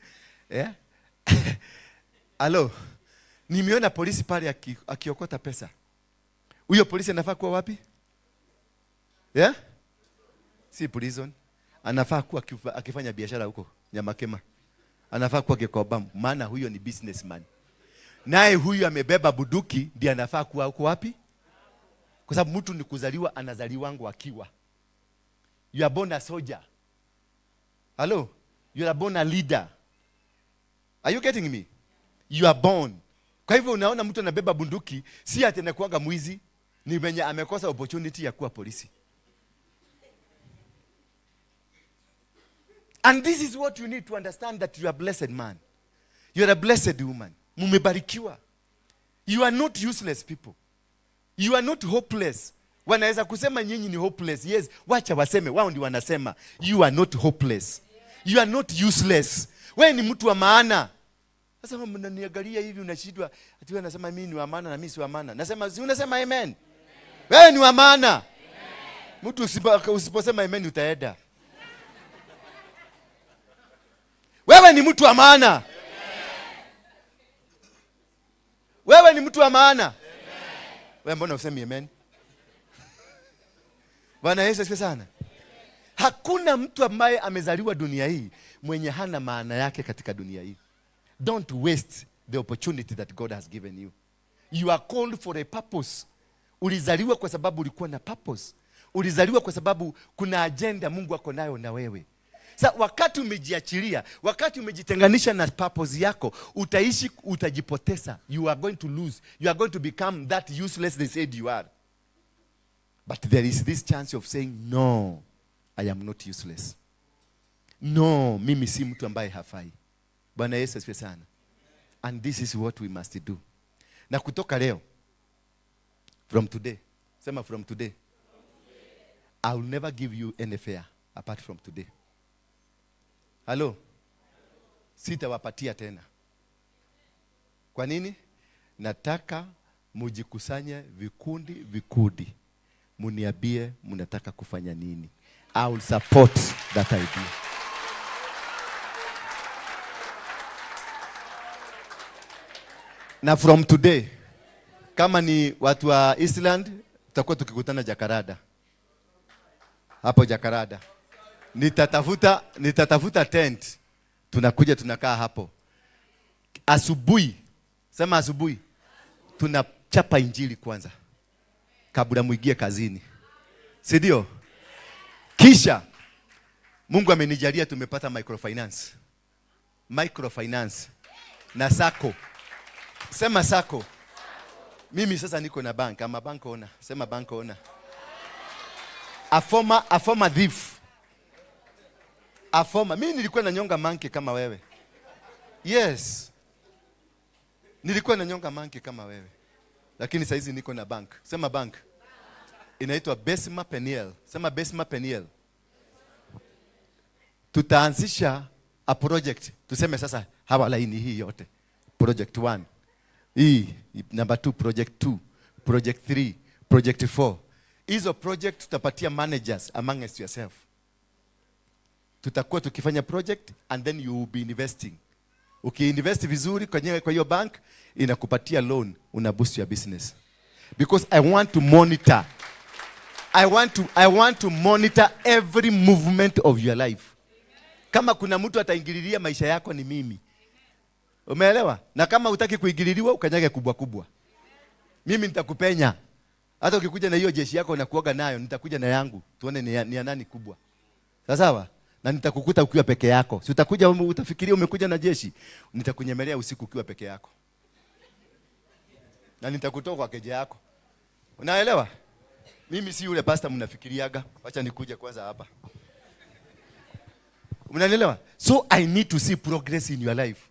Alo. Nimeona polisi pale akiokota pesa. Huyo polisi anafaa kuwa wapi? Yeah? Si prison. Anafaa kuwa akifanya biashara huko Nyamakema. Anafaa kuwa Gikomba, maana huyo ni businessman. Naye huyu amebeba bunduki ndiye anafaa kuwa huko wapi? Kwa sababu mtu ni kuzaliwa, anazaliwangu akiwa. You are born a soldier. Hello? You are born a leader. Are you getting me? You are born. Kwa hivyo unaona mtu anabeba bunduki, si ati anakuwaga mwizi, ni mwenye amekosa opportunity ya kuwa polisi. And this is what you need to understand, that you are a blessed man. You are a blessed woman. Mumebarikiwa. You are not useless people. You are not hopeless. Wanaweza kusema nyinyi ni hopeless. Yes, wacha waseme, wao ndio wanasema. You are not hopeless. You are not useless. Wewe ni mtu wa maana. Sasa mnaniangalia hivi unashindwa, ati wewe unasema mimi ni wa maana na mimi si wa maana. Nasema si unasema amen. Wewe ni wa maana. Mtu usiposema amen utaenda. Wewe ni mtu wa maana. Wewe ni mtu wa maana. Wewe mbona usemi amen? Bwana Yesu asifiwe sana. Hakuna mtu ambaye amezaliwa dunia hii mwenye hana maana yake katika dunia hii. Don't waste the opportunity that God has given you. You are called for a purpose. Ulizaliwa kwa sababu ulikuwa na purpose. Ulizaliwa kwa sababu kuna agenda Mungu ako nayo na wewe. Sa wakati umejiachilia, wakati umejitenganisha na purpose yako, utaishi, utajipoteza. You are going to lose. You are going to become that useless they said you are. But there is this chance of saying, no, I am not useless. No, mimi si mtu ambaye hafai. Bwana Yesu asifiwe sana. And this is what we must do. Na kutoka leo, from today, sema from today, I will never give you any fare apart from today. Hello? Sitawapatia tena. Kwa nini? Nataka mujikusanye vikundi vikundi. Muniambie mnataka kufanya nini. I will support that idea. Na from today, kama ni watu wa Eastland, tutakuwa tukikutana Jakarada. Hapo Jakarada. Nitatafuta tent. Tunakuja tunakaa hapo. Asubuhi, sema asubuhi, tunachapa injili kwanza kabla muingie kazini. Si ndio? Kisha Mungu amenijalia tumepata microfinance. Microfinance na sacco. Sema sacco. Mimi sasa niko na bank, ama bank owner. Sema bank owner. A former thief. A former. Mimi nilikuwa na nyonga monkey kama wewe. Yes. Nilikuwa na nyonga monkey kama wewe. Lakini saizi niko na bank. Sema bank. Inaitwa Besma Peniel. Sema Besma Peniel. Tutaanzisha a project. Tuseme sasa hawa laini hii yote. Project 1. Hii number 2, project 2, project 3, project 4. Hizo project tutapatia managers amongst yourself. Tutakuwa tukifanya project and then you will be investing. Ukiinvest vizuri kwa hiyo bank, inakupatia loan, una boost your business. Because I want to monitor. I want to monitor every movement of your life. Kama kuna mtu ataingililia maisha yako ni mimi. Umeelewa? Na kama hutaki kuingililiwa ukanyage kubwa kubwa. Mimi nitakupenya. Hata ukikuja na hiyo jeshi yako na kuoga nayo, nitakuja na yangu. Tuone ni ya nani kubwa. Sawa? Na nitakukuta ukiwa peke yako. Si utakuja utafikiria umekuja na jeshi. Nitakunyemelea usiku ukiwa peke yako. Na nitakutoa kwa keja yako. Unaelewa? Mimi si yule pastor mnafikiriaga. Acha nikuje kwanza hapa. Mnanielewa? So I need to see progress in your life.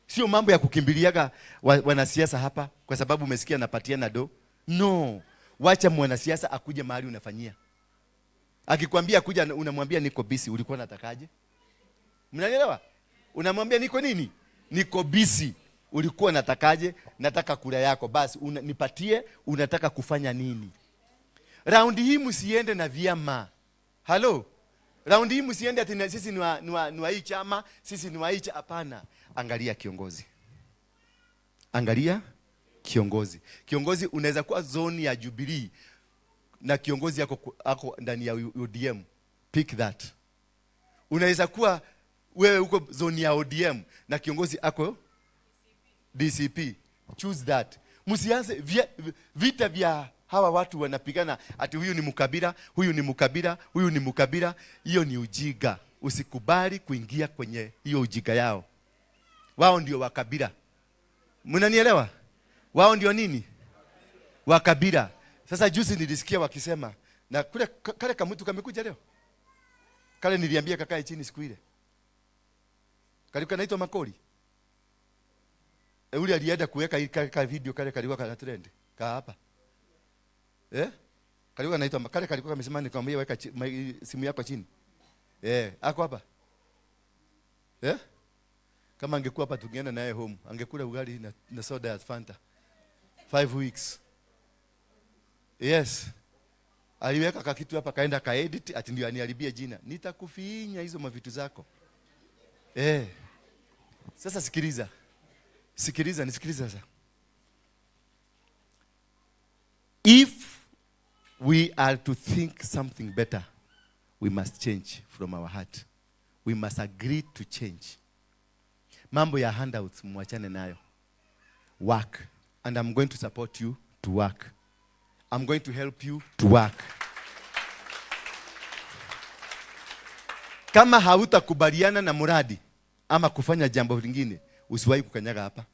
Sio mambo ya kukimbiliaga wanasiasa hapa kwa sababu umesikia napatia na do. No. Wacha mwanasiasa akuje mahali unafanyia. Akikwambia kuja unamwambia niko busy, ulikuwa unatakaje? Mnanielewa? Unamwambia niko nini? Niko busy. Ulikuwa unatakaje? Nataka kura yako. Basi nipatie, unataka kufanya nini? Raundi hii msiende na vyama. Hello? Raundi hii msiende ati sisi ni wa hii chama, sisi ni wa hii chama. Hapana. Angalia kiongozi. Angalia kiongozi. Kiongozi unaweza kuwa zone ya Jubilee na kiongozi yako ndani ya ODM. Pick that. Unaweza kuwa wewe uko zone ya ODM na kiongozi ako DCP. Choose that. Msianze vita vya hawa watu wanapigana ati huyu ni mkabila, huyu ni mkabila, huyu ni mkabila. Hiyo ni ujiga. Usikubali kuingia kwenye hiyo ujiga yao. Wao ndio wakabila. Mnanielewa? Wao ndio nini? Wakabila. Sasa juzi nilisikia wakisema na kule kale kamtu kamekuja leo. Kale niliambia kakae chini siku ile. Kalikuwa kanaitwa Makori. E, ule alienda kuweka ile ka video kale kalikuwa kana trend. Ka hapa. Eh? Kalikuwa kanaitwa kale kalikuwa kamesimama, nikamwambia weka simu yako chini. Eh, ako hapa. Eh? Kama angekuwa hapa tungeenda naye home. Angekula ugali na soda ya Fanta. 5 weeks. Yes. Aliweka kakitu hapa kaenda kaedit ati ndio aniharibie jina. Nitakufinya hizo mavitu zako. Eh. Sasa sikiliza. Sikiliza, nisikilize sasa. If we are to think something better, we must change from our heart. We must agree to change. Mambo ya handouts mwachane nayo. Work. And I'm going to support you to work. I'm going to help you to work. Kama hautakubaliana na muradi ama kufanya jambo lingine, usiwahi kukanyaga hapa.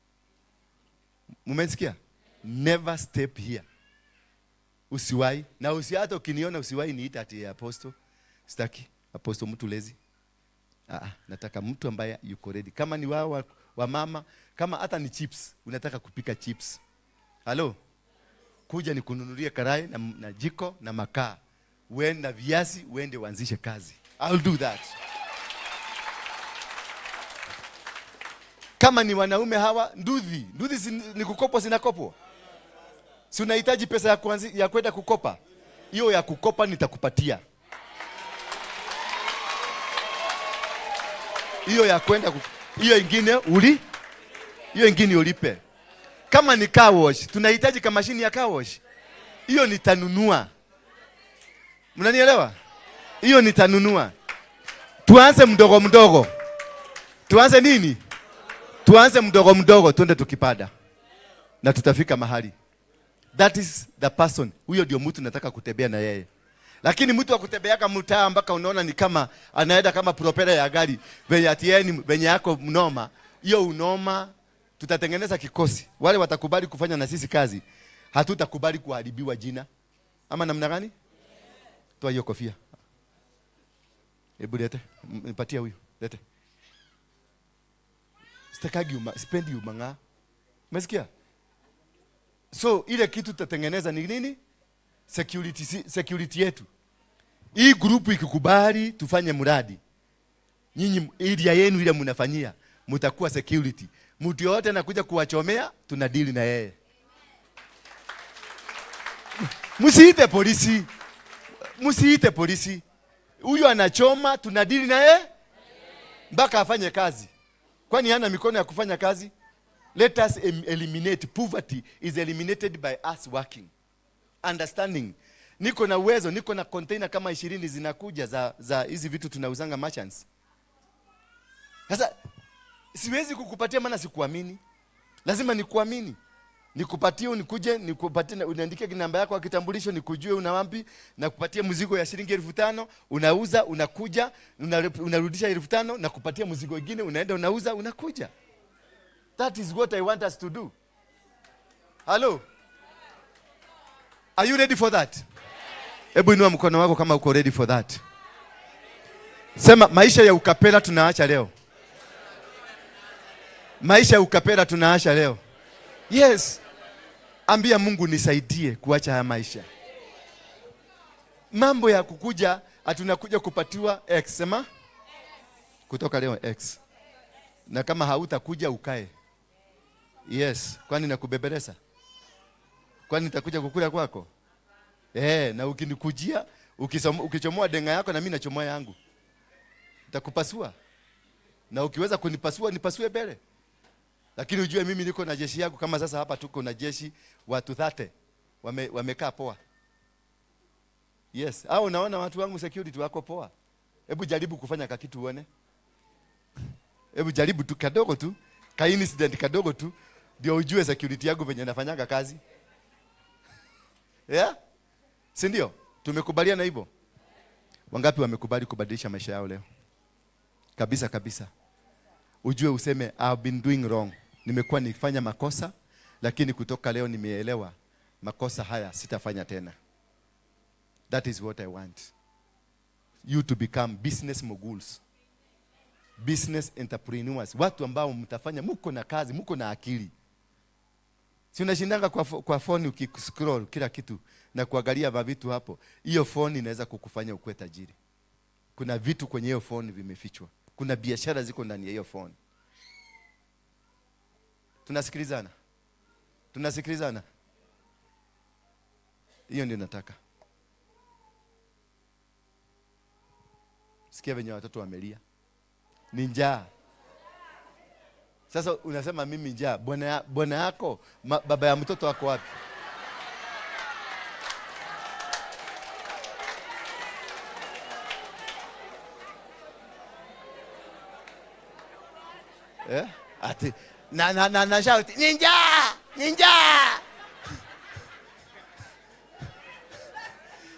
Mumesikia? Never step here. Usiwahi. Na hata ukiniona usiwahi niita ati apostle. Sitaki apostle mtu lezi. Nataka mtu ambaye yuko ready. Kama ni wao wa mama, kama hata ni chips, unataka kupika chips. Hello? Kuja nikununulie karai na jiko na makaa. Uende na viazi, uende uanzishe kazi. I'll do that. Kama ni wanaume hawa, nduthi. Nduthi ni kukopwa, zinakopwa. Si unahitaji pesa ya kwenda kukopa? Hiyo ya kukopa nitakupatia. Hiyo ya kwenda hiyo ingine hiyo ingine ulipe. Kama ni car wash, tunahitaji kama mashini ya car wash. Hiyo nitanunua. Mnanielewa? Hiyo nitanunua. Tuanze mdogo mdogo. Tuanze nini? Tuanze mdogo mdogo, twende tukipada. Na tutafika mahali. That is the person. Huyo ndio mtu nataka kutembea na yeye. Lakini mtu akutembeaka mtaa mpaka unaona ni kama anaenda kama propela ya gari, venye atieni venye yako mnoma. Hiyo unoma, tutatengeneza kikosi. Wale watakubali kufanya na sisi kazi, hatutakubali kuharibiwa jina. Ama namna gani? Toa hiyo kofia. Hebu lete, nipatie huyu. Lete. Sitakagi sipendi umanga. Umesikia? So ile kitu tutatengeneza ni nini? Security yetu. Hii grupu ikikubali tufanye mradi, nyinyi area yenu ile mnafanyia, mtakuwa security. Mtu yote anakuja kuwachomea, tunadili na yeye. Msiite polisi. Msiite polisi. Huyu anachoma, tunadili na yeye mpaka afanye kazi. Kwani hana mikono ya kufanya kazi? Let us eliminate poverty is eliminated by us working. Understanding. Niko na uwezo, niko na container kama 20 zinakuja za hizi vitu tunauzanga merchants. Sasa siwezi kukupatia maana sikuamini. Lazima nikuamini. Nikupatie unikuje, nikupatie uniandike namba yako ya kitambulisho nikujue una wapi, na kupatia mzigo ya shilingi 5,000, unauza, unakuja, unarudisha 5,000 na kupatia mzigo mwingine, unaenda unauza, unakuja. That is what I want us to do. Hello? Are you ready for that? Hebu inua mkono wako kama uko ready for that. Sema maisha ya ukapela tunaacha leo. Maisha ya ukapela tunaacha leo. Yes. Ambia Mungu nisaidie kuacha haya maisha. Mambo ya kukuja, atunakuja kupatiwa X, sema? Kutoka leo X. Na kama hautakuja ukae. Yes, kwani nakubebeleza? Kwani nitakuja kukula kwako? Na ukinikujia, ukichomoa denga yako na mimi nachomoa yangu. Nitakupasua. Na ukiweza kunipasua, nipasue mbele. Lakini ujue mimi niko na jeshi yangu, kama sasa hapa tuko na jeshi watu 30 wamekaa poa. Yes, au unaona watu wangu security wako poa. Hebu jaribu kufanya kakitu uone. Hebu jaribu tu kadogo tu, ka incident kadogo tu, ndio ujue security yangu venye nafanyanga kazi. Yeah? Si ndio? Tumekubaliana hivyo? Wangapi wamekubali kubadilisha maisha yao leo? Kabisa kabisa. Ujue useme I've been doing wrong. Nimekuwa nikifanya makosa, lakini kutoka leo nimeelewa makosa haya sitafanya tena. That is what I want. You to become business moguls. Business entrepreneurs, watu ambao mtafanya, mko na kazi, mko na akili. Si unashindanga kwa phone ukiscroll kila kitu na kuangalia vitu hapo. Hiyo phone inaweza kukufanya ukuwe tajiri. Kuna vitu kwenye hiyo phone vimefichwa. Kuna biashara ziko ndani ya hiyo phone. Tunasikilizana? Tunasikilizana? Hiyo ndio nataka. Sikia venye watoto wamelia. Ni njaa. Sasa unasema mimi njaa. Bwana yako, baba ya mtoto wako wapi? Ati na shout ni njaa, ni njaa.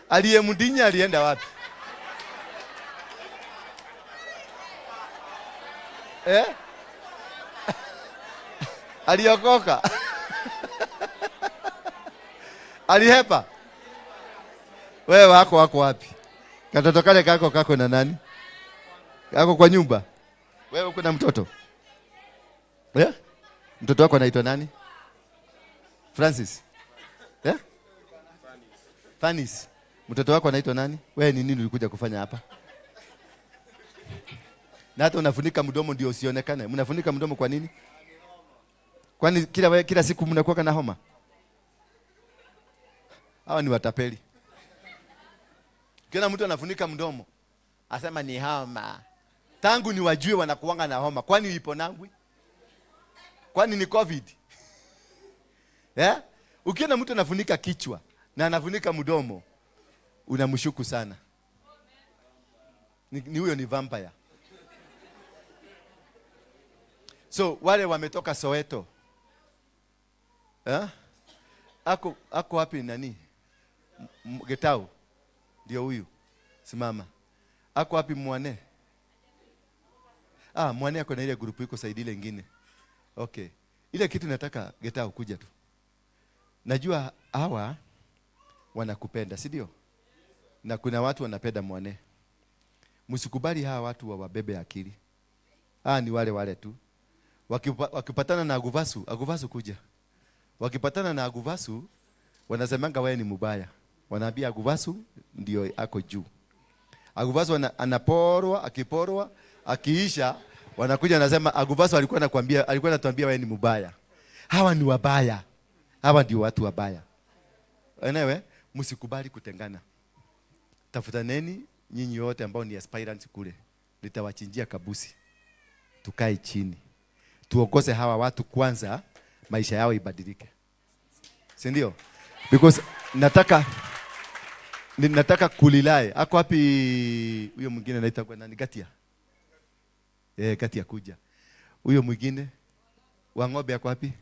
Aliyemdinya alienda wapi? Aliokoka. Alihepa. Wewe wako wapi? Katoto kale kako na nani? Kako kwa nyumba. Wewe uko na mtoto? Mtoto wako anaitwa nani? Francis. Fanis. Mtoto wako anaitwa nani? Wewe ni nini ulikuja kufanya hapa? Na hata unafunika mdomo ndio usionekane. Mnafunika mdomo kwa nini? Kwani kila siku mnakuwa na homa? Hawa ni watapeli. Kila mtu anafunika mdomo. Asema ni homa. Tangu niwajue wanakuanga na homa. Kwani ipo nangwi? Kwani ni COVID? Ukiona mtu anafunika kichwa na anafunika mdomo, unamshuku sana. Ni huyo ni vampire. So wale wametoka Soweto. Ako wapi nani? Getau. Ndio huyu. Simama. Ako wapi Mwane? Mwane ako na ile grupu iko saidi ile nyingine. Okay. Ile kitu nataka Getau kuja tu. Najua hawa wanakupenda, si ndio? Na kuna watu wanapenda Mwane. Msikubali hawa watu wawabebe akili. Ni wale tu. Wakipatana na Aguvasu kuja. Wakipatana na Aguvasu wanasemanga wewe ni mubaya. Wanaambia Aguvasu ndio ako juu. Aguvasu anaporwa, akiporwa, akiisha wanakuja wanasema Aguvasu alikuwa anatuambia wewe ni mubaya. Hawa ni wabaya. Hawa ndio watu wabaya. Enewe, msikubali kutengana. Tafutaneni nyinyi wote ambao ni aspirants kule. Nitawachinjia kabusi. Tukae chini. Tuokose hawa watu kwanza, maisha yao ibadilike. Si ndio? Because nataka kulilae. Ako wapi huyo mwingine anaitwa kwa nani? Gatia. Gatia kuja. Huyo mwingine wa ng'ombe ako wapi?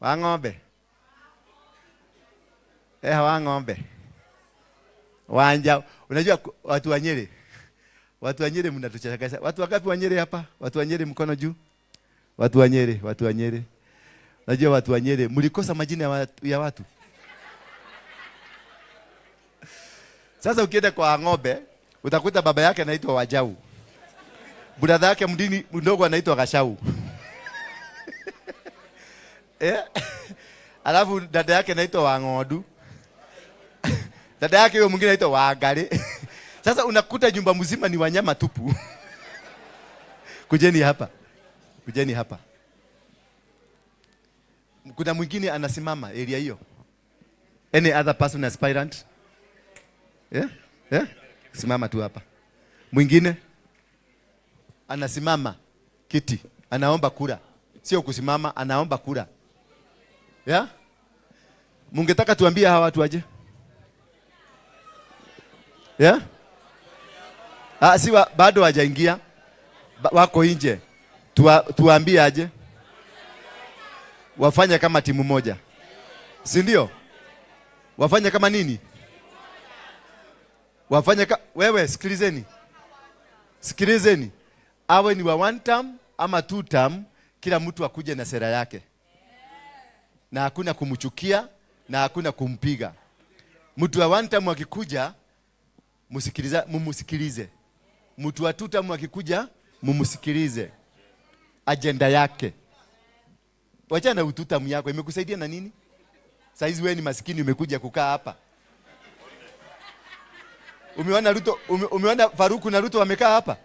Wa ng'ombe. Wa ng'ombe. Wanja. Unajua watu wa Nyeri. Watu wa Nyeri mnatuchanganya. Watu wangapi wa Nyeri hapa? Watu wa Nyeri mkono juu. Watu wa Nyeri, watu wa Nyeri. Najua watu wa Nyeri mlikosa majina ya watu. Sasa ukienda kwa ng'ombe utakuta baba yake anaitwa Wajau. Brother yake mdini mdogo anaitwa Gashau. Alafu dada yake anaitwa Wang'odu. Dada yake huyo mwingine anaitwa Wangari. Sasa unakuta nyumba mzima ni wanyama tupu. Kujeni hapa. Kujeni hapa. Kuna mwingine anasimama area hiyo. Any other person aspirant? Yeah? Simama tu hapa. Mwingine anasimama kiti, anaomba kura. Sio kusimama, anaomba kura. Yeah? Mungetaka tuambie hawa watu waje? Yeah? Si bado hawajaingia. Wako nje. Tuambie aje? Wafanye kama timu moja. Si ndio? Wafanye kama nini? Wafanye wewe sikilizeni. Sikilizeni. Awe ni wa one term ama two term, kila mtu akuje na sera yake. Na hakuna kumchukia na hakuna kumpiga. Mtu wa one term akikuja, mumusikilize. Mtu wa two term akikuja, Mumsikilize agenda yake. Wachana na ututamu yako, imekusaidia na nini? Saizi wewe ni maskini umekuja kukaa hapa. Umeona Ruto, umeona Faruku na Ruto wamekaa hapa?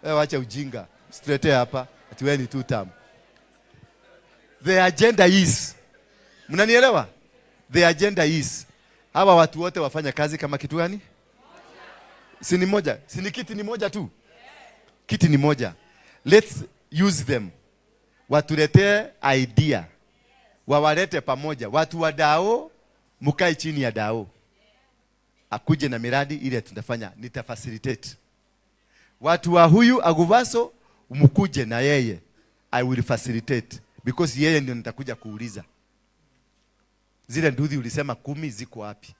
Wewe wacha ujinga. Usituletee hapa ati wewe ni tutam. The agenda is. Mnanielewa? The agenda is. Hawa watu wote wafanya kazi kama kitu gani? Si ni moja? Si ni kiti ni moja tu? Kiti ni moja. Let's use them. Watuletee idea. Wawalete pamoja. Watu wa Dao mkae chini ya Dao. Akuje na miradi ile tutafanya, nitafacilitate. Watu wa huyu Aguvaso mkuje na yeye. I will facilitate because yeye ndio nitakuja kuuliza. Zile nduthi ulisema 10 ziko wapi?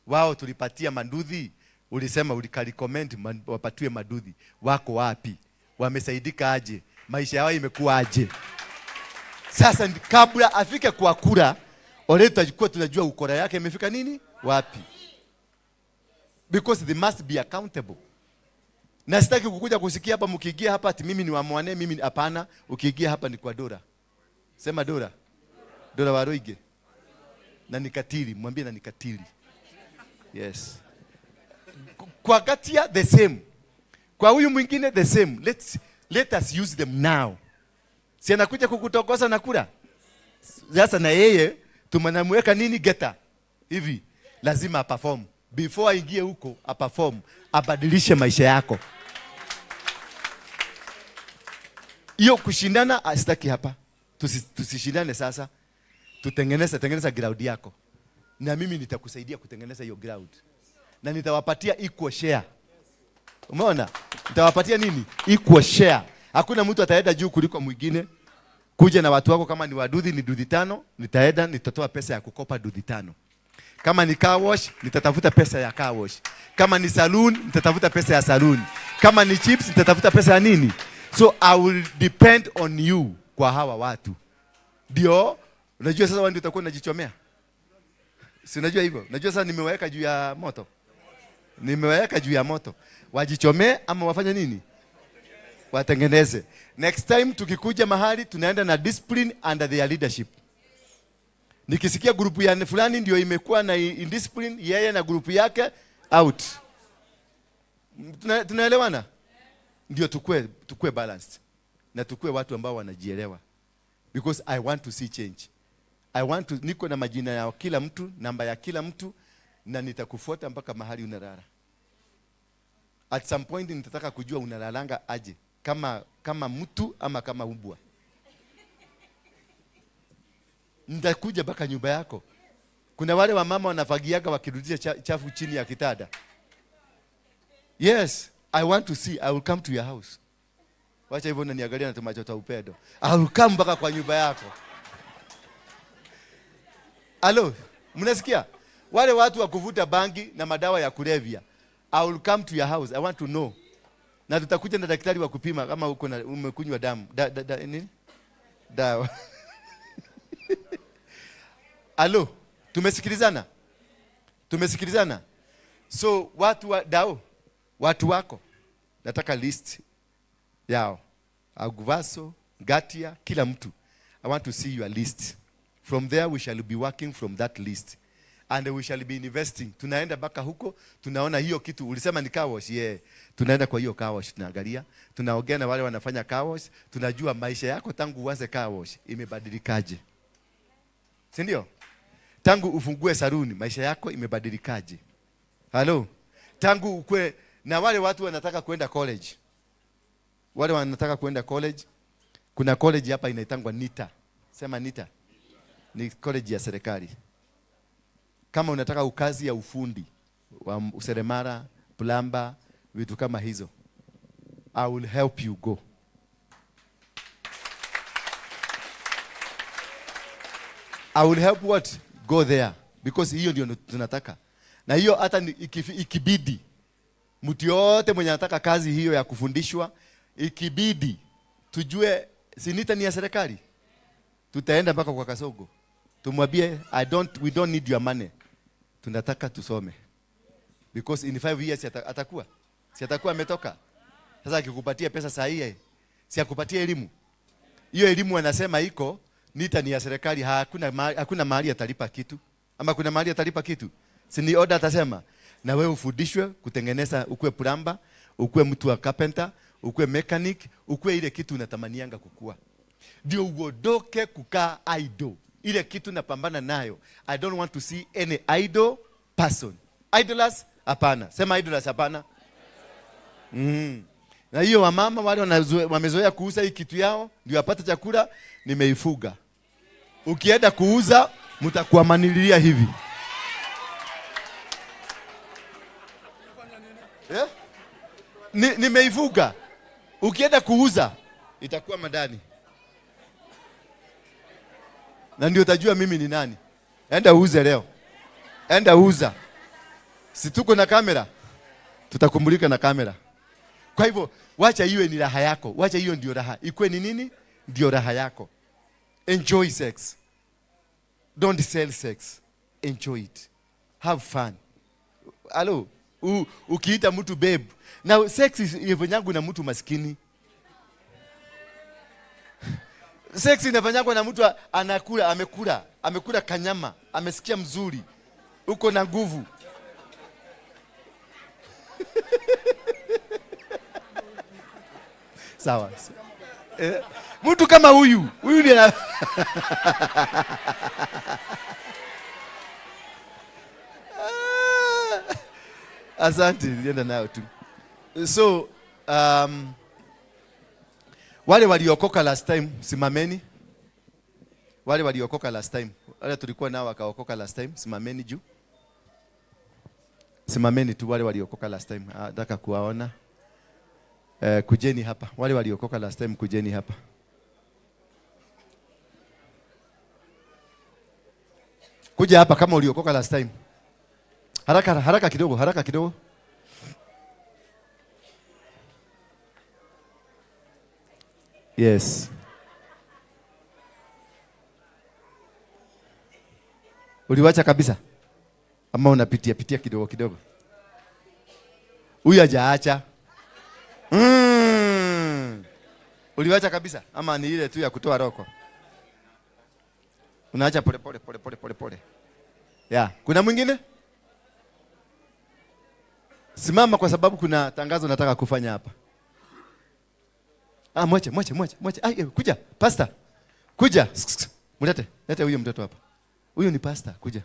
Wao tulipatia manduthi, ulisema ulirecommend wapatiwe maduthi. Wako wapi? Wamesaidika aje? Maisha yao imekuwa aje? Sasa kabla afike kwa kura, already tutakuwa tunajua ukora yake imefika nini? Wapi? Because they must be accountable. Na sitaki kukuja kusikia hapa mkiingia hapa ati mimi ni wa Mwane, mimi hapana. Ukiingia hapa ni kwa Dora. Sema Dora. Dora Waruinge. Na nikatili, mwambie na nikatili. Yes. Kwa Gatia the same. Kwa huyu mwingine the same. Let us use them now. Si anakuja kukutokosa na kura. Sasa na yeye tumanamweka nini geta? Hivi lazima aperform. Before aingie huko aperform, abadilishe maisha yako. Hiyo kushindana sitaki hapa. Tusishindane sasa. Tutengeneze, tengeneza ground yako. Na mimi nitakusaidia kutengeneza hiyo ground. Na nitawapatia equal share. Umeona? Nitawapatia nini? Equal share. Hakuna mtu ataenda juu kuliko mwingine. Kuja na watu wako, kama ni waduthi ni duthi 5, nitaenda nitatoa pesa ya kukopa duthi 5. Kama ni car wash, nitatafuta pesa ya car wash. Kama ni saloon, nitatafuta pesa ya saloon. Kama ni chips, nitatafuta pesa ya nini? So I will depend on you kwa hawa watu. Ndio, unajua sasa wewe ndio utakuwa unajichomea. Si unajua hivyo? Unajua sasa nimeweka juu ya moto. Nimeweka juu ya moto. Wajichomee ama wafanye nini? Watengeneze. Next time tukikuja mahali tunaenda na discipline under their leadership. Nikisikia grupu ya fulani ndio imekuwa na indiscipline, yeye na grupu yake out. Tunaelewana? Ndio tukue balanced. Na tukue watu ambao wanajielewa. Because I want to see change. Niko na majina ya kila mtu, namba ya kila mtu, na nitakufuata mpaka mahali unalala. At some point nitataka kujua unalalanga aje, kama mtu ama kama umbwa. Nitakuja mpaka nyumba yako. Kuna wale wamama wanafagiaga wakirudisha chafu chini ya kitanda. Yes, I want to see. I will come to your house. Wacha hivyo unaniangalia na tumacho ta upendo. I will come mpaka kwa nyumba yako. Hello, mnasikia? Wale watu wa kuvuta bangi na madawa ya kulevya. I will come to your house. I want to know. Na tutakuja na daktari wa kupima kama uko na umekunywa damu. Nini? Dawa. Hello, tumesikilizana? Tumesikilizana? So watu wa dao, watu wako, nataka list yao. Aguvaso, Gatia, kila mtu. I want to see your list. From there we shall be working from that list. And we shall be investing. Tunaenda baka huko, tunaona hiyo kitu. Ulisema ni car wash, yeah. Tunaenda kwa hiyo car wash, tunaangalia. Tunaongea na wale wanafanya car wash. Tunajua maisha yako tangu uanze car wash imebadilikaje. Si ndio? Tangu ufungue saluni, maisha yako imebadilikaje? Hello? Tangu ukue, na wale watu wanataka kwenda college. Wale wanataka kwenda college, kuna college hapa inaitangwa NITA. Sema NITA. Ni college ya serikali. Kama unataka ukazi ya ufundi wa useremala, plumber, vitu kama hizo, I will help you go. I will help what? Go there. Because hiyo ndio tunataka. Na hiyo hata ikibidi, mtu yote mwenye anataka kazi hiyo ya kufundishwa, ikibidi tujue si NITA ni ya serikali, tutaenda mpaka kwa Kasogo tumwambie we don't need your money, tunataka tusome. Because in 5 years atakuwa, si atakuwa ametoka. Sasa akikupatia pesa saa hii, si akupatie elimu? Hiyo elimu anasema iko NITA ni ya serikali, hakuna mahali atalipa kitu. Ama kuna mahali atalipa kitu? Si ni order atasema. Na wewe ufundishwe kutengeneza, ukue plumber, ukue mtu wa carpenter, ukue mechanic, ukue ile kitu unatamanianga kukua. Ndio uondoke kukaa idle. Ile kitu napambana nayo. I don't want to see any idle person. Idlers? Hapana. Sema idlers hapana. Na hiyo wamama wale wamezoea kuuza hii kitu yao ndio apate chakula, nimeifuga. Ukienda kuuza mtakuamanililia hivi. Yeah? Nimeifuga. Ukienda kuuza itakuwa madani. Na ndio utajua mimi ni nani. Enda uuze leo. Enda uza. Si tuko na kamera? Tutakumbulika na kamera. Kwa hivyo wacha iwe ni raha yako. Wacha hiyo ndio raha. Ikuwe ni nini? Ndio raha yako. Enjoy sex. Don't sell sex. Enjoy it. Have fun. Hello. Ukiita mtu babe. Now sex is inafanyangwa na mtu maskini. Sex inafanyangwa na mtu anakula, amekula kanyama, amesikia mzuri. Uko na nguvu. Sawa. Mtu kama huyu, huyu ndiye Asante, nienda nayo tu. So, wale waliokoka last time, simameni. Wale waliokoka last time, wale tulikuwa nao wakaokoka last time, simameni juu. Simameni tu wale waliokoka last time. Nataka kuwaona. Kujeni hapa. Wale waliokoka last time kujeni hapa. Kuja hapa kama uliokoka last time. Haraka haraka kidogo, haraka kidogo. Yes. Uliwacha kabisa? Ama unapitia pitia kidogo kidogo? Huyu hajaacha. Uliwacha kabisa ama ni ile tu ya kutoa roko? Unaacha pole pole pole pole pole pole. Yeah. Kuna mwingine? Simama kwa sababu kuna tangazo nataka kufanya hapa. Mwache. Kuja, pastor. Kuja. Mlete, lete huyo mtoto hapa. Huyo ni pastor, kuja.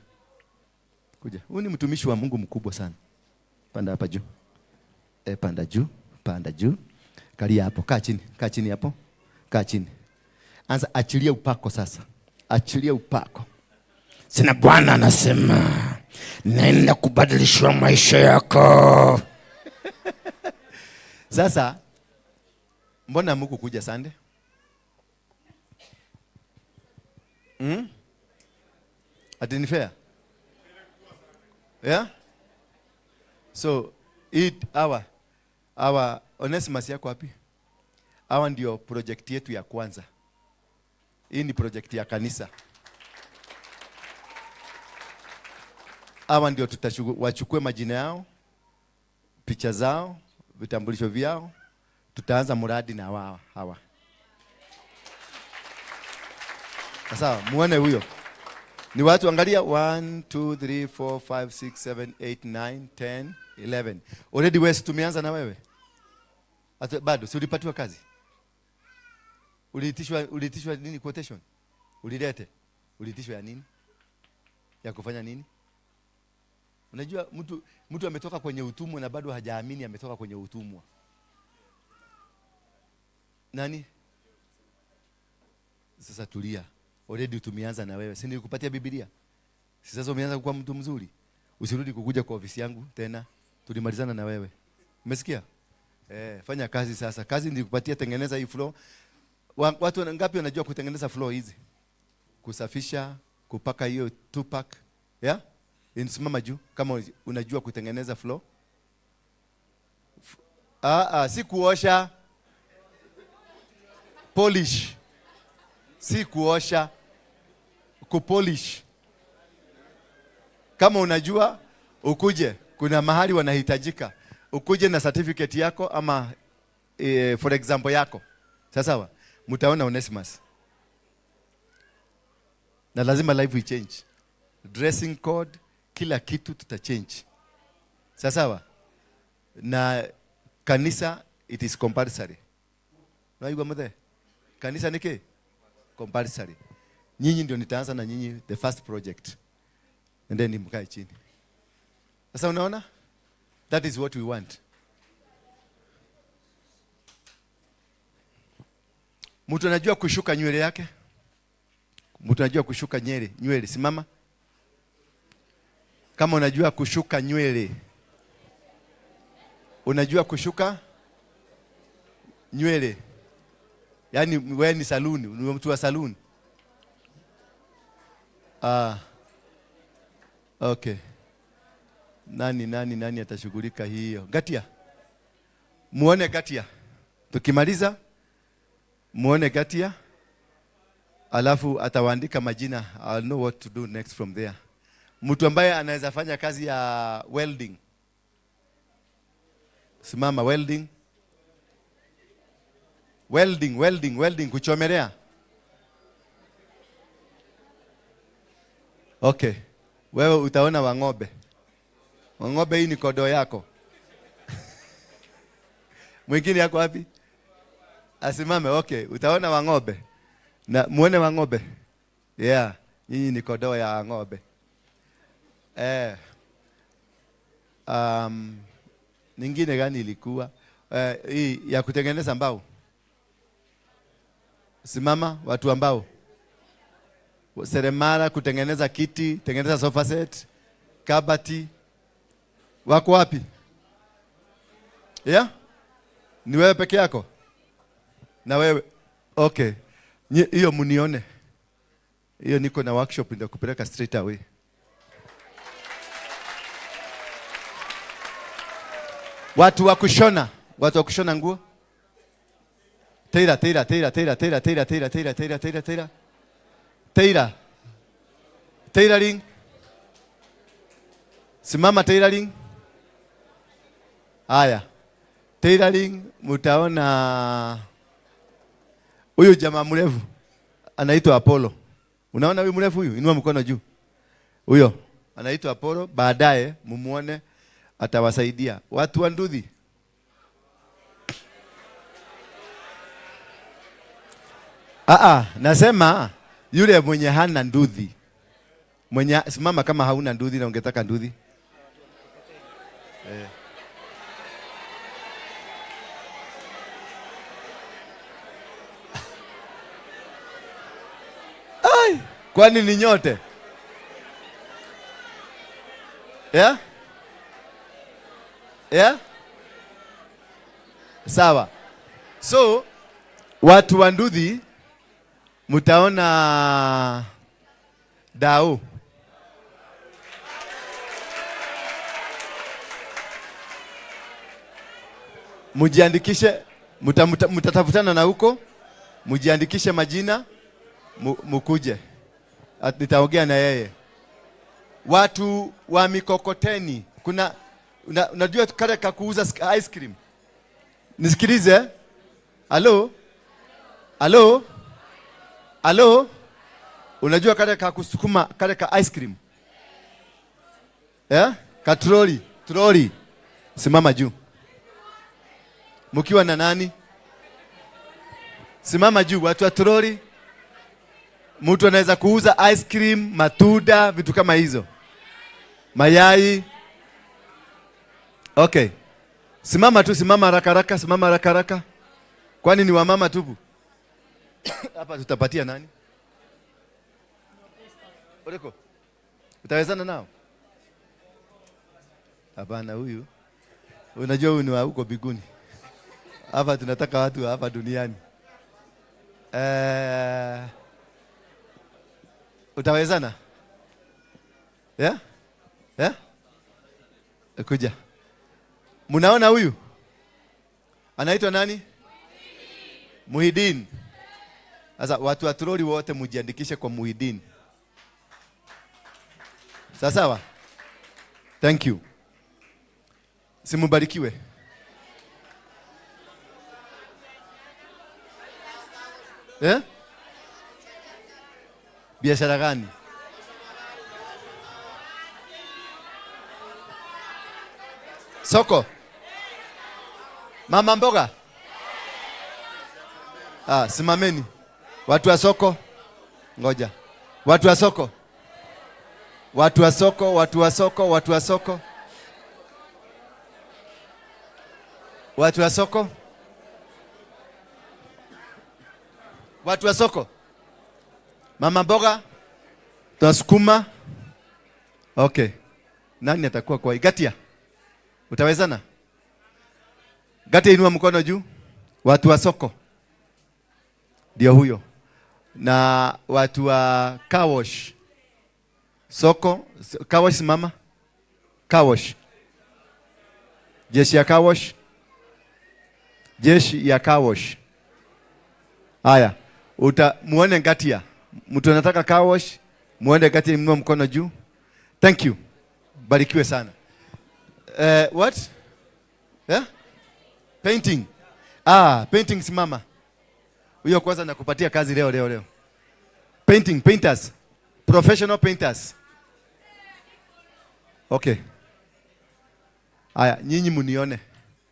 Kuja. Huyu ni mtumishi wa Mungu mkubwa sana. Panda hapa juu. Panda juu, panda juu. Kalia hapo, kaa chini hapo. Kaa chini. Anza achilia upako sasa. Achilia upako. Sina Bwana anasema naenda kubadilishwa maisha yako. Sasa mbona Mungu kuja Sunday? Ati ni fair? Yeah? So it our Onesimus yako wapi? Hawa ndio project yetu ya kwanza. Hii ni project ya kanisa. Hawa ndio wachukue majina yao, picha zao, vitambulisho vyao. Tutaanza mradi na wao hawa. Sawa, muone huyo. Ni watu angalia 1 2 3 4 5 6 7 8 9 10 11. Already wewe tumeanza na wewe. Ata bado si ulipatiwa kazi? Uliitishwa nini quotation? Ulilete. Uliitishwa ya nini? Ya kufanya nini? Unajua mtu ametoka kwenye utumwa na bado hajaamini ametoka kwenye utumwa. Nani? Sasa tulia. Already tumeanza na wewe. Si nilikupatia Biblia? Si sasa umeanza kuwa mtu mzuri? Usirudi kukuja kwa ofisi yangu tena. Tulimalizana na wewe. Umesikia? Fanya kazi sasa. Kazi nilikupatia, tengeneza hii floor. Watu ngapi wanajua kutengeneza floor hizi? Kusafisha, kupaka hiyo 2-pack. Yeah? Insimama juu kama unajua kutengeneza floor. Si kuosha. Polish. Si kuosha. Kupolish. Kama unajua ukuje, kuna mahali wanahitajika. Ukuje na certificate yako ama For example yako. Sawa sawa? Mtaona Onesimus. Na lazima life we change. Dressing code, kila kitu tutachange. Sawa sawa? Na kanisa it is compulsory. Unaigua mzee? Kanisa ni ke? Compulsory. Nyinyi ndio nitaanza na nyinyi the first project. And then mkae chini. Sasa unaona? That is what we want. Mtu anajua kushuka nywele yake? Mtu anajua kushuka nywele, simama. Kama unajua kushuka nywele. Unajua kushuka nywele. Yaani wewe ni saluni, ni mtu wa saluni. Okay. Nani atashughulika hiyo? Gatia. Muone Gatia. Tukimaliza muone Gatia. Alafu atawaandika majina. I'll know what to do next from there. Mtu ambaye anaweza fanya kazi ya welding. Simama, welding. Welding, kuchomelea. Okay. Wewe utaona wang'ombe. Wang'ombe hii ni kodo yako. Mwingine yako wapi? Asimame, okay. Utaona wang'ombe. Na muone wang'ombe. Yeah, nyinyi ni kodo ya wang'ombe. Nyingine gani ilikuwa? Hii ya kutengeneza mbao. Simama watu wa mbao. Seremala kutengeneza kiti, tengeneza sofa set, kabati. Wako wapi? Yeah? Ni wewe peke yako? Na wewe. Okay. Hiyo munione. Hiyo niko na workshop ndio kupeleka straight away. Watu wa kushona, watu wa kushona nguo. Taylor. Taylor. Tailoring. Simama tailoring. Haya. Tailoring mtaona huyu jamaa mrefu anaitwa Apollo. Unaona huyu mrefu huyu? Inua mkono juu. Huyo anaitwa Apollo, baadaye mumuone atawasaidia. Watu wa nduthi. Nasema yule mwenye hana nduthi. Mwenye simama kama hauna nduthi na ungetaka nduthi. Ai, kwani ni nyote? Yeah? Yeah? Sawa. So, watu wa nduthi mtaona Dao. Mujiandikishe, mtatafutana na huko. Mujiandikishe majina, mukuje. Nitaongea na yeye. Watu wa mikokoteni, kuna unajua kale ka kuuza ice cream. Nisikilize. Halo? Halo? Halo? Unajua kale ka kusukuma kale ka ice cream? Eh? Ka trolley, trolley. Simama juu. Mkiwa na nani? Simama juu watu wa trolley. Mtu anaweza kuuza ice cream, matunda, vitu kama hizo. Mayai. Okay. Simama tu, simama haraka haraka, simama haraka haraka. Kwani ni wamama tupu? Hapa tutapatia nani? Oreko. Utawezana nao? Hapana huyu. Unajua huyu ni wa huko biguni. Hapa tunataka watu hapa duniani. Utawezana? Yeah? Yeah? Kuja. Mnaona huyu? Anaitwa nani? Muhidin. Sasa watu wa troli wote mujiandikishe kwa Muhidin. Sawa sawa? Thank you. Simubarikiwe. Eh? Biashara gani? Soko. Mama mboga. Ah, simameni. Watu wa soko. Ngoja. Watu wa soko. Watu wa soko, watu wa soko, watu wa soko. Watu wa soko. Watu wa soko. Mama mboga. Tunasukuma. Okay. Nani atakuwa kwa Gatia? Utawezana? Gatia, inua mkono juu. Watu wa soko. Ndio huyo. Na watu wa car wash. Soko, car wash mama. Car wash. Jeshi ya car wash. Jeshi ya car wash. Haya, muone Ngatia. Mtu anataka car wash, muone Ngatia, inua mkono juu. Thank you. Barikiwe sana. What? Yeah? Painting. Ah, painting simama. Huyo kwanza nakupatia kazi leo leo leo. Painting, painters. Professional painters. Okay. Aya, nyinyi munione.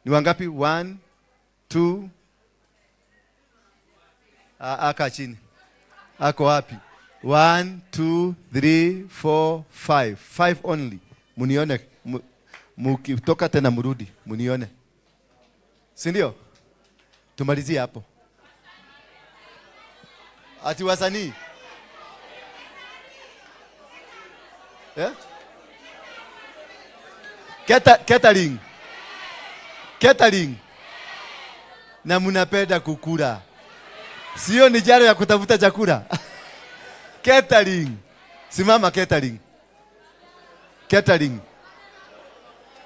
Ni wangapi? 1 2. Aka chini. Ako wapi? 1 2 3 4 5. 5 only. Munione. Mukitoka tena murudi, munione. Si ndio? Tumalizie hapo. Ati wasanii. Yeah? Catering. Catering. Na mnapenda kukula. Sio ni jaro ya kutafuta chakula. Catering. Simama catering. Catering.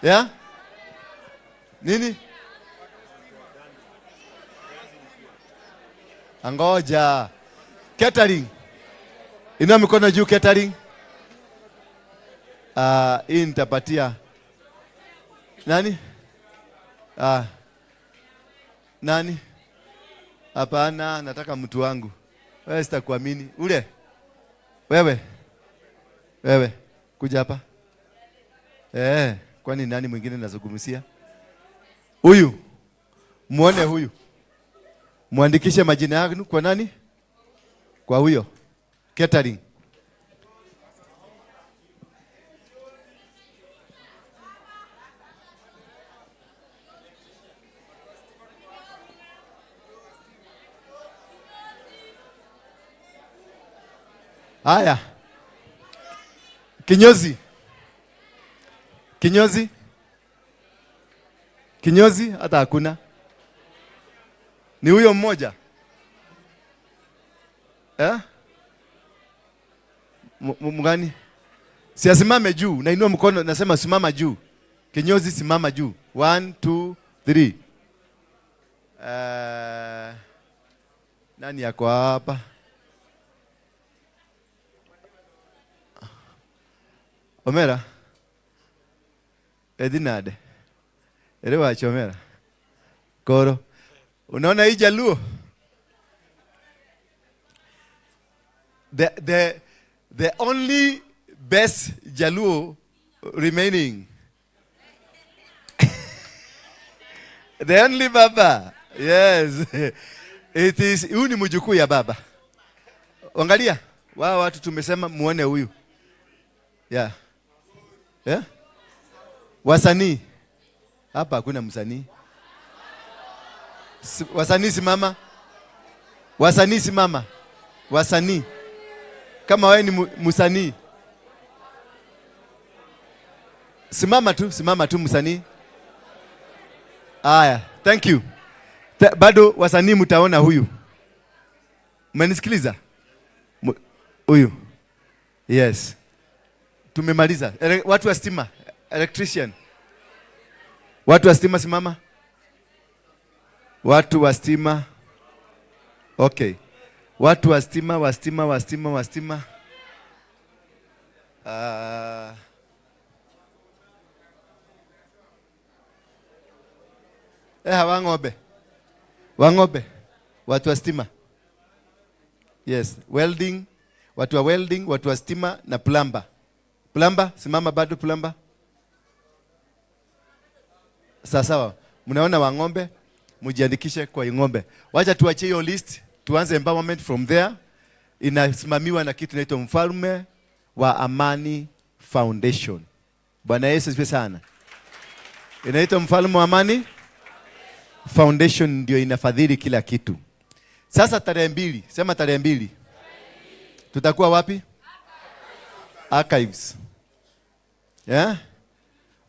Yeah? Nini? Angoja. Catering. Inua mikono juu catering. Hii nitapatia nani? Nani? Hapana, nataka mtu wangu. Wewe sitakuamini. Ule. Wewe. Wewe. Kuja hapa. Kwani nani mwingine nazungumzia? Huyu. Muone huyu. Muandikishe majina yenu kwa nani? Kwa huyo. Catering. Haya. Kinyozi. Kinyozi. Kinyozi hata hakuna. Ni huyo mmoja. Eh? Mgani? Si asimame juu, nainua mkono nasema simama juu. Kinyozi simama juu. 1 2 3. Nani yako hapa? Omera. Edinade. Elewa Omera. Koro. Unaona hii Jaluo? The only best Jaluo remaining. The only baba. Yes. It is huyu ni mjukuu ya baba. Angalia, wao watu tumesema muone huyu. Yeah. Yeah? Wasanii. Hapa hakuna msanii. Wasanii simama. Wasanii simama. Wasanii. Kama wewe ni msanii. Simama tu msanii. Aya, thank you. Bado wasanii mtaona huyu. Mmenisikiliza? Huyu. Yes. Tumemaliza. Watu wa stima, electrician. Watu wa stima simama. Watu wa stima. Okay. Watu wa stima, wa stima, wa stima, wa stima. Wang'obe. Wang'obe. Watu wa stima. Yes, welding, watu wa welding, watu wa stima na plumber. Plumber, simama bado plumber. Sawa sawa. Mnaona wa ng'ombe, mjiandikishe kwa ng'ombe. Wacha tuachie hiyo list, tuanze empowerment from there. Inasimamiwa na kitu inaitwa Mfalme wa Amani Foundation. Bwana Yesu asifiwe sana. Inaitwa Mfalme wa Amani Foundation, ndio inafadhili kila kitu. Sasa tarehe 2, sema tarehe 2. Tutakuwa wapi? Archives. Yeah?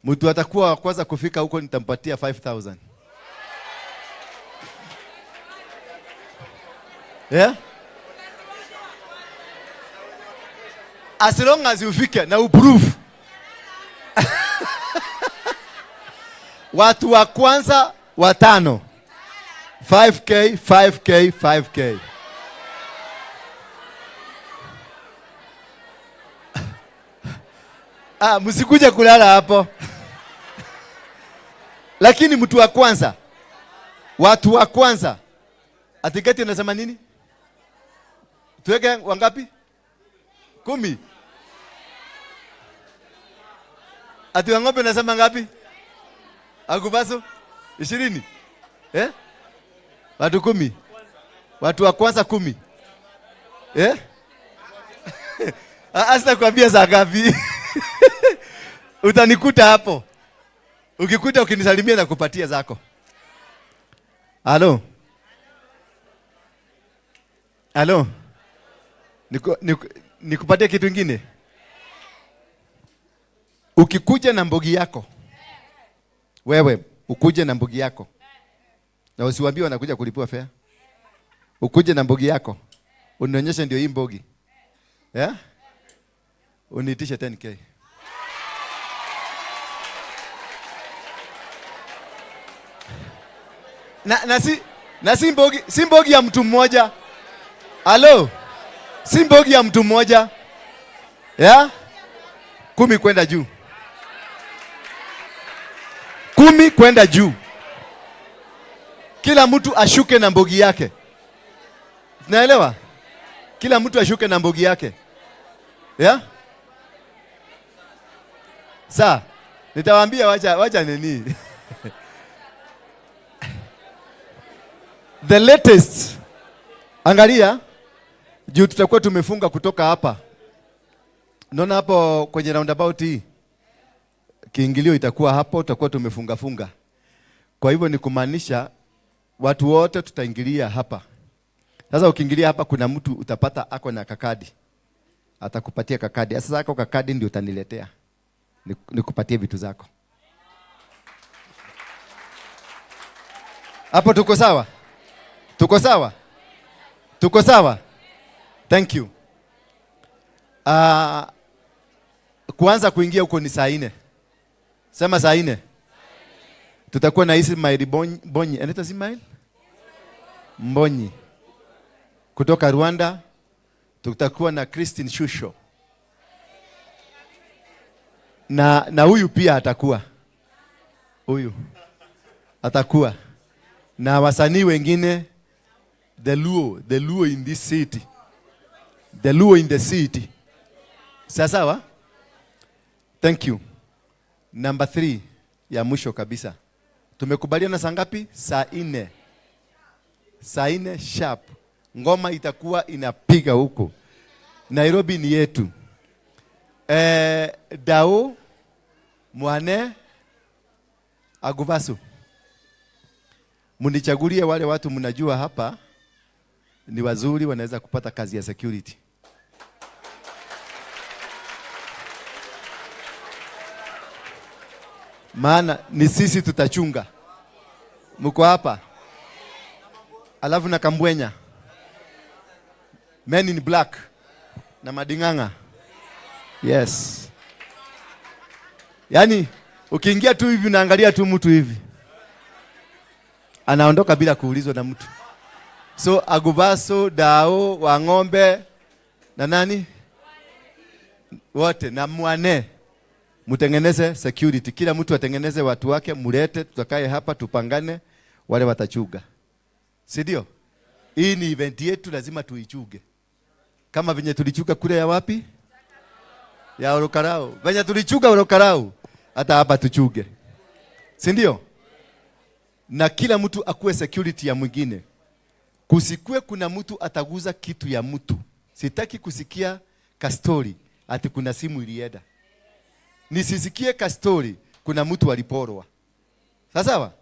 Mtu atakuwa wa kwanza kufika huko nitampatia 5,000. Yeah? As long as you fike na uprove. Watu wa kwanza watano. 5K, 5K, 5K. Ah, msikuje kulala hapo. Lakini mtu wa kwanza, watu wa kwanza. Atiketi anasema nini? Tuweke wangapi? 10. Ati wa ng'ombe unasema ngapi? Agubaso? 20. Eh? Watu 10. Watu wa kwanza 10. Eh? Sasa kuambia za ngapi? Utanikuta hapo. Ukikuta ukinisalimia na kupatia zako. Halo. Halo. Nikupatie kitu kingine. Ukikuja na mbogi yako. Wewe ukuje na mbogi yako. Na usiwaambie wanakuja kulipua fare. Ukuje na mbogi yako. Unionyeshe ndio hii mbogi. Yeah? Uniitishe 10K. Na si mbogi, si mbogi ya mtu mmoja. Halo. Si mbogi ya mtu mmoja. Yeah? 10 kwenda juu. 10 kwenda juu. Kila mtu ashuke na mbogi yake. Tunaelewa? Kila mtu ashuke na mbogi yake. Yeah? Sa, nitawaambia wacha nini. The latest. Angalia, juu tutakuwa tumefunga kutoka hapa. Naona hapo kwenye roundabout hii. Kiingilio itakuwa hapo, tutakuwa tumefunga funga. Kwa hivyo ni kumaanisha watu wote tutaingilia hapa. Sasa ukiingilia hapa kuna mtu utapata ako na kakadi. Atakupatia kakadi. Sasa ako kakadi ndio utaniletea. Nikupatie vitu zako. Hapo tuko sawa? Tuko sawa? Tuko sawa? Thank you. Kuanza kuingia huko ni saa 4. Sema saa 4. Tutakuwa na Ismail Bonyi. Anaitwa Ismail? Mbonyi. Kutoka Rwanda. Tutakuwa na Christine Shusho. Na huyu pia atakuwa. Huyu atakuwa. Na wasanii wengine, the Luo in this city. The Luo in the city. Sawa? Thank you. Number 3 ya mwisho kabisa. Tumekubaliana saa ngapi? Saa 4. Saa 4 sharp. Ngoma itakuwa inapiga huko. Nairobi ni yetu. Dao, Mwane, Aguvasu. Munichagulie wale watu mnajua hapa ni wazuri, wanaweza kupata kazi ya security. Maana ni sisi tutachunga. Mko hapa? Alafu na Kambwenya. Men in black na Madinganga. Yes. Yaani ukiingia tu hivi unaangalia tu mtu hivi. Anaondoka bila kuulizwa na mtu. So Aguvaso, Dao, Wang'ombe na nani? Wote na Mwane. Mtengeneze security. Kila mtu atengeneze watu wake, mulete, tutakaye hapa tupangane, wale watachuga. Si ndio? Hii ni event yetu, lazima tuichuge. Kama venye tulichuka kule ya wapi? Ya Orokarau. Venye tulichuka Orokarau, hata hapa tuchuge. Si ndio? Na kila mtu akuwe security ya mwingine. Kusikue kuna mtu ataguza kitu ya mtu. Sitaki kusikia kastori ati kuna simu ilienda. Nisisikie kastori kuna mtu aliporwa. Sawa sawa?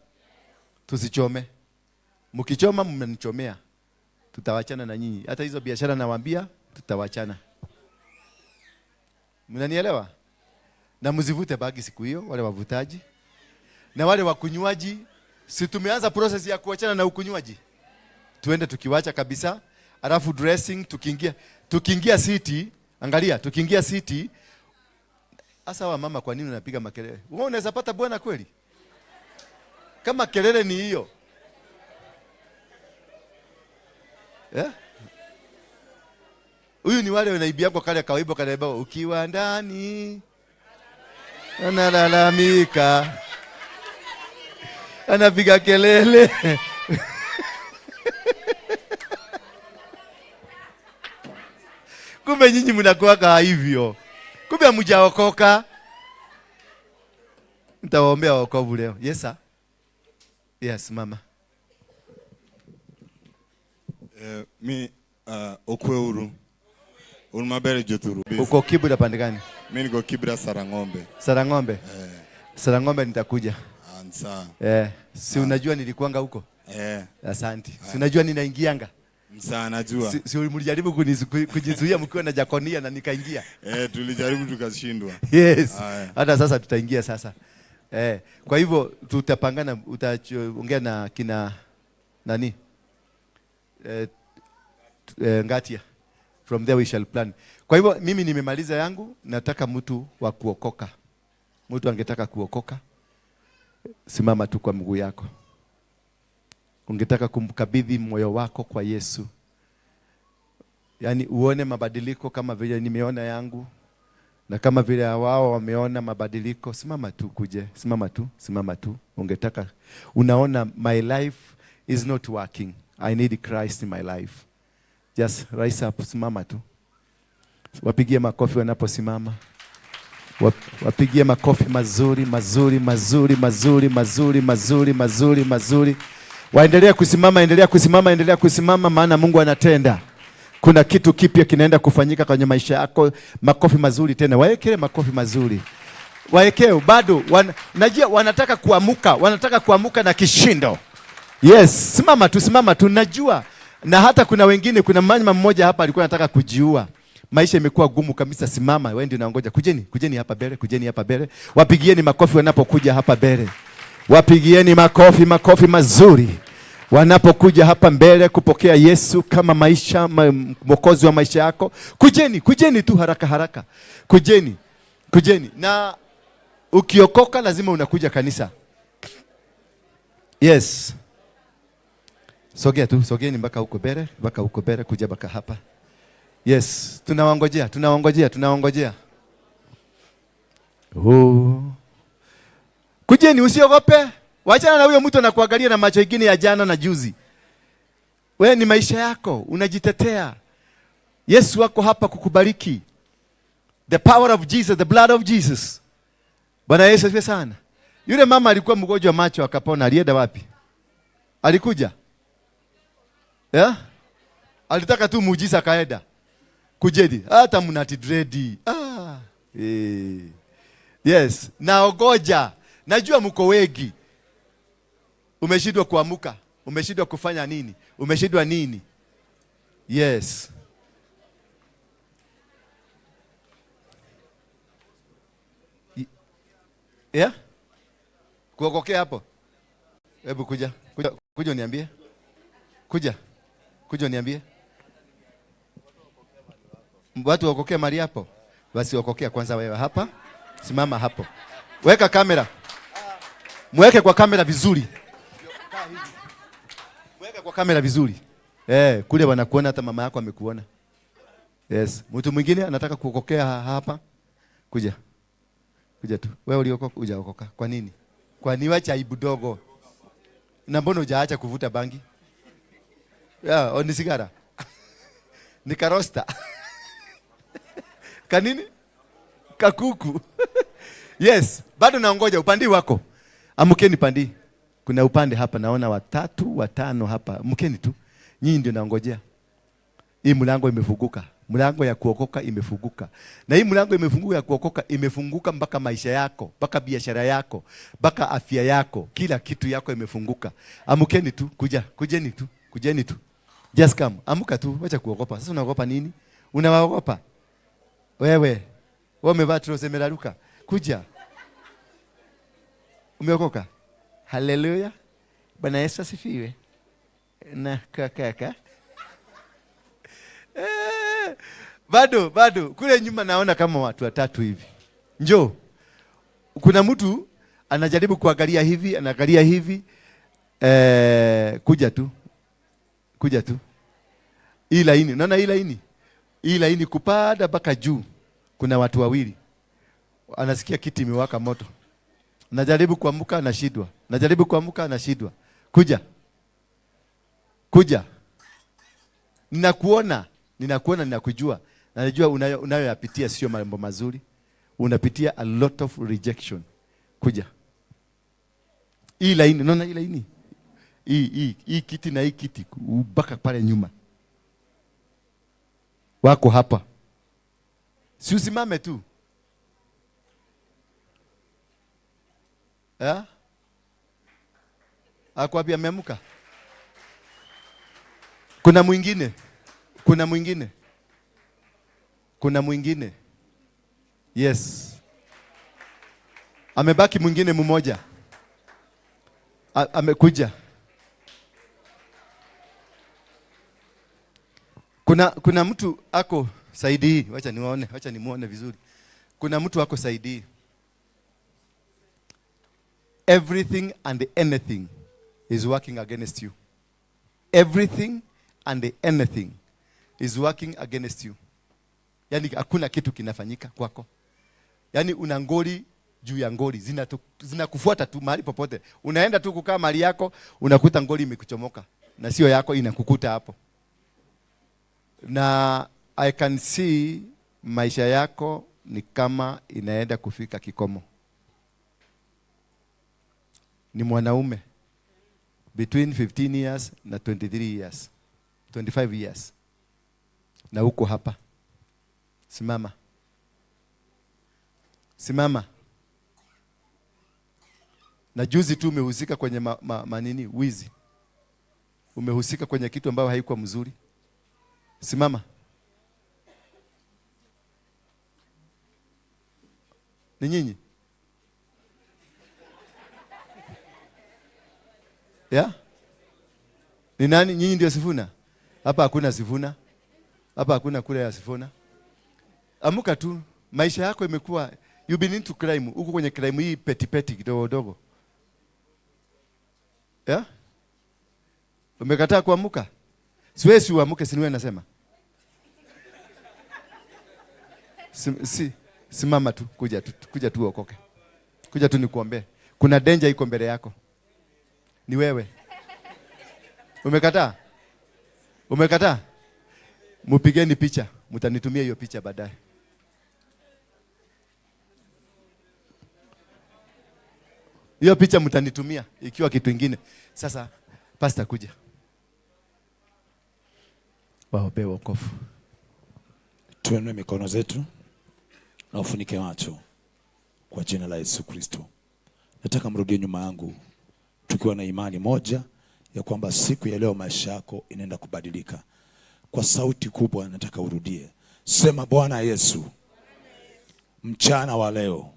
Tusichome. Mkichoma mmenichomea. Tutawachana na nyinyi. Hata hizo biashara nawaambia tutawachana. Mnanielewa? Na msivute bagi siku hiyo, wale wavutaji. Na wale wakunywaji, si tumeanza process ya kuachana na ukunywaji. Tuende tukiwacha kabisa. Alafu dressing tukiingia city, angalia, tukiingia city. Asa wa mama, kwa nini unapiga makelele? Wewe unaweza pata bwana kweli? Kama kelele ni hiyo. Yeah? Huyu ni wale wanaibia kwa kale kawaibo kale ukiwa ndani analalamika, anapiga kelele. Kumbe nyinyi mnakuwa hivyo. Kumbe hamjaokoka. Nitawaombea wokovu leo. Yes sir. Yes mama. Mi okwe uru mabere joturu. Uko Kibra pande gani? Mimi niko Kibra Sarang'ombe. Sarang'ombe? Sarang'ombe nitakuja. Ansa. Si unajua nilikuanga huko? Asante. Si unajua ninaingianga? Msa najua. Si mlijaribu kujizuia mkiwa na Jakonia na nikaingia? Tulijaribu tukashindwa. Yes. Hata sasa tutaingia sasa. Kwa hivyo tutapangana, utaongea na kina nani? Ngatia. From there we shall plan. Kwa hivyo mimi nimemaliza yangu, nataka mtu wa kuokoka. Mtu angetaka kuokoka, simama tu kwa mguu yako. Ungetaka kumkabidhi moyo wako kwa Yesu. Yaani uone mabadiliko kama vile nimeona yangu na kama vile wao wameona mabadiliko. Simama tu kuje, simama tu, simama tu. Ungetaka, unaona my life is not working. I need Christ in my life. Just rise up, simama tu. Wapigie makofi wanaposimama. Wapigie makofi mazuri, mazuri, mazuri, mazuri, mazuri, mazuri, mazuri, mazuri. Waendelea kusimama, endelea kusimama, endelea kusimama, maana Mungu anatenda. Kuna kitu kipya kinaenda kufanyika kwenye maisha yako. Makofi mazuri tena. Waekee makofi mazuri. Waekee bado najua wanataka kuamuka, wanataka kuamuka na kishindo. Yes, simama tu, simama tu, najua. Na hata kuna wengine, kuna mama mmoja hapa alikuwa anataka kujiua. Maisha imekuwa gumu kabisa. Simama, wewe ndio unaongoja. Kujeni, kujeni hapa mbele, kujeni hapa mbele. Wapigieni makofi wanapokuja hapa mbele. Wapigieni makofi, makofi mazuri wanapokuja hapa mbele kupokea Yesu kama maisha mwokozi wa maisha yako. Kujeni, kujeni tu haraka haraka. Kujeni, kujeni. Na ukiokoka lazima unakuja kanisa. Yes. Sogea tu, sogeeni mpaka huko mbele, mpaka huko mbele, kuja mpaka hapa. Yes, tunawangojea, tunawangojea, tunawangojea. Oh. Kujeni, usiogope. Wachana na huyo mtu anakuangalia na macho mengine ya jana na juzi. Wewe ni maisha yako, unajitetea. Yesu wako hapa kukubariki. The power of Jesus, the blood of Jesus. Bwana Yesu asifiwe sana. Yule mama alikuwa mgonjwa macho akapona, alienda wapi? Alikuja? Yeah? Alitaka tu muujiza akaenda. Kujeni, hata mnati dread. Yes, naogoja. Najua mko wengi. Umeshindwa kuamuka, umeshindwa kufanya nini? Umeshindwa nini? Yes. Yeah? Kuokokea hapo. Hebu kuja. Kuja, kuja uniambie. Kuja. Kuja uniambie. Watu waokokea mali hapo. Basi okokea kwanza wewe hapa. Simama hapo. Weka kamera. Mweke kwa kamera vizuri. Mweke kwa kamera vizuri. Kule wanakuona, hata mama yako amekuona. Yes. Mtu mwingine anataka kuokokea hapa. Kuja. Kuja tu. Wewe uliokoka, hujaokoka. Kwa nini? Kwa nini wacha aibu dogo? Na mbona hujaacha kuvuta bangi? Yeah, ni sigara. Ni karosta. Kanini? Kakuku. Yes, bado naongoja upande wako. Amkeni pandi. Kuna upande hapa naona watatu, watano hapa. Amkeni tu. Nyinyi ndio naongojea. Hii mlango imefunguka. Mlango ya kuokoka imefunguka. Na hii mlango imefunguka ya kuokoka imefunguka mpaka maisha yako, mpaka biashara yako, mpaka afya yako, kila kitu yako imefunguka. Amkeni tu, kuja, kujeni tu, kujeni tu. Just come. Amuka tu, wacha kuogopa. Sasa unaogopa nini? Unawaogopa? Wewe. Wewe umevaa trouser imeraruka. Kuja. Umeokoka? Haleluya. Bwana Yesu asifiwe. Na kaka. Bado bado kule nyuma naona kama watu watatu hivi. Njoo. Kuna mtu anajaribu kuangalia hivi, anaangalia hivi. Kuja tu. Kuja tu. Hii laini, unaona hii laini? Hii laini kupanda mpaka juu. Kuna watu wawili. Anasikia kiti imewaka moto. Najaribu kuamka anashindwa. Najaribu kuamka anashindwa. Kuja. Kuja. Ninakuona, ninakuona, ninakujua. Na najua unayoyapitia sio mambo mazuri. Unapitia a lot of rejection. Kuja. Hii laini, unaona hii laini? Hii kiti na hii kiti mpaka pale nyuma. Wako hapa. Si usimame tu. Eh? Akwambia ameamka. Kuna mwingine. Kuna mwingine. Kuna mwingine. Yes. Amebaki mwingine mmoja. Amekuja. Kuna mtu ako saidi hii. Wacha niwaone, wacha nimuone vizuri. Kuna mtu ako saidi hii. Everything and anything is working against you. Everything and anything is working against you. Yaani hakuna kitu kinafanyika kwako. Yaani una ngori juu ya ngori, zinakufuata tu mahali popote. Unaenda tu kukaa mahali yako, unakuta ngori imekuchomoka na sio yako, inakukuta hapo. Na I can see maisha yako ni kama inaenda kufika kikomo. Ni mwanaume between 15 years na 23 years, 25 years. Na uko hapa. Simama. Simama. Na juzi tu umehusika kwenye manini, wizi. Umehusika kwenye kitu ambayo haikuwa mzuri. Simama. Ni nyinyi? Ya? Ni nani? Nyinyi ndio Sifuna? Hapa hakuna Sifuna. Hapa hakuna kule ya Sifuna. Amuka tu. Maisha yako imekuwa, you've been into crime. Uko kwenye crime hii peti peti kidogo dogo. Ya? Umekataa kuamuka? Siwezi uamuke, si niwe nasema. Simama tu, kuja tu, kuja tu uokoke. Kuja tu nikuombee. Kuna danger iko mbele yako. Ni wewe. Umekataa? Umekataa? Mupigeni picha, mtanitumia hiyo picha baadaye. Hiyo picha mtanitumia ikiwa kitu kingine. Sasa pastor kuja. Waombee wokovu. Tuinue mikono zetu na ufunike macho kwa jina la Yesu Kristo. Nataka mrudie nyuma yangu tukiwa na imani moja ya kwamba siku ya leo maisha yako inaenda kubadilika. Kwa sauti kubwa nataka urudie. Sema, Bwana Yesu, mchana wa leo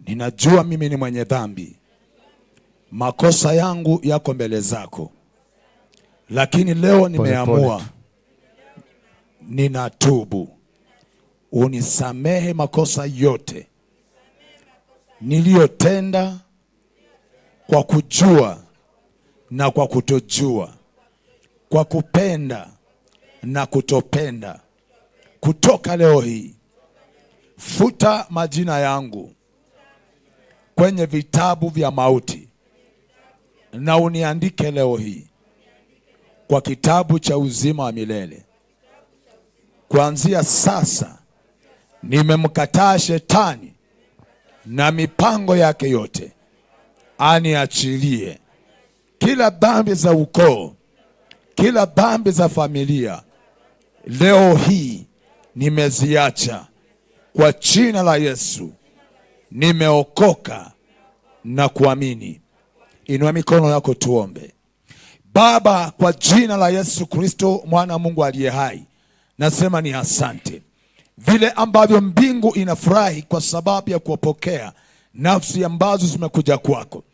ninajua mimi ni mwenye dhambi. Makosa yangu yako mbele zako. Lakini leo nimeamua, ninatubu. Unisamehe makosa yote niliyotenda kwa kujua na kwa kutojua, kwa kupenda na kutopenda. Kutoka leo hii futa majina yangu kwenye vitabu vya mauti na uniandike leo hii kwa kitabu cha uzima wa milele. Kuanzia sasa Nimemkataa shetani na mipango yake yote, aniachilie. Kila dhambi za ukoo, kila dhambi za familia, leo hii nimeziacha kwa jina la Yesu. Nimeokoka na kuamini. Inua mikono yako tuombe. Baba, kwa jina la Yesu Kristo mwana wa Mungu aliye hai, nasema ni asante. Vile ambavyo mbingu inafurahi kwa sababu ya kuwapokea nafsi ambazo zimekuja kwako,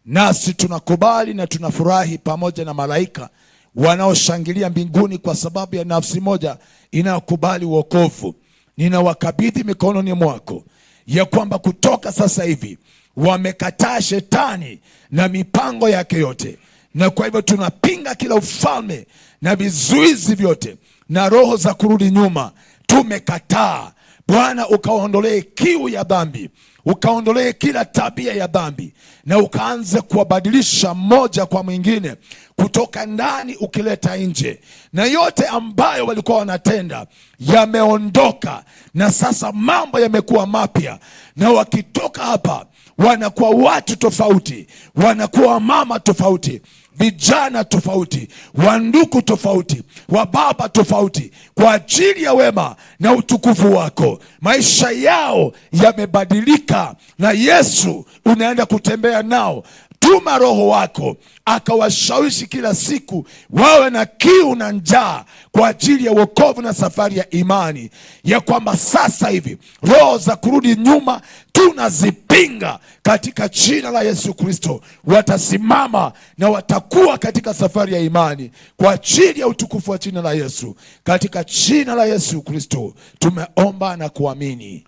nasi tunakubali na tunafurahi pamoja na malaika wanaoshangilia mbinguni kwa sababu ya nafsi moja inayokubali wokovu. Ninawakabidhi mikononi mwako ya kwamba kutoka sasa hivi wamekataa shetani na mipango yake yote, na kwa hivyo tunapinga kila ufalme na vizuizi vyote na roho za kurudi nyuma. Tumekataa. Bwana, ukaondolee kiu ya dhambi, ukaondolee kila tabia ya dhambi, na ukaanze kuwabadilisha mmoja kwa mwingine kutoka ndani ukileta nje, na yote ambayo walikuwa wanatenda yameondoka, na sasa mambo yamekuwa mapya, na wakitoka hapa wanakuwa watu tofauti, wanakuwa mama tofauti, vijana tofauti, wanduku tofauti, wababa tofauti, kwa ajili ya wema na utukufu wako. Maisha yao yamebadilika, na Yesu unaenda kutembea nao. Tuma Roho wako akawashawishi kila siku wawe na kiu na njaa kwa ajili ya wokovu na safari ya imani, ya kwamba sasa hivi roho za kurudi nyuma tunazipinga katika jina la Yesu Kristo. Watasimama na watakuwa katika safari ya imani kwa ajili ya utukufu wa jina la Yesu. Katika jina la Yesu Kristo tumeomba na kuamini,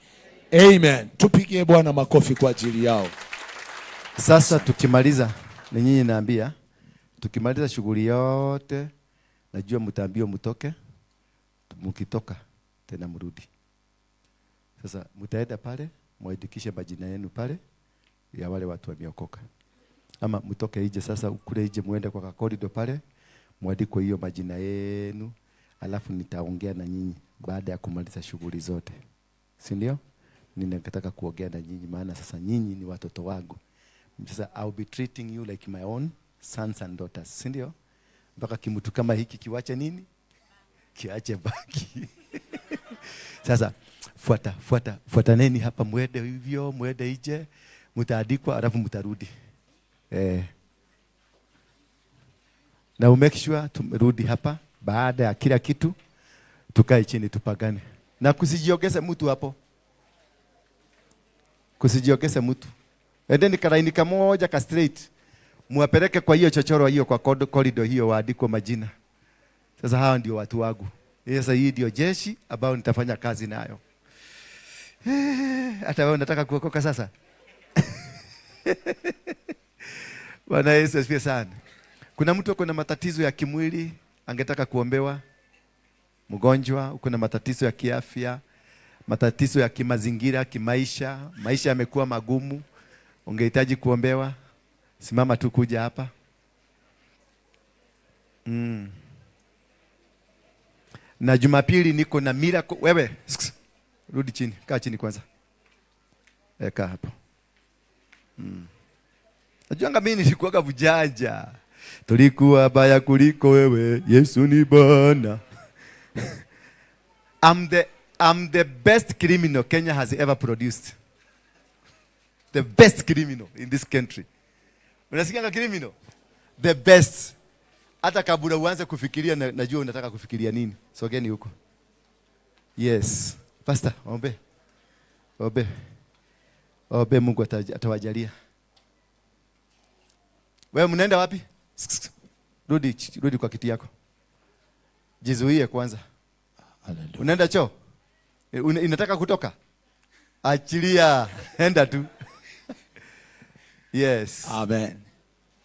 amen. Tupigie Bwana makofi kwa ajili yao. Sasa tukimaliza, ni nyinyi naambia, tukimaliza shughuli yote, najua mtaambiwa mtoke, mkitoka tena mrudi. Sasa mtaenda pale, muandikishe majina yenu pale ya wale watu wameokoka. Ama mtoke nje sasa, kule nje muende kwa korido pale, muandikwe hiyo majina yenu, alafu nitaongea na nyinyi baada ya kumaliza shughuli zote. Si ndio? Ninataka kuongea na nyinyi maana sasa nyinyi ni watoto wangu. Sasa I'll be treating you like my own sons and daughters, si ndio? Mpaka kimutu kama hiki kiwache nini? Kiache baki. Sasa fuataneni hapa, mwende hivyo, mwende nje, mtaandikwa alafu mtarudi. Na make sure tumerudi hapa baada ya kila kitu, tukae chini tupagane. Na kusijiongeze mtu hapo. Kusijiongeze mtu. Endeni kalaini kamoja ka straight. Muwapeleke kwa hiyo chochoro hiyo, kwa corridor hiyo, waandikwe majina. Sasa hawa ndio watu wangu. Sasa hii ndio jeshi ambao nitafanya kazi nayo. Hata wewe unataka kuokoka sasa? Bwana Yesu asifiwe sana. Kuna mtu ako na matatizo ya kimwili angetaka kuombewa? Mgonjwa, uko na matatizo ya kiafya, matatizo ya kimazingira, kimaisha, maisha yamekuwa magumu, ungehitaji kuombewa? Simama tu kuja hapa. Na Jumapili niko na miracle. Wewe, rudi chini, kaa chini kwanza. Kaa hapo. Najuanga mimi nilikuwaga bujanja. Tulikuwa baya kuliko wewe, Yesu ni Bwana. I'm the best criminal Kenya has ever produced. The best criminal in this country. Unasikianga criminal? The best. Hata kabla uanze kufikiria, najua unataka kufikiria nini. Sogeni huko. Yes. Pastor, ombe. Ombe. Ombe, Mungu atawajalia. Wewe mnaenda wapi? Rudi kwa kiti yako. Jizuie kwanza. Hallelujah. Unaenda choo? Inataka kutoka? Achilia, enda tu. Yes. Amen.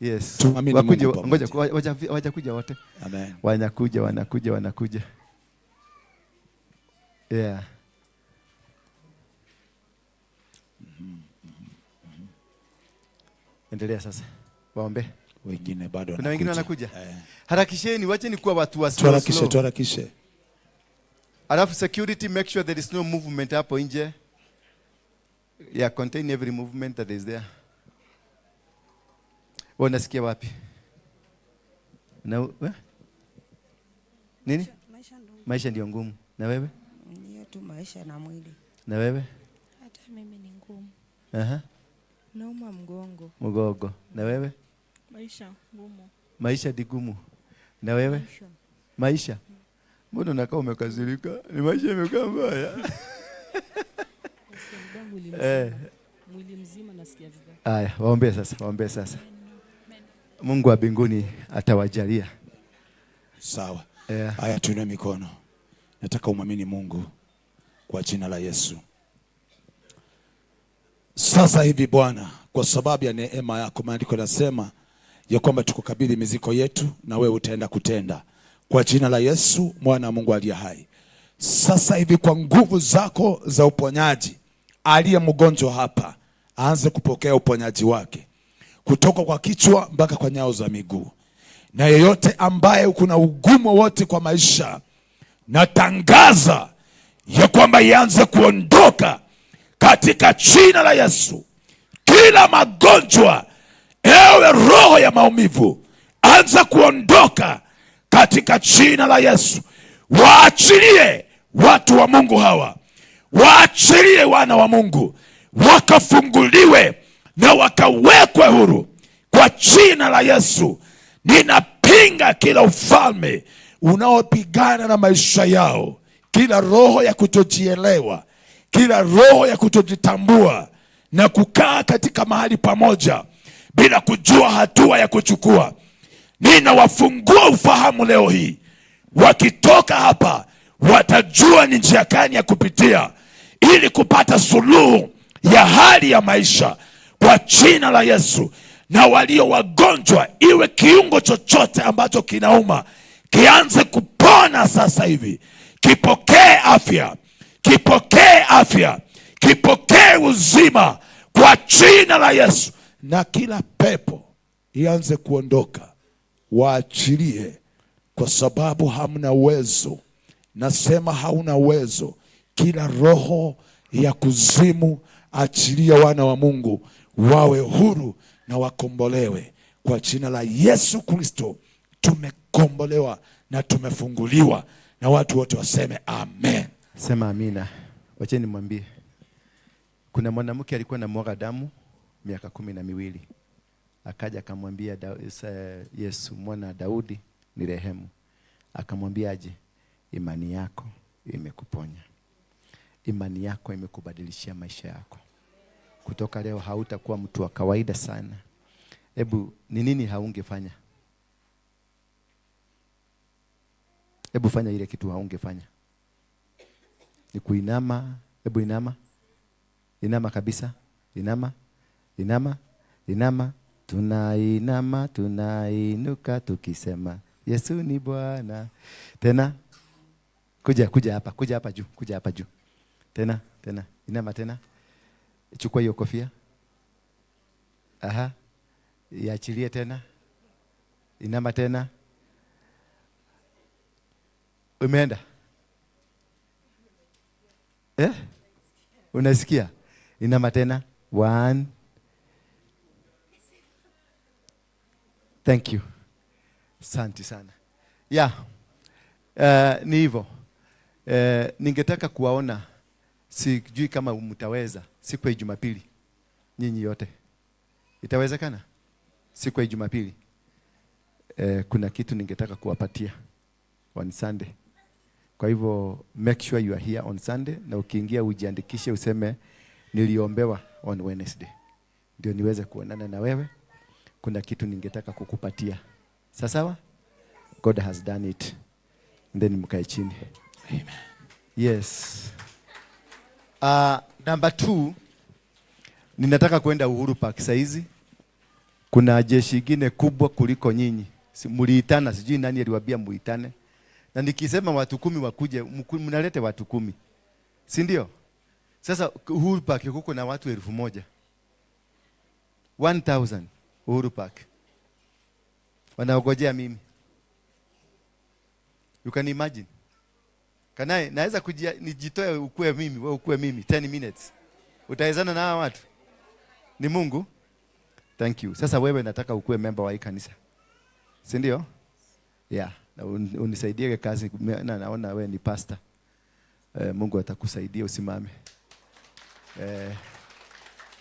Yes. Tuamini Wakuja, Mungu pamoja. ngoja, wajakuja wote. Amen. Wanakuja, wanakuja, wanakuja. Yeah. Endelea sasa. Waombe. Wengine bado Kuna wengine wanakuja. wanakuja? Harakisheni, wacheni kuwa watu wa slow, Tuharakishe, slow. tuharakishe. Alafu security, make sure there is no movement hapo nje. Yeah, contain every movement that is there. Wewe unasikia wapi? Na eh? Nini? Maisha ndio ngumu. Na wewe? Ndiyo tu maisha na mwili. Na wewe? Hata mimi ni ngumu. Aha. Nauma mgongo. Mgongo. Na wewe? Maisha ngumu. Maisha ni gumu. Na wewe? Maisha. Mbona unakaa umekasirika? Ni maisha imekaa mbaya. Mwili mzima nasikia vibaya. Aya, waombee sasa, waombee sasa. Mungu wa mbinguni atawajalia. Sawa. Yeah. Haya, tuinue mikono. Nataka umwamini Mungu kwa jina la Yesu. Sasa hivi Bwana, kwa sababu ya neema yako, maandiko yanasema ya kwamba tukukabidhi mizigo yetu na wewe utaenda kutenda. Kwa jina la Yesu mwana wa Mungu aliye hai. Sasa hivi kwa nguvu zako za uponyaji, aliye mgonjwa hapa aanze kupokea uponyaji wake kutoka kwa kichwa mpaka kwa nyayo za miguu. Na yeyote ambaye kuna ugumu wote kwa maisha, natangaza ya kwamba ianze kuondoka katika jina la Yesu. Kila magonjwa, ewe roho ya maumivu, anza kuondoka katika jina la Yesu. Waachilie watu wa Mungu hawa, waachilie wana wa Mungu wakafunguliwe na wakawekwe huru kwa jina la Yesu. Ninapinga kila ufalme unaopigana na maisha yao, kila roho ya kutojielewa, kila roho ya kutojitambua na kukaa katika mahali pamoja bila kujua hatua ya kuchukua. Ninawafungua ufahamu leo hii. Wakitoka hapa watajua ni njia gani ya kupitia ili kupata suluhu ya hali ya maisha kwa jina la Yesu. Na walio wagonjwa, iwe kiungo chochote ambacho kinauma, kianze kupona sasa hivi. Kipokee afya, kipokee afya, kipokee uzima kwa jina la Yesu. Na kila pepo ianze kuondoka, waachilie, kwa sababu hamna uwezo. Nasema hauna uwezo. Kila roho ya kuzimu, achilia wana wa Mungu wawe huru na wakombolewe kwa jina la Yesu Kristo. Tumekombolewa na tumefunguliwa, na watu wote waseme amen. Sema amina. Wacheni nimwambie, kuna mwanamke alikuwa anamwaga damu miaka 12. Akaja akamwambia Yesu, mwana wa Daudi, ni rehemu. Akamwambia aje? Imani yako imekuponya. Imani yako imekubadilishia maisha yako. Kutoka leo hautakuwa mtu wa kawaida sana. Hebu ni nini haungefanya? Hebu fanya ile kitu haungefanya. Ni kuinama. Hebu inama. Inama kabisa. Inama. Inama. Inama. Tunainama, tunainuka tukisema Yesu ni Bwana. Tena. Kuja hapa, kuja hapa juu, kuja hapa juu. Tena, tena. Inama tena. Chukua hiyo kofia. Aha. Iachilie tena. Inama tena. Umeenda? Eh? Unasikia? Inama tena. 1. Thank you. Asante sana. Yeah. Ni hivyo. Ningetaka kuwaona, sijui kama mtaweza, siku ya Jumapili. Nyinyi yote. Itawezekana? Siku ya Jumapili. Kuna kitu ningetaka kuwapatia on Sunday. Kwa hivyo make sure you are here on Sunday, na ukiingia ujiandikishe useme niliombewa on Wednesday. Ndio niweze kuonana na wewe. Kuna kitu ningetaka kukupatia. Sawa? God has done it. And then mkae chini. Amen. Yes. Number 2, ninataka kwenda Uhuru Park saizi. Kuna jeshi ingine kubwa kuliko nyinyi. Muliitana, sijui nani aliwaambia muitane. Na nikisema watu 10 wakuje, mnalete watu 10. Si ndio? Sasa Uhuru Park kuko na watu 1000. 1000 Uhuru Park. Wanaogojea mimi. You can imagine. Kanae, naweza nijitoe ukue mimi, wewe ukue mimi 10 minutes. Utawezana na hawa watu? Ni Mungu? Thank you. Sasa wewe nataka ukue member wa hii kanisa. Si ndio? Yeah, na unisaidie kazi na naona wewe ni pastor. Mungu atakusaidia usimame.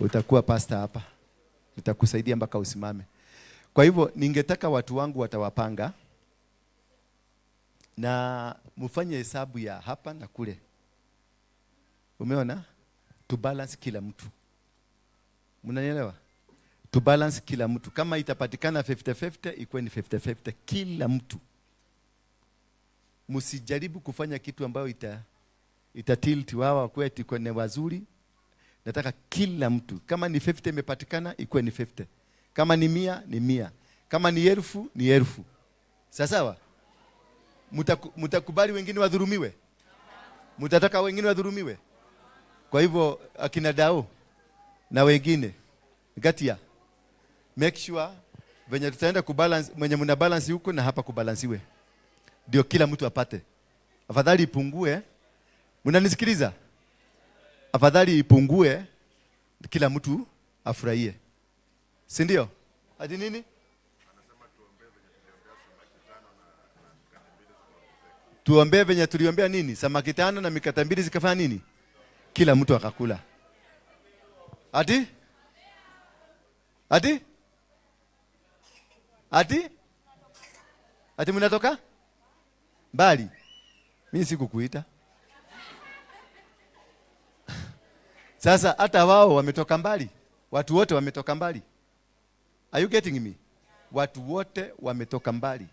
Utakuwa pastor hapa. Nitakusaidia mpaka usimame. Kwa hivyo ningetaka watu wangu watawapanga na mfanye hesabu ya hapa na kule. Umeona? To balance kila mtu. Mnanielewa? To balance kila mtu. Kama itapatikana 50-50, ikuwe ni 50-50 kila mtu. Msijaribu kufanya kitu ambayo ita tilt wao wakuwe eti ni wazuri. Nataka kila mtu. Kama ni 50 imepatikana, ikuwe ni 50. Kama ni 100, ni 100. Kama ni 1000, ni 1000. Sawa sawa? Mtakubali wengine wadhulumiwe? Mtataka wengine wadhulumiwe? Kwa hivyo akina Dao na wengine Gatia, make sure venye tutaenda kubalance, mwenye mna balance huko na hapa kubalansiwe, ndio kila mtu apate. Afadhali ipungue. Mnanisikiliza? Afadhali ipungue, kila mtu afurahie, si ndio? Ati nini? Tuombee venye tuliombea nini? Samaki 5 na mikate 2 zikafanya nini? Kila mtu akakula. Ati? Ati? Ati? Ati mnatoka mbali? Mimi sikukuita. Sasa hata wao wametoka mbali. Watu wote wametoka mbali. Are you getting me? Watu wote wametoka mbali.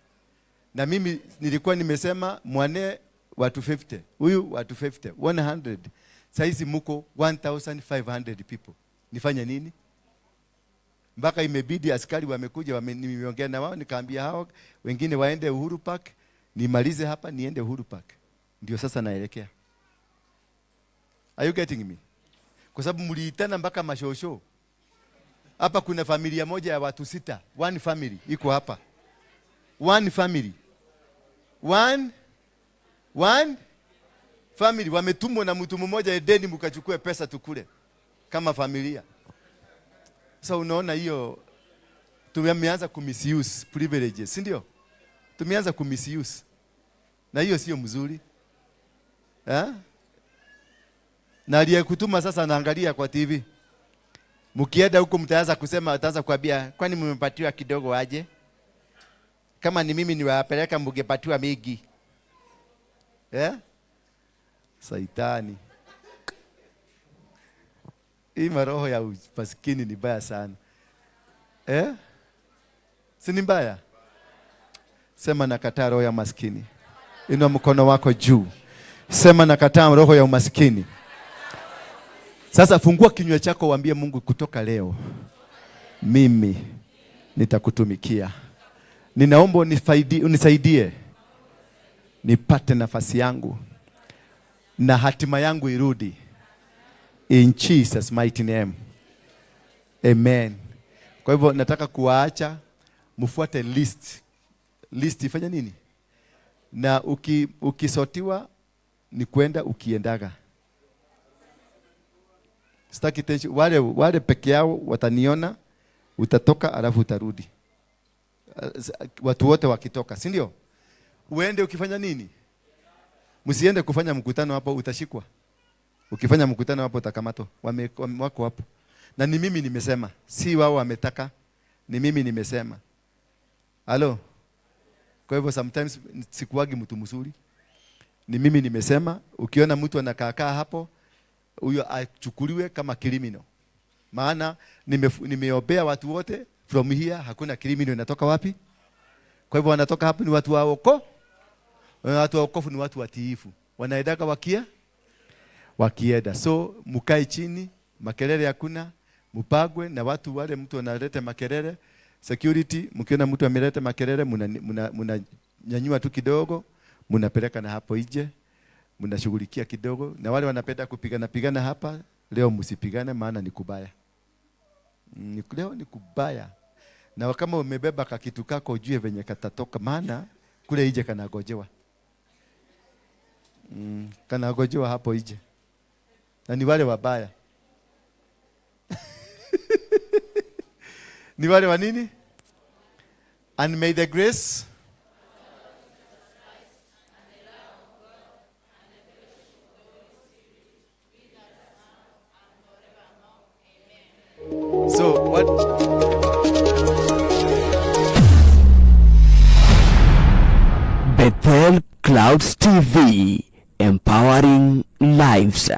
Na mimi nilikuwa nimesema mwane watu 50, huyu watu 50, 100. Saizi muko 1500 people. Nifanye nini? Mpaka imebidi askari wamekuja, nimeongea na wao, nikaambia hao wengine waende Uhuru Park, nimalize hapa niende Uhuru Park. Ndio sasa naelekea. Are you getting me? Kwa sababu mliitana mpaka mashosho. Hapa kuna familia moja ya watu 6, one family iko hapa. One family. One family wametumwa na mtu mmoja Edeni, mkachukue pesa tukule kama familia. Sasa unaona hiyo tumeanza kumisuse privileges, si ndio? Tumeanza kumisuse. Na hiyo sio mzuri. Eh? Na aliyekutuma sasa anaangalia kwa TV. Mkienda huko mtaanza kusema, ataanza kuambia kwani mmepatiwa kidogo aje? Kama ni mimi niwapeleka mngepatiwa mingi. Eh? Saitani. Hii maroho ya umaskini ni mbaya sana. Eh? Si ni mbaya? Sema nakataa roho ya maskini. Inua mkono wako juu. Sema nakataa roho ya umaskini. Sasa fungua kinywa chako uambie Mungu, kutoka leo mimi nitakutumikia. Ninaomba unisaidie nipate nafasi yangu na hatima yangu irudi. In Jesus mighty name. Amen. Kwa hivyo nataka kuwaacha mfuate list. List ifanye nini? Na ukisotiwa ni kwenda ukiendaga. Sitaki tension. Wale peke yao wataniona, utatoka alafu utarudi. Watu wote wakitoka, si ndio? Uende ukifanya nini? Msiende kufanya mkutano hapo, utashikwa. Ukifanya mkutano hapo utakamatwa. Wako hapo. Na ni mimi nimesema, si wao wametaka, ni mimi nimesema. Halo? Kwa hivyo sometimes sikuwagi mtu mzuri. Ni mimi nimesema, ukiona mtu anakaa hapo, huyo achukuliwe kama criminal. Maana nimeombea watu wote from here, hakuna criminal inatoka wapi? Kwa hivyo wanatoka hapo ni watu wa wokovu. Watu wa wokovu ni watu watiifu. Wanaendaka wakienda. So mkae chini, makelele hakuna, mpagwe na watu wale mtu analeta makelele. Security, mkiona mtu ameleta makelele mnanyanyua tu kidogo, mnapeleka na hapo nje, mnashughulikia kidogo. Na wale wanapenda kupigana pigana hapa, leo msipigane maana ni kubaya. Leo ni kubaya. Na kama umebeba kakitu kako ujue venye katatoka, maana kule nje kanagojewa. Kanagojewa hapo nje. Na ni wale wabaya. Ni wale wa nini? And may the grace So what Bethel Clouds TV, empowering lives.